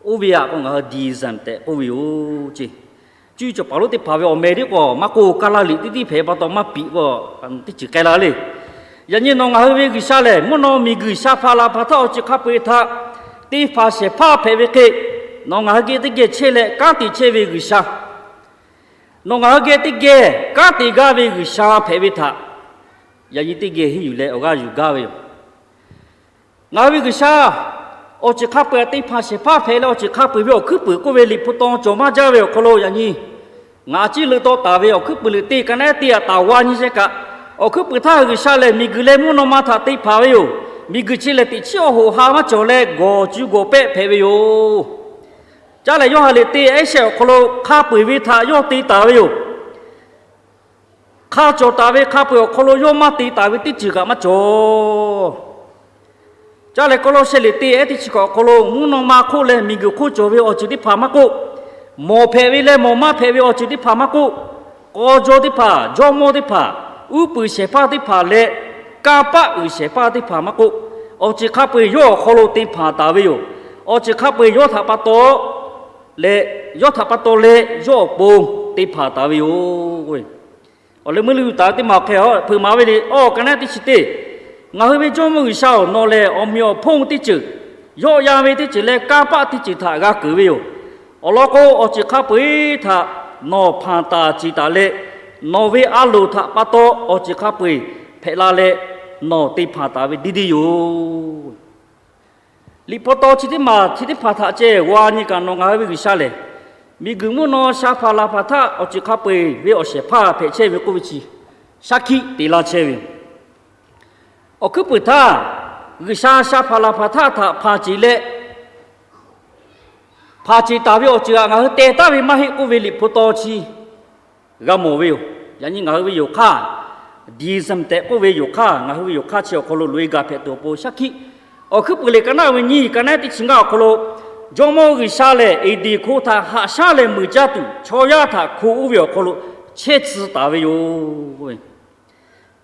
Oˇ ve aꞈ k'o ngaˬ hui deism tehꞈ k'oˆ ve yoˬ ce. Cuˇ yiˍ cawˬ paˍ lonˉ teˇ hpaˍ ve awˬ meh tiˉ k'o maˇ k'oˆ, Kaˇlaˇ liꞈ teˇ tiˉ hpehꞈ pa taw maˇ piꞈ k'o, teˇ ceuˬ k'ai la le. Yaꞈ nyi nawˬ ngaˬ hui ve G'uiˬsha lehˬ, mvuhˇ naw miˬguiˬ sha hpaˍ laˬ hpaˍ htaˇ awˬ ceuˬ hk'a peu-eˬ htaꞈ te hpanˍ shehˍ hpaˇ hpehꞈ ve hk'e, nawˬ ngaˬ hui geh teˇ geh chehˇ leh kanˉ te chehˇ ve G'uiˬsha, nawˬ ngaˬ hui geh teˇ geh kanˉ te gaˇ ve G'uiˬsha hpehꞈ ve htaꞈ yaꞈ nyi teˇ geh henˇ yuˬ leh awˬ g'aˇ yuˬ gaˇ ve yoˬ. Ngaˬ hui ve G'uiˬsha awˬ ceuˬ hk'a peu-eˬ te hpanˍ shehˍ hpaˇ hpehꞈ leh, awˬ ceuˬ hk'a peu-eˬ ve awˬ hkuiˉ puiˍ k'oˆ ve Liꞈ hpu taw cawˬ maˇ jaˇ ve awˬ hk'aw lo yaꞈ nyi ngaˬ ciˉ leuꞈ taw taˍ ve awˬ hkuiˉ puiˍ leuꞈ teˇ ka naˉ teˇ aꞈ taˍ wa nyi shehˍ kaꞈ, awˬ hkuiˉ puiˍ htaˇ G'uiˬsha lehˬ miˬguiˬ leh mvuhˇ naw ma htaꞈ te hpanˍ ve yoˬ. Miˬguiˬ chi lehˬ teꞈ chiˉ awˬ hoꞈ ha maˇ cawˬ leh gawˬ cuˬ gawˬ pehˆ hpehꞈ ve yoˬ. Caˇ lehˬ Yoˇhanˬ liꞈ teˇ ehˉ shehˆ awˬ hk'aw lo hk'a peu-eˬ ve htaꞈ yawˇ te taˍ ve yoˬ. Hk'a cawˬ taˍ ve hk'a peu-eˬ awˬ hk'aw lo yawˇ maˇ te taˍ ve teˇ ceuˬ kaꞈ maˇ cawˬ. Caˇ lehˬ Kawˇlawˇsehˇ liꞈ teˇ ehˉ teˇ chi hkawꞈ awˬ hk'aw lo mvuhˇ naw ma hk'oˆ leh miˬguiˬ hk'oˆ cawˬ ve awˬ ceuˬ teˇ hpaˍ maˇ k'oˆ, mawˬ hpehꞈ ve leh mawˬ maˇ hpehꞈ ve awˬ ceuˬ teˇ hpaˍ maˇ k'oˆ, k'aw jaw teˇ hpaˍ, jawˇmawˇ teˇ hpaˍ, uˉ peunˍ shehˍ hpaˇ teˇ hpaˍ leh kanˇ paˆ uiˍ shehˍ hpaˇ teˇ hpaˍ maˇ k'oˆ, awˬ ceuˬ hk'a peu-eˬ yawˇ awˬ hk'aw lo te hpanˍ taˍ ve yoˬ. Awˬ ceuˬ hk'a peu-eˬ yawˇ htaꞈ pa taw leh, yawˇ htaꞈ pa taw leh yawˇ awˬ pon te hpanˍ taˍ ve yoˬ. Awˬ leh meuˇ leuˇ yuˬ taˍ ve teˇ maˬ awˬ hk'e a hpeuꞈ maˍ ve le. Awˬ ka naˉ teˇ chi teˇ, ngaˬ hui ve Jawˇmawˇ G'uiˬsha-oˬ, nawˬ lehˬ awˬ meꞈ awˬ hponˇ teˇ ceuˬ, yawˆ yan ve teˇ ceuˬ leh kanˇ paˆ teˇ ceuˬ htaꞈ g'a keunˍ ve yoˬ. Awˬ lawn k'o, awˬ ceuˬ hk'a peu-eˬ htaꞈ nawˬ hpanˍ taˍ ceˬ taˍ leh, nawˬ ve a loˍ htaꞈ pa taw awˬ ceuˬ hk'a peu-eˬ hpehꞈ la leh, nawˬ te hpanˍ taˍ ve deˇ deˇ yoˬ. Liꞈ hpu taw chi teˇ maˬ chi teˇ hpaˍ htaꞈ ceh g'a nyi kaꞈ, nawˬ ngaˬ hui ve G'uiˬsha lehˬ, miˬguiˬ mvuhˇ naw sha hpaˍ laˬ hpaˍ htaˇ awˬ ceuˬ hk'a peu-eˬ ve awˬ shehˍ hpaˇ hpehꞈ chehˇ ve k'oˆ ve chi shaˉ hkiˆ te laˇ chehˇ ve. Awˬ hkuiˉ puiˍ htaˇ, G'uiˬsha sha hpaˍ laˬ hpaˍ htaˇ htaꞈ hpanˍ ceˬ leh, hpanˍ ceˬ taˍ ve awˬ ceuˬ htaꞈ ngaˬ hui teh taˉ ve maˇ heˆ k'oˆ ve Liꞈ hpu taw chi g'a mawˬ ve yoˬ. Yaꞈ nyi ngaˬ hui ve yoˬ hk'aˇ, deism tehꞈ k'oˆ ve yoˬ hk'aˇ, ngaˬ hui ve yoˬ hk'aˇ chi awˬ hk'aw lo loꞈ-e gaˬ hpehꞈ tuˬ awˬ pon shaˉ hkiˆ, awˬ hkuiˉ puiˍ lehˬ ka naˉ ve nyiˇ ka naˉ teˇ chi ngaˇ awˬ hk'aw lo, Jawˇmawˇ G'uiˬsha lehˬ Eˍdenˍ hko htaꞈ haꞈ shaˉ leh muiˬ caˇ tuˬ chaw yaˇ htaꞈ hko oˇ ve awˬ hk'aw lo chehˇ tcuh taˍ ve yoˬ.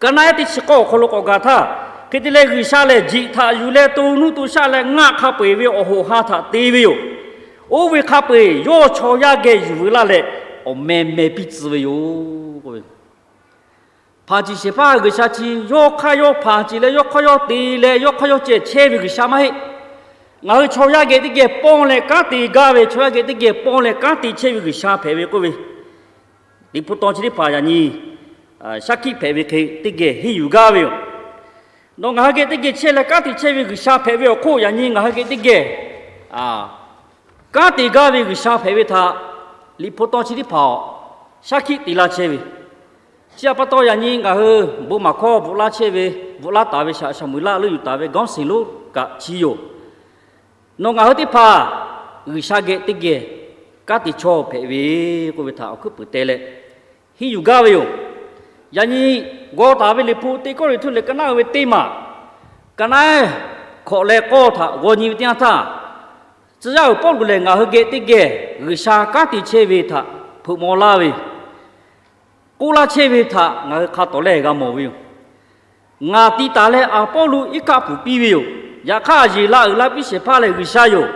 Ka naˉ teˇ chi k'awˇ awˬ hk'aw lo k'awꞈ gaˬ htaˇ, hk'e te leh G'uiˬsha lehˬ jeꞈ htaꞈ yuˬ leh to nuˇ to shaˆ leh ngaˆ hk'a peu-eˬ ve awˬ hoꞈ ha htaꞈ te ve yoˬ. Oˇ ve hk'a peu-eˬ yawˇ chaw yaˇ geh yuˬ veu laˇ leh, awˬ meh meh piˇ tcuh ve yoˬ. Hpanˍ ceˬ shehˍ hpaˇ G'uiˬsha chi yawˇ hk'aˇ yawˇ hpanˍ ceˬ leh yawˇ hk'aˇ yawˇ te leh yawˇ hk'aˇ yawˇ ceh chehˇ ve G'uiˬsha maˇ heˆ. Ngaˬ hui chaw yaˇ geh teˇ geh pawˇ leh kanˉ te gaˇ ve, chaw yaˇ geh teˇ geh pawˇ leh kanˉ te chehˇ ve G'uiˬsha hpehꞈ ve k'oˆ ve, Liꞈ hpu taw chi teˇ hpaˍ yaꞈ nyi shaˉ hkiˆ hpehꞈ ve hk'e teˇ geh henˇ yuˬ gaˇ ve yoˬ. Nawˬ ngaˬ hui geh teˇ geh chehˇ leh kanˉ te chehˇ ve G'uiˬsha hpehꞈ ve awˬ hk'oˆ yaꞈ nyi ngaˬ hui geh teˇ geh kanˉ te gaˇ ve G'uiˬsha hpehꞈ ve htaꞈ Liꞈ hpu taw chi teˇ hpaˍ shaˉ hkiˆ te laˇ chehˇ ve. Chi htaꞈ pa taw yaꞈ nyi ngaˬ hui bon maˍ hkawˇ bvuhꞈ laˇ chehˇ ve, bvuhꞈ laˇ taˍ ve shaˍ shaˍ meuˍ laˇ leuˆ yuˬ taˍ ve gawˇ seˍ lonˉ kaꞈ chi yoˬ. Nawˬ ngaˬ hui teˇ hpaˍ G'uiˬsha geh teˇ geh kanˉ te chaw hpehꞈ ve k'oˆ ve htaꞈ awˬ hkuiˉ puiˍ te leh henˇ yuˬ gaˇ ve yoˬ. Yaꞈ nyi g'aw taˍ ve Liꞈ hpu teˇ kawˇ liꞈ htuˇ lehˬ ka naˉ ve teˇ maˬ, ka naˉ hkawꞈ leh k'awˇ htaꞈ g'aw nyi ve teˇ yanˇ htaˇ, tcuh yaˇ uiˍ Pawˇluꞈ lehˬ ngaˬ hui geh teˇ geh G'uiˬsha kanˉ te chehˇ ve htaꞈ hpeuꞈ maw laˇ ve, k'oˆ laˇ chehˇ ve htaꞈ ngaˬ hui hk'a tawˍ lehˇ g'a mawˬ ve yoˬ. Ngaˬ ti taˍ leh Aˍpawˇluꞈ iˉ kaˆ puˍ piˇ ve yoˬ. Yaꞈ hk'aˇ, yeˬ la uiˍ la piˇ shehˍ hpaˇ lehˬ G'uiˬsha yoˬ.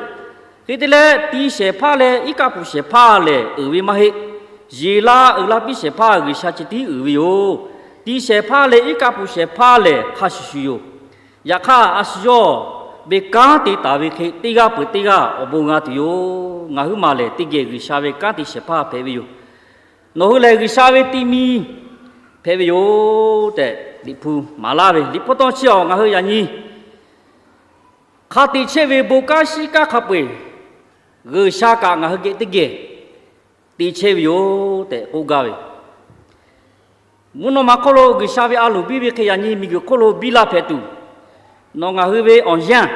Hk'e te leh, ti shehˍ hpaˇ leh iˉ kaˆ puˍ shehˍ hpaˇ lehˬ uiˍ ve maˇ heˆ. Yeˬ la uiˍ la piˇ shehˍ hpaˇ G'uiˬsha chi tiˉ uiˍ ve yoˬ. Ti shehˍ hpaˇ leh iˉ kaˆ puˍ shehˍ hpaˇ lehˬ hk'a shuˍ shuˍ yoˬ. Yaꞈ hk'aˇ, a shu yawˇ ve kanˉ te taˍ ve hk'e teˇ g'aˇ peuˬ teˇ g'aˇ awˬ bon g'a tuˬ yoˬ. Ngaˬ huiˉ maˬ lehˬ teˇ geh G'uiˬsha ve kanˉ te shehˍ hpaˇ hpehꞈ ve yoˬ. Nawˬ hui lehˬ G'uiˬsha ve ti mi hpehꞈ ve yoˬ tehꞈ Liꞈ hpu maˍ laˇ ve. Liꞈ hpu taw chi awˬ ngaˬ hui yaꞈ nyi hk'a te chehˇ ve bon kanˉ shiˉ kanˉ hk'a peu-eˬ G'uiˬsha kaꞈ ngaˬ hui geh teˇ geh te chehˇ ve yoˬ tehꞈ k'oˆ gaˇ ve. Mvuhˇ naw ma hk'oˆ lo G'uiˬsha ve a loˍ biˇ ve hk'e yaꞈ nyi miˬguiˬ hk'oˆ lo biˇ la hpehꞈ tuˬ, nawˬ ngaˬ hui ve awˬ yanˇ,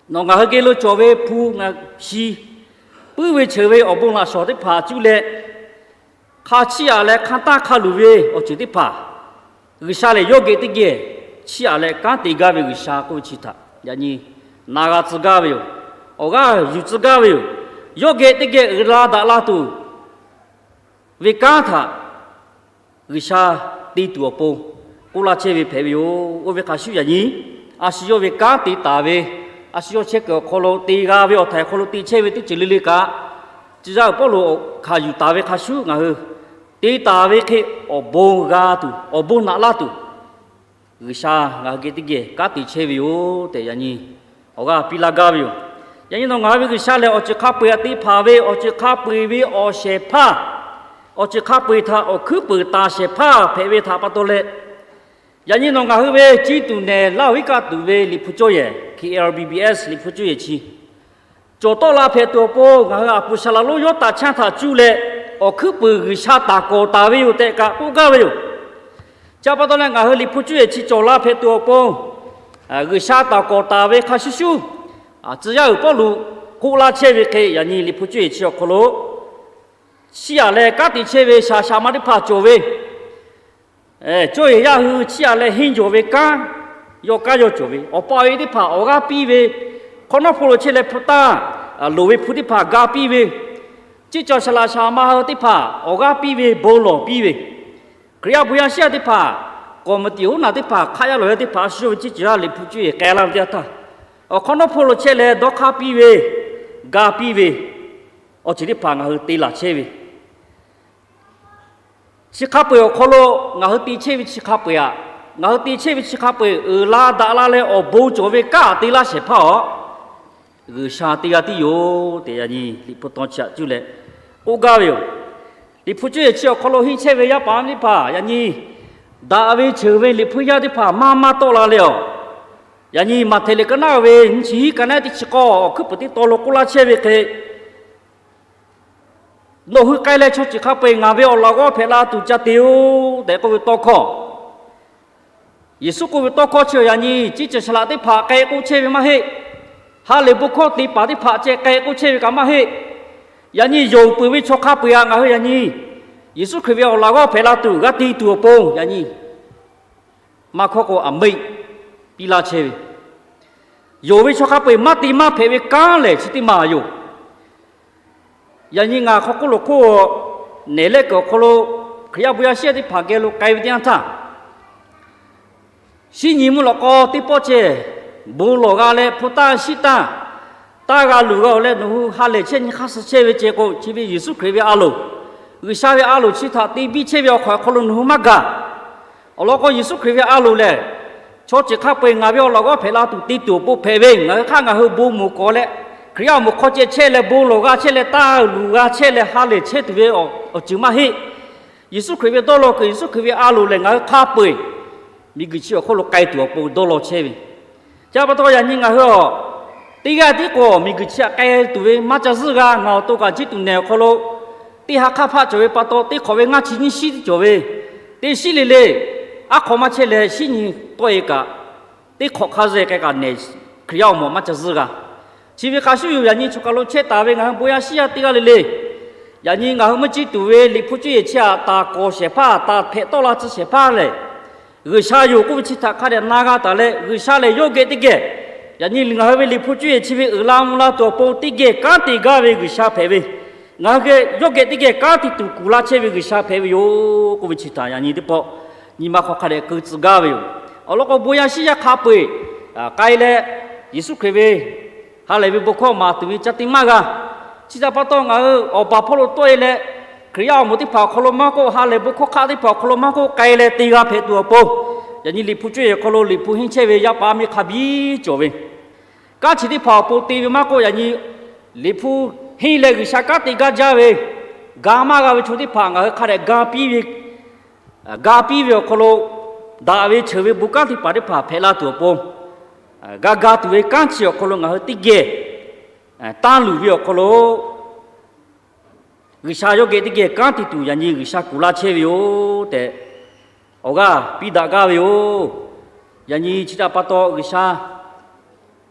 nawˬ ngaˬ hui geh lo cawˬ ve hpu ngaˬ shi puiˉ ve cheuˬ ve awˬ bon laꞈ shawˍ teˇ hpaˍ cuˇ leh, hk'a chiˇ aꞈ leh hk'a taˇ hk'a luˬ ve awˬ ceuˬ teˇ hpaˍ, G'uiˬsha lehˬ yawˇ geh teˇ geh chiˇ aꞈ leh kanˉ te gaˇ ve G'uiˬsha k'oˆ ve chi htaꞈ yaꞈ nyi na g'a tcuh gaˇ ve yoˬ. Awˬ g'aˇ yuˬ tcuh gaˇ ve yoˬ. Yawˇ geh teˇ geh uiˍ la daꞈ la tuˬ ve kanˉ htaꞈ G'uiˬsha te tuˬ awˬ pon k'oˆ laˇ chehˇ ve hpehꞈ ve yoˬ. Oˇ ve hk'a shuˍ yaꞈ nyi, a shu yawˇ ve kanˉ te taˍ ve, a shu yawˇ chehˇ kuiˬ awˬ hk'aw lo te g'a ve awˬ htaiˍ awˬ hk'aw lo te chehˇ ve teˇ ceuˬ le le kaꞈ, tcuh yaˇ uiˍ Pawˇluꞈ hkanˍ yuˬ taˍ ve hk'a shuˍ ngaˬ hui te taˍ ve hk'e awˬ bon g'a tuˬ, awˬ bon naꞈ laˇ tuˬ, G'uiˬsha ngaˬ hui geh teˇ geh kanˉ te chehˇ ve yoˬ tehꞈ yaꞈ nyi awˬ g'aˇ piˇ laˇ gaˇ ve yoˬ. Yaꞈ nyi nawˬ ngaˬ hui ve G'uiˬsha lehˬ, awˬ ceuˬ hk'a peu-eˬ htaꞈ te hpanˍ ve, awˬ ceuˬ hk'a peu-eˬ ve awˬ shehˍ hpaˇ, awˬ ceuˬ hk'a peu-eˬ htaꞈ awˬ hkuiˉ puiˍ taˍ shehˍ hpaˇ hpehꞈ ve htaꞈ pa taw leh, yaꞈ nyi nawˬ ngaˬ hui ve ciˇ tuˬ nehˬ laˇ-oˬ iˉ kaˆ tuˬ ve Liꞈ hpu cawˇ yehˬ, K L B B S Liꞈ hpu cawˇ yehˬ chi cawˬ tawˆ la hpehꞈ tuˬ awˬ pon, ngaˬ hui aˬ puˍ Saˍlaˍ lonˉ yawˇ taꞈ chanˇ htaꞈ cuˇ leh, awˬ hkuiˉ puiˍ G'uiˬsha taˍ kawꞈ taˍ ve yoˬ tehꞈ kaꞈ k'oˆ gaˇ ve yoˬ. Chi pa taw leh ngaˬ hui Liꞈ hpu cawˇ yehˬ chi cawˬ la hpehꞈ tuˬ awˬ pon, G'uiˬsha taˍ kawꞈ taˍ ve hk'a shuˍ shuˍ, tcuh yaˇ uiˍ Pawˇluꞈ k'oˆ laˇ chehˇ ve hk'e yaꞈ nyi Liꞈ hpu cawˇ yehˬ chi awˬ hk'aw lo, chiˇ aꞈ leh kanˉ te chehˇ ve shaˍ shaˍ ma teˇ hpaˍ cawˬ ve, cawˇ yehˬ yaˇ hui chiˇ aꞈ leh henˇ jawˬ ve kanˉ, yawˇ kanˉ yawˇ cawˬ ve awˬ pa awˬ e teˇ hpaˍ awˬ g'aˇ piˇ ve, hk'awꞈ nawˉ hpawˇ lo chehˇ leh hpu taˇ loˍ ve hpu teˇ hpaˍ ga piˇ ve, ceˇ cawˬ shaˍ laꞈ shaˍ ma hui teˇ hpaˍ awˬ g'aˇ piˇ ve bon lawˬ piˇ ve, Hkriꞈ yaˇ bon yaˇ shiˉ yaˇ teˇ hpaˍ, kawˍ maˍ tiꞈ hoˉ naˬ teˇ hpaˍ hk'aˆ yaˇ lawˬ yaˇ teˇ hpaˍ a shu yawˇ ve ceˇ cawˬ yaˇ Liꞈ hpu cawˇ yehˬ k'ai laˇ ve teˇ yanˇ htaˇ, awˬ hk'awꞈ nawˉ hpawˇ lo chehˇ leh dawˇ hk'aˇ piˇ ve, ga piˇ ve, awˬ ceuˬ teˇ hpaˍ ngaˬ hui te laˬ chehˇ ve, chi hk'a peu-eˬ awˬ hk'aw lo ngaˬ hui te chehˇ ve chi hk'a peu-eˬ aꞈ, ngaˬ hui te chehˇ ve chi hk'a peu-eˬ uiˍ la daꞈ la leh awˬ bon cawˬ ve kanˉ aꞈ te laˇ shehˍ hpaˇ aꞈ, G'uiˬsha teˇ g'aˇ tiˉ yoˬ tehꞈ yaꞈ nyi Liꞈ hpu taw chi aꞈ cuˇ leh k'oˆ gaˇ ve yoˬ. Liꞈ hpu cawˇ yehˬ chi awˬ hk'aw lo henˇ chehˇ ve yaˇ paˍ teˇ hpaˍ yaꞈ nyi, daꞈ ve ceuˬ ve Liꞈ hpu yaˇ teˇ hpaˍ maˇ maˇ tawˆ la leh aˬ, yaꞈ nyi Maꞈhtehˍ liꞈ ka naˉ ve nyiˇ chi hiˉ ka naˉ teˇ chi k'awˇ awˬ hkuiˉ puiˍ teˇ taw lo k'oˆ laˇ chehˇ ve hk'e, Nawˬ hui k'ai leh chaw ceuˬ hk'a peu-eˬ ngaˬ ve awˬ laꞈ g'awˇ hpehꞈ la tuˬ ca te-oˬ tehꞈ k'oˆ ve tawˇ hkawˇ. Yeˍsuˆ k'oˆ ve tawˇ hkawˇ chi yaꞈ nyi ceˇ cawˬ shaˍ laꞈ teˇ hpaˍ k'ai k'oˆ chehˇ ve maˇ heˆ. Ha lehˬ bon hkawˇ te paˍ teˇ hpaˍ ceh k'ai k'oˆ chehˇ ve kaꞈ maˇ heˆ. Yaꞈ nyi yonˍ peuˬ ve chaw hk'a peu-eˬ aꞈ ngaˬ hui yaꞈ nyi Yeˍsuˆ Hkriꞈ ve awˬ laꞈ g'awˇ hpehꞈ la tuˬ g'a te tuˬ awˬ pon yaꞈ nyi maˇ hkawˇ k'o, aˬ meˆ piˇ laˇ chehˇ ve, yonˍ ve chaw hk'a peu-eˬ maˇ te maˇ hpehꞈ ve kanˉ lehˬ chi teˇ maˬ yoˬ. Yaꞈ nyi ngaˬ hk'aw hk'oˆ lo hk'oˆ nehˬ lehˆ kuiˬ awˬ hk'aw lo Hkriꞈ yaˇ bon yaˇ shiˉ yaˇ teˇ hpaˍ geh lo k'ai ve teˇ yanˇ htaˇ, shinˉ nyi mvuhˇ lawꞈ k'aw teˇ pawˆ ceh bon lawˬ g'a leh hpu taˇ shiˉ taˇ, taˇ g'a luˬ g'a-oˬ leh nawˬ hui ha lehˬ chehˇ nyi hk'aˇ suh chehˇ ve ceh k'o, chi ve Yeˍsuˆ Hkriꞈ ve a loˍ, G'uiˬsha ve a loˍ chi htaꞈ te biˇ chehˇ ve awˬ hk'aw awˬ hk'aw lo nawˬ hui maˇ gaˬ. Awˬ lawn k'o, Yeˍsuˆ Hkriꞈ ve a loˍ lehˬ, chaw ceuˬ hk'a peu-eˬ ngaˬ ve awˬ laꞈ g'awˇ hpehꞈ la tuˬ te tuˬ awˬ pon hpehꞈ ve, ngaˬ hui hk'aˇ ngaˬ hui bon moˍ k'awꞈ leh, Hkriꞈ yaˇ awˬ moˍ hk'aw ceh chehˇ leh bon lawˬ g'a chehˇ leh taˇ luˬ g'a chehˇ leh ha lehˬ chehˇ tuˬ ve awˬ ceuˬ maˇ heˆ. Yeˍsuˆ Hkriꞈ ve dawˇ law kuiˬ, Yeˍsuˆ Hkriꞈ ve a loˍ lehˬ ngaˬ hui hk'a peu-eˬ miˬguiˬ chi awˬ hk'oˆ lo k'ai tuˬ awˬ pon dawˇ law chehˇ ve. Chi pa taw yaꞈ nyi ngaˬ hui a teˇ g'aˇ tiˉ k'o miˬguiˬ chi htaꞈ k'ai tuˬ ve maˇ ca zuhˇ g'a. Ngaˬ awˬ to kaꞈ ciˇ tuˬ nehˬ awˬ hk'aw lo teˇ ha hk'aˇ hpaˆ cawˬ ve pa taw, teˇ hk'awꞈ ve ngaˇ chi nyiˇ shiˉ cawˬ ve, teˇ shiˉ le le aˉ hk'aw maˇ chehˇ leh shinˉ nyi tawˆ-e kaꞈ, teˇ hk'awꞈ hk'a zuhˇ k'ai kaꞈ nehˬ Hkriꞈ yaˇ awˬ moˍ maˇ ca zuhˇ g'a. Chi ve hk'a shuˍ yoˬ, yaꞈ nyi choˬ kaˬ lo chehˇ taˍ ve ngaˬ hui bon yaˇ shiˉ yaˇ teˇ g'aˇ le le, yaꞈ nyi ngaˬ hui mvuhˇ ciˇ tuˬ ve Liꞈ hpu cawˇ yehˬ chi htaꞈ taˍ kawꞈ shehˍ hpaˇ taˍ hpehꞈ tawˆ la tcuh shehˍ hpaˇ lehˬ, G'uiˬsha yoˬ k'oˆ ve chi htaꞈ hk'a dehꞈ na g'a taˍ leh, G'uiˬsha lehˬ yawˇ geh teˇ geh, yaꞈ nyi ngaˬ hui ve Liꞈ hpu cawˇ yehˬ chi ve uiˍ la mvuh la tuˬ awˬ pon teˇ geh kanˉ te gaˇ ve G'uiˬsha hpehꞈ ve, ngaˬ hui geh yawˇ geh teˇ geh kanˉ te tuˬ kuˬ laˇ chehˇ ve G'uiˬsha hpehꞈ ve yoˬ k'oˆ ve chi htaꞈ yaꞈ nyi teˇ pawˆ nyi ma hk'aw hk'a dehꞈ keu tcuh gaˇ ve yoˬ. Awˬ lawn k'o, bon yaˇ shiˉ yaˇ hk'a peu-eˬ k'ai leh, Yeˍsuˆ Hkriꞈ ve ha lehˬ ve bon hkawˇ maˍ tuˬ ve ca te maˇ g'a. Chi htaꞈ pa taw, ngaˬ hui awˬ baˬ hpawˇ lo tawˆ-e leh, Hkriꞈ yaˇ awˬ moˍ teˇ hpaˍ awˬ hk'aw lo maˇ k'oˆ, ha lehˬ bon hkawˇ hk'aˆ teˇ hpaˍ awˬ hk'aw lo maˇ k'oˆ, k'ai leh te g'a hpehꞈ tuˬ awˬ pon, yaꞈ nyi Liꞈ hpu cawˇ yehˬ hk'aw lo Liꞈ hpu henˇ chehˇ ve yaˇ paˍ miˇ hk'a biˇ cawˬ ve, kanˉ chi teˇ hpaˍ awˬ pon te ve maˇ k'oˆ, yaꞈ nyi Liꞈ hpu henˇ leh G'uiˬsha kanˉ te gaˇ jaˇ ve, ga maˇ g'a ve chaw teˇ hpaˍ ngaˬ hui hk'a dehꞈ ga piˇ ve, ga piˇ ve awˬ hk'aw lo daꞈ ve cheuˬ ve bon kanˉ teˇ hpaˍ teˇ hpaˍ hpehꞈ la tuˬ awˬ pon, ga ga tuˬ ve kanˉ chi awˬ hk'aw lo ngaˬ hui teˇ geh tanˇ luˬ ve awˬ hk'aw lo, G'uiˬsha yawˇ geh teˇ geh kanˉ te tuˬ yaꞈ nyi G'uiˬsha kuˬ laˇ chehˇ ve yoˬ tehꞈ awˬ g'aˇ piˇ daꞈ gaˇ ve yoˬ. Yaꞈ nyi chi htaꞈ pa taw G'uiˬsha,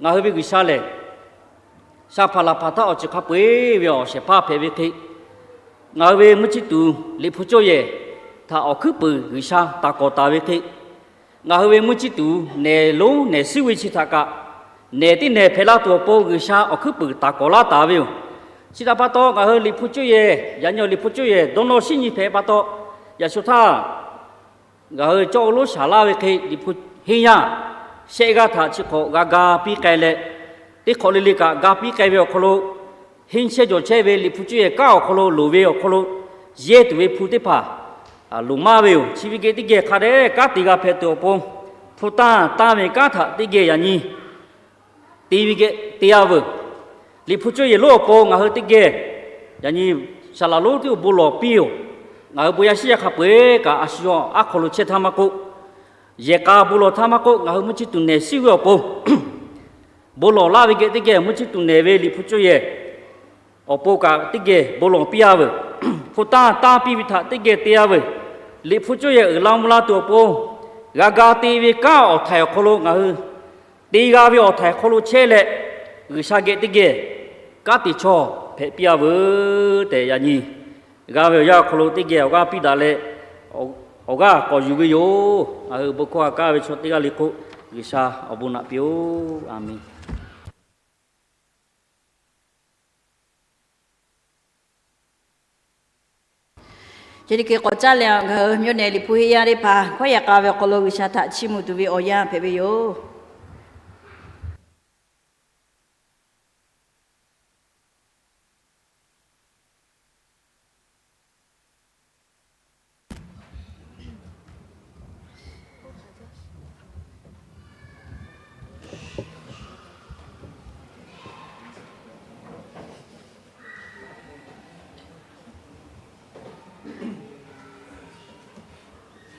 ngaˬ hui ve G'uiˬsha lehˬ, shaˍ hpaˍ laˬ hpaˍ htaˇ awˬ ceuˬ hk'a peu-eˬ ve awˬ shehˍ hpaˇ hpehꞈ ve hk'e, ngaˬ hui ve mvuhˇ ciˇ tuˬ Liꞈ hpu cawˇ yehˬ htaꞈ awˬ hkuiˉ puiˍ G'uiˬsha taˍ kawꞈ taˍ ve hk'e, ngaˬ hui ve mvuhˇ ciˇ tuˬ nehˬ lonˉ nehˬ suiˉ ve chi htaꞈ kaꞈ, nehˬ teˇ nehˬ hpehꞈ la tuˬ awˬ pon G'uiˬsha awˬ hkuiˉ puiˍ taˍ kawꞈ laˇ taˍ ve yoˬ. Chi htaꞈ pa taw, ngaˬ hui Liꞈ hpu cawˇ yehˬ, yaꞈ nyi awˬ Liꞈ hpu cawˇ yehˬ dawˇ nawˇ shinˉ nyi hpehꞈ pa taw, yaꞈ shu htaˇ Ngaˬ hui cawˇ lonˉ shaˍ laˇ ve hk'e Liꞈ hpu henˇ yaˇ shehˆ g'aˇ htaꞈ chi hk'awꞈ g'a ga piˇ k'ai leh, teˇ hk'awꞈ le le kaꞈ ga piˇ k'ai ve awˬ hk'aw lo, henˇ chehˇ jawˬ chehˇ ve Liꞈ hpu cuˇ yehˬ kanˉ awˬ hk'aw lo loˍ ve awˬ hk'aw lo yehˇ tuˬ ve hpu teˇ hpaˍ loˍ maˇ ve yoˬ. Chi ve geh teˇ geh hk'a dehꞈ kanˉ te g'a hpehꞈ tuˬ awˬ pon, hpu tanˇ tanˇ ve kanˉ htaꞈ teˇ geh yaꞈ nyi te ve geh te-a veuˬ. Liꞈ hpu cuˇ yehˬ lonˉ awˬ pon ngaˬ hui teˇ geh yaꞈ nyi saˍ laˍ lonˉ tiˉ bon lawˬ piˇ-oˬ. Ngaˬ hui bon yaˇ shiˉ yaˇ hk'a peu-eˬ kaꞈ a shu aˉ hk'aw lo chehˇ htaˇ maˇ k'oˆ, yehˬ k'a bon lawˬ htaˇ maˇ k'oˆ, ngaˬ hui mvuhˇ chi tuˬ nehˬ shiˉ ve awˬ pon bon lawˬ laˇ ve geh teˇ geh mvuhˇ chi tuˬ nehˬ ve Liꞈ hpu cuˇ yehˬ awˬ pon kaꞈ teˇ geh bon lawˬ piˇ-a veuˬ. Hpu tanˇ tanˇ piˇ ve htaꞈ teˇ geh te-a veuˬ. Liꞈ hpu cuˇ yehˬ uiˍ la mvuh la tuˬ awˬ pon g'a ga te ve kanˉ awˬ htaiˍ awˬ hk'aw lo ngaˬ hui te g'a ve awˬ htaiˍ hk'aw lo chehˇ leh, G'uiˬsha geh teˇ geh kanˉ te chawˇ hpehꞈ piˇ-a veuˬ tehꞈ yaꞈ nyi g'a ve awˬ yanˇ awˬ hk'aw lo teˇ geh awˬ g'aˇ piˇ daꞈ leh, awˬ g'aˇ k'awꞈ yuˬ ve yoˬ. Ngaˬ hui bon hkawˇ g'a kaˇ ve chaw teˇ g'aˇ le k'o, G'uiˬsha awˬ bon naꞈ piˇ-oˆ. A menˬ. Chi teˇ hkui k'awꞈ caˇ leh, ngaˬ hui မြို့နယ် Liꞈ hpu henˇ yaˇ teˇ hpaˍ hkawˇ yehˬ k'a ve awˬ hk'aw lo G'uiˬsha htaꞈ chiˇ mvuh tuˬ ve awˬ yanˇ hpehꞈ ve yoˬ.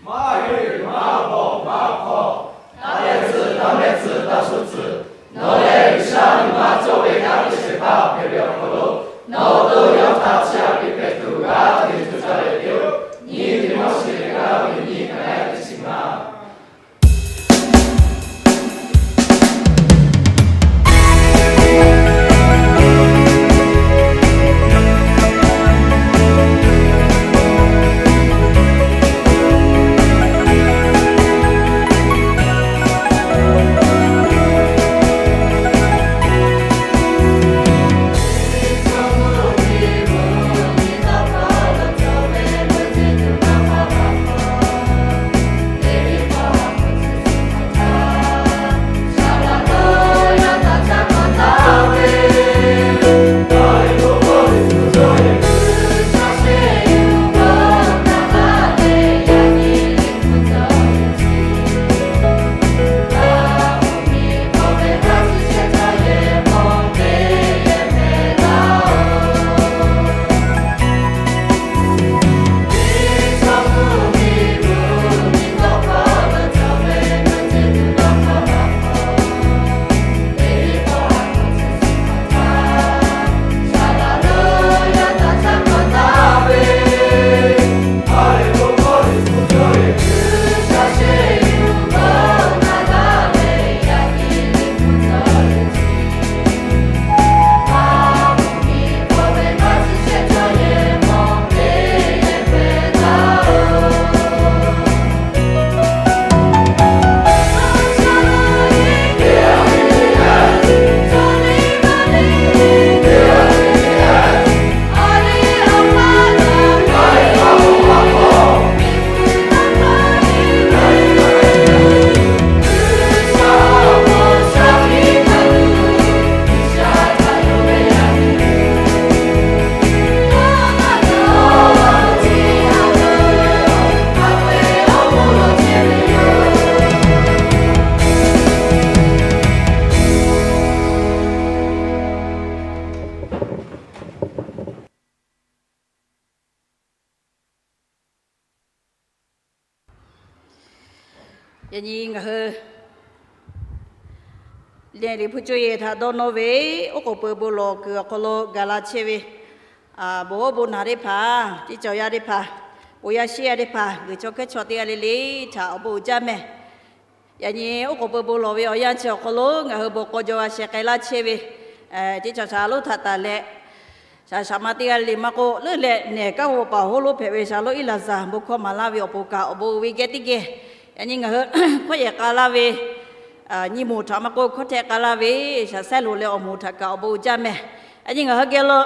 Maˇ heˆ, maˇ bawˬ, maˇ hk'awꞈ, taˇ leh tcuh, taˇ mehˆ tcuh, taˇ shu tcuh, nawˬ lehˬ G'uiˬsha nyi ma cawˇ ve kanˉ te shehˍ hpaˇ hpehꞈ ve awˬ hk'aw lo, nawˬ awˬ to yawˇ htaꞈ chi aꞈ piˇ hpehꞈ tuˬ g'a te tuˬ ca leh te-oˬ. Nyi te maˇ shiˍ leh g'a ve nyi hk'a gaˬ te shiˍ ma. Yaꞈ nyi ngaˬ hui lehˬ Liꞈ hpu cuˇ yehˬ htaꞈ dawˇ nawˇ ve oˉ k'oˍ pui bon lawˬ kuiˬ awˬ hk'aw lo gaˬ la chehˇ ve, bon oˉ bon naˬ teˇ hpaˍ, teˇ cawˬ yaˇ teˇ hpaˍ, bon yaˇ shiˉ yaˇ teˇ hpaˍ, g'uiˬ chaw hkehˉ chaw teˇ g'aˇ le le htaꞈ awˬ bon uiˍ jaˇ mehˍ. Yaꞈ nyi oˉ k'oˍ pui bon lawˬ ve awˬ yanˇ chi awˬ hk'aw lo ngaˬ hui bon k'aw jaw g'a sheh k'ai laˇ chehˇ ve, teˇ cawˬ shaˍ lonˉ htaꞈ taˍ leh, shaˍ shaˍ ma teˇ g'aˇ le le maˇ k'oˆ, leuˉ leh nehˬ kanˉ g'aw paˍ hoˉ lonˉ hpehꞈ ve shaˍ lonˉ Iˉlaˍzaˍ bon hkawˇ maˍ laˇ ve awˬ pon kaꞈ awˬ bon uiˍ ve geh teˇ geh, yaꞈ nyi ngaˬ hui hkawˇ yehˬ k'a laˇ ve, nyi moˍ htaꞈ maˇ k'oˆ, hkawˇ hteh k'a laˇ ve shaˍ sehˉ loˍ leh awˬ moˍ htaꞈ kaꞈ awˬ bon uiˍ jaˇ mehˍ. Yaꞈ nyi ngaˬ hui geh lo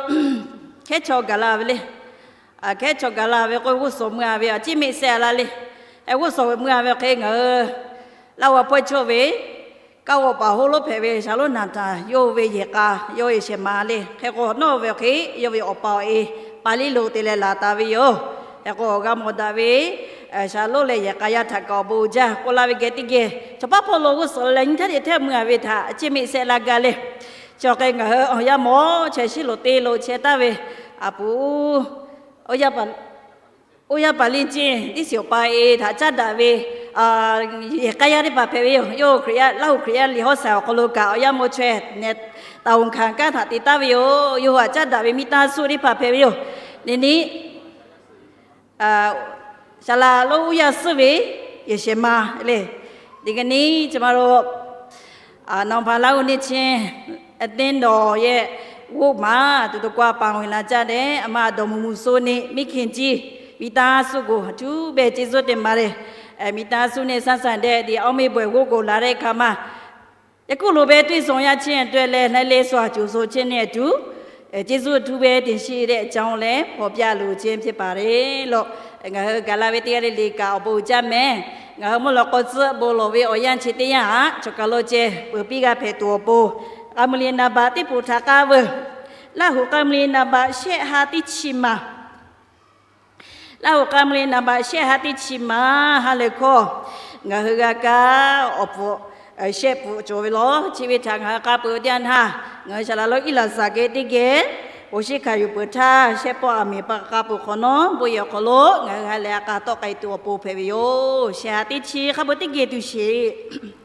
hkehˉ chaw gaˬ la ve le. Hkehˉ chaw gaˬ la ve k'o, g'uˇ suhˍ mui-a ve awˬ ciˉ meˆ sehˆ-a laˇ le. Eˬ, g'uˇ suhˍ ve mui-a ve hk'e ngaˬ hui Laˇ huˍ pawehˇ chaw ve kaˇ g'awˇ paˍ hoˆ lonˉ hpehꞈ ve Shaˍlonˍ Naˍtanˍ yawˇ hui ve yehˬ k'a, yawˇ hui shehˍ ma le. Hk'e k'o nawˬ ve hk'e yawˇ ve awˬ pa awˬ e Paˍliˇ lo te leh laˬ taˍ ve yoˬ. Hk'e k'o awˬ g'a mawˬ daꞈ ve Shaˍlonˍ leh yehˬ k'a yaˇ htaꞈ kaꞈ awˬ bon uiˍ jaˇ k'oˆ laˇ ve geh teˇ geh, chaw paˉ hpawˇ lo g'uˇ suhˍ leh nyi htaˇ teˇ htaˇ mui-a ve htaꞈ a ciˉ meˆ sehˆ laˇ gaˇ le. Chi awˬ hk'e ngaˬ hui awˬ yanˇ mawˬ chehˇ shiˉ lo te lo chehˇ taˍ ve a pu, oˇ yanˇ paˍ liˇ ceˇ tiˉ shiˍ awˬ pa e htaꞈ caˉ daꞈ ve yehˬ k'a yaˇ teˇ hpaˍ hpehꞈ ve yoˬ. Yawˇ hui Hkriꞈ yaˇ, Laˇ huˍ Hkriꞈ yaˇ liꞈ hawˉ saiˍ awˬ hk'aw lo kaꞈ awˬ yanˇ mawˬ chaweh neh taˍ-oˬ hkanˍ kanˉ htaꞈ te taˍ ve yoˬ. Yawˇ hui htaꞈ caˉ daꞈ ve miˇ taˇ suˆ teˇ hpaˍ hpehꞈ ve yoˬ. Neˇ niˆ Saˍ laꞈ lonˉ uˉ yaˇ suhˉ ve yehˬ shehˍ ma le. Teˇ g'aˇ nyi chi ma lo nawˬ hpaˍ Laˇ huˍ neˇ chi teˇ nawˬ yehˬ g'oˇ maˍ tuˬ to k'o a paˍ ve laˬ caˇ leh a ma dawˬ mvuhˬ mvuhˬ so neˇ miˇ hk'e ciˇ miˇ taˇ suˆ k'o a cuˉ behˇ ceˇ zuhˆ te ma le. Miˇ taˇ suˆ neˇ saˉ saˍ dehꞈ te awˬ meˇ bawehˬ g'oˇ k'o laˬ leh hk'a ma Yaꞈ kuˉ lo ve tuˇ suhˍ yaˇ chehˇ taweh leh hlaˇ leh suh a cuˬ suh chehˇ neˇ a tuˬ, ceˇ zuhˆ htuˇ ve teˇ shiˍ leh caˇ leh hpaw pyaˇ loˬ chehˇ chehˇ paˍ le. Lawˬ, ngaˬ hui gaˬ la ve teˇ g'aˇ le le kaꞈ awˬ bon uiˍ jaˇ mehˍ. Ngaˬ hui mvuhˇ lawꞈ k'aw tcuhˆ bon lawˬ ve awˬ yanˇ chi teˇ yanˇ htaꞈ chaw kaˬ lo ceh peuˬ piˇ g'a hpehꞈ tuˬ awˬ pon, k'a mui le naˍ baꞈ teˇ poˍ htaꞈ k'aˇ veuˬ. Laˇ huˍ k'a mui le naˍ baꞈ shehˆ ha teˇ chi maˬ Laˇ huˍ k'a mui le naˍ baꞈ shehˆ ha teˇ chi maˬ ha lehˬ hkawˇ, ngaˬ hui g'a kaˇ awˬ pfuhꞈ shehˆ pfuhꞈ cawˬ ve lawˬ. Chi ve htaꞈ ngaˬ hui k'a peuˬ teˇ yanˇ htaˇ, ngaˬ hui saˍ laꞈ lonˉ iˉ laˬ saˍ geh teˇ geh awˬ shiˉ hkanˍ yuˬ peuˬ htaˇ, shehˆ pawˆ aˬ miˍ pa k'a peuˬ hk'awꞈ nawˉ bon yehˬ awˬ hk'aw lo ngaˬ hui ha lehˬ a k'a tawˆ k'ai tuˬ awˬ pon hpehꞈ ve yoˬ. Shehˆ ha teˇ chi hk'a peu teˇ geh tuˬ sheˍ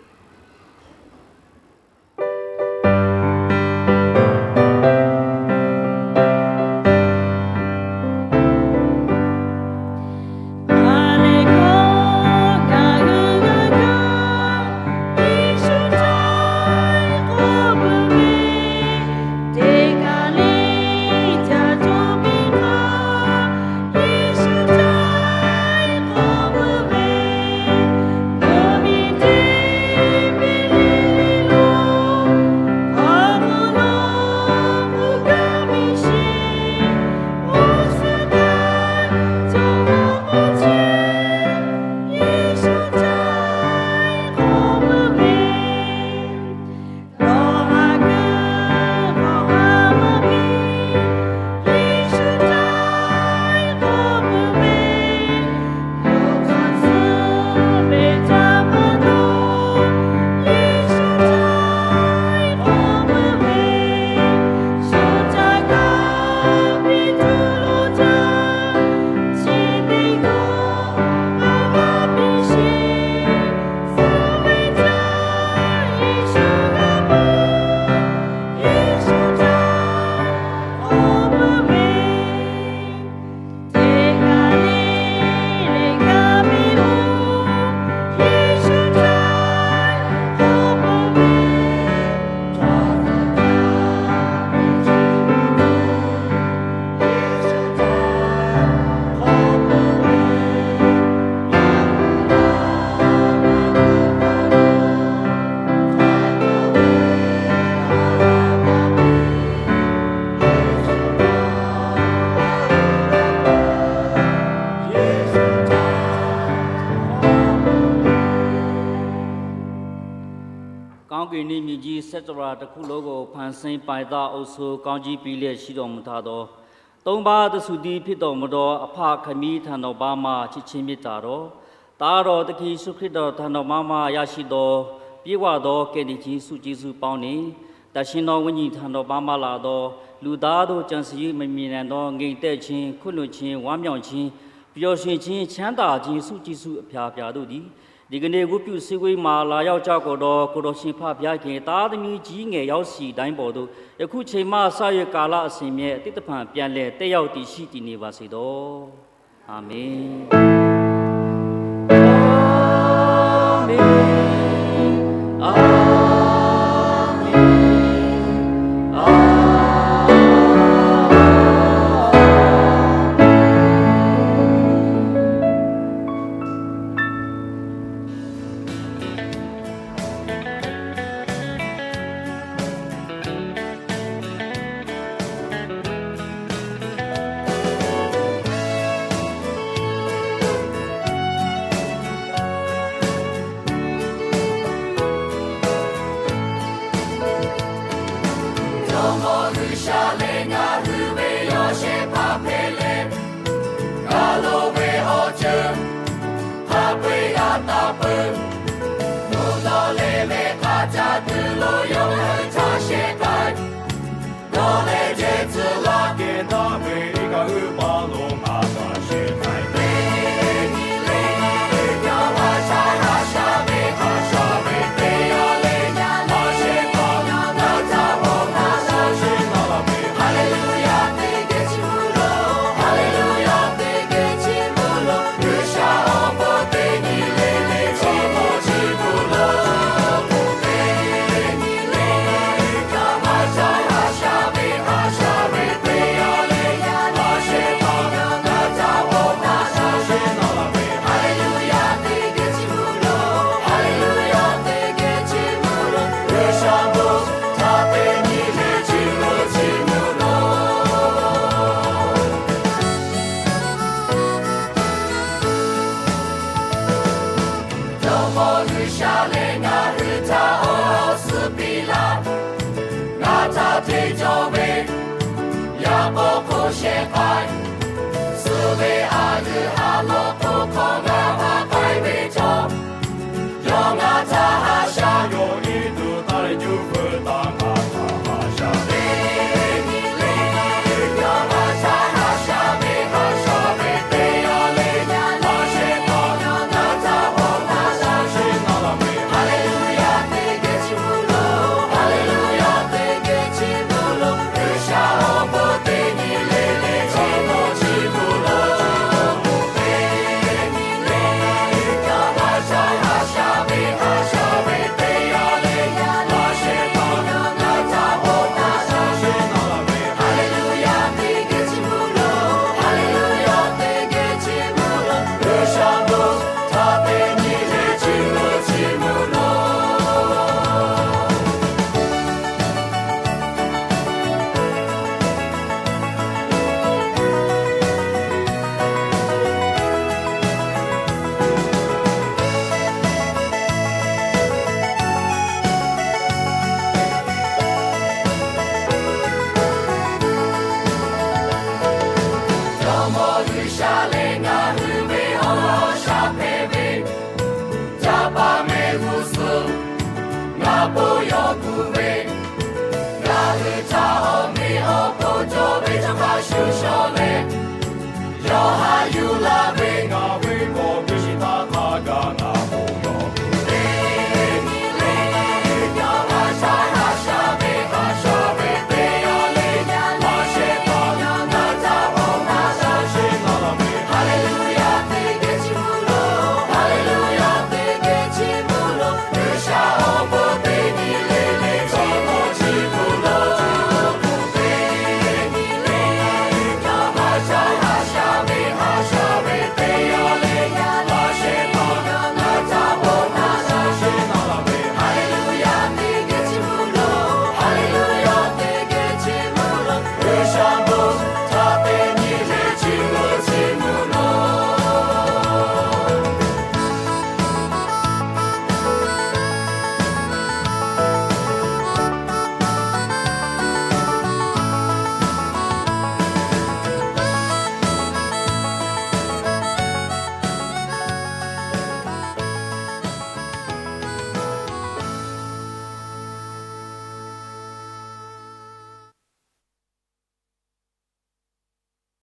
Kanˉ g'uiˬ neˇ miˬ jiˇ စက်တော်ရာ တခုလုံးကို ဖန်ဆင်းပိုင်သော အုပ်စိုးကောင်းကြီးပေးလျက် ရှိတော်မူထ သော သုံးပါးတဆူတည်း ဖြစ်တော်မူသော အဖခင်မင်းထံတော် ဘာမှချစ်ခြင်းမေတ္တာတော်၊ သားတော်သခင်ယေရှုခရစ်တော်ထံတော် ဘာမှရရှိသော ပြည့်ဝသော ကယ်တင်ခြင်းဆုကျေးဇူးပေါင်းနှင့် သန့်ရှင်းသောဝိညာဉ်ထံတော် ဘာမှလာသော လူသားတို့ ကြံစည်၍ မမြင်နိုင်သော ငြိမ်သက်ခြင်း၊ ခွင့်လွှတ်ခြင်း၊ ဝမ်းမြောက်ခြင်း၊ ပျော်ရွှင်ခြင်း၊ ချမ်းသာခြင်း ဆုကျေးဇူးအဖျၢၣ်ဖျၢၣ်တို့သည် ဒီကနေ့ ဝတ်ပြုစည်းဝေးမှာ လာရောက်ကြကုန်သော ကိုယ်တော်ရှင်ဖခင် သားသမီးကြီးငယ် ရောက်သည့်တိုင်းပေါ်သို့ ယခုချိန်မှစ၍ ကာလအစဉ်အမြဲ သ့ၣ်တဖန်ပြန်လည် သက်ရောက်တည်ရှိတည်နေပါစေသော။ အာမင်။ G'uiˬsha lehˬ ngaˬ hui htaꞈ awˬ suhˍ piˇ laˇ. Ngaˬ htaꞈ hteˇ cawˬ ve yaꞈ k'aw hk'oˆ shehˍ hpaˇ, suh ve a yuˬ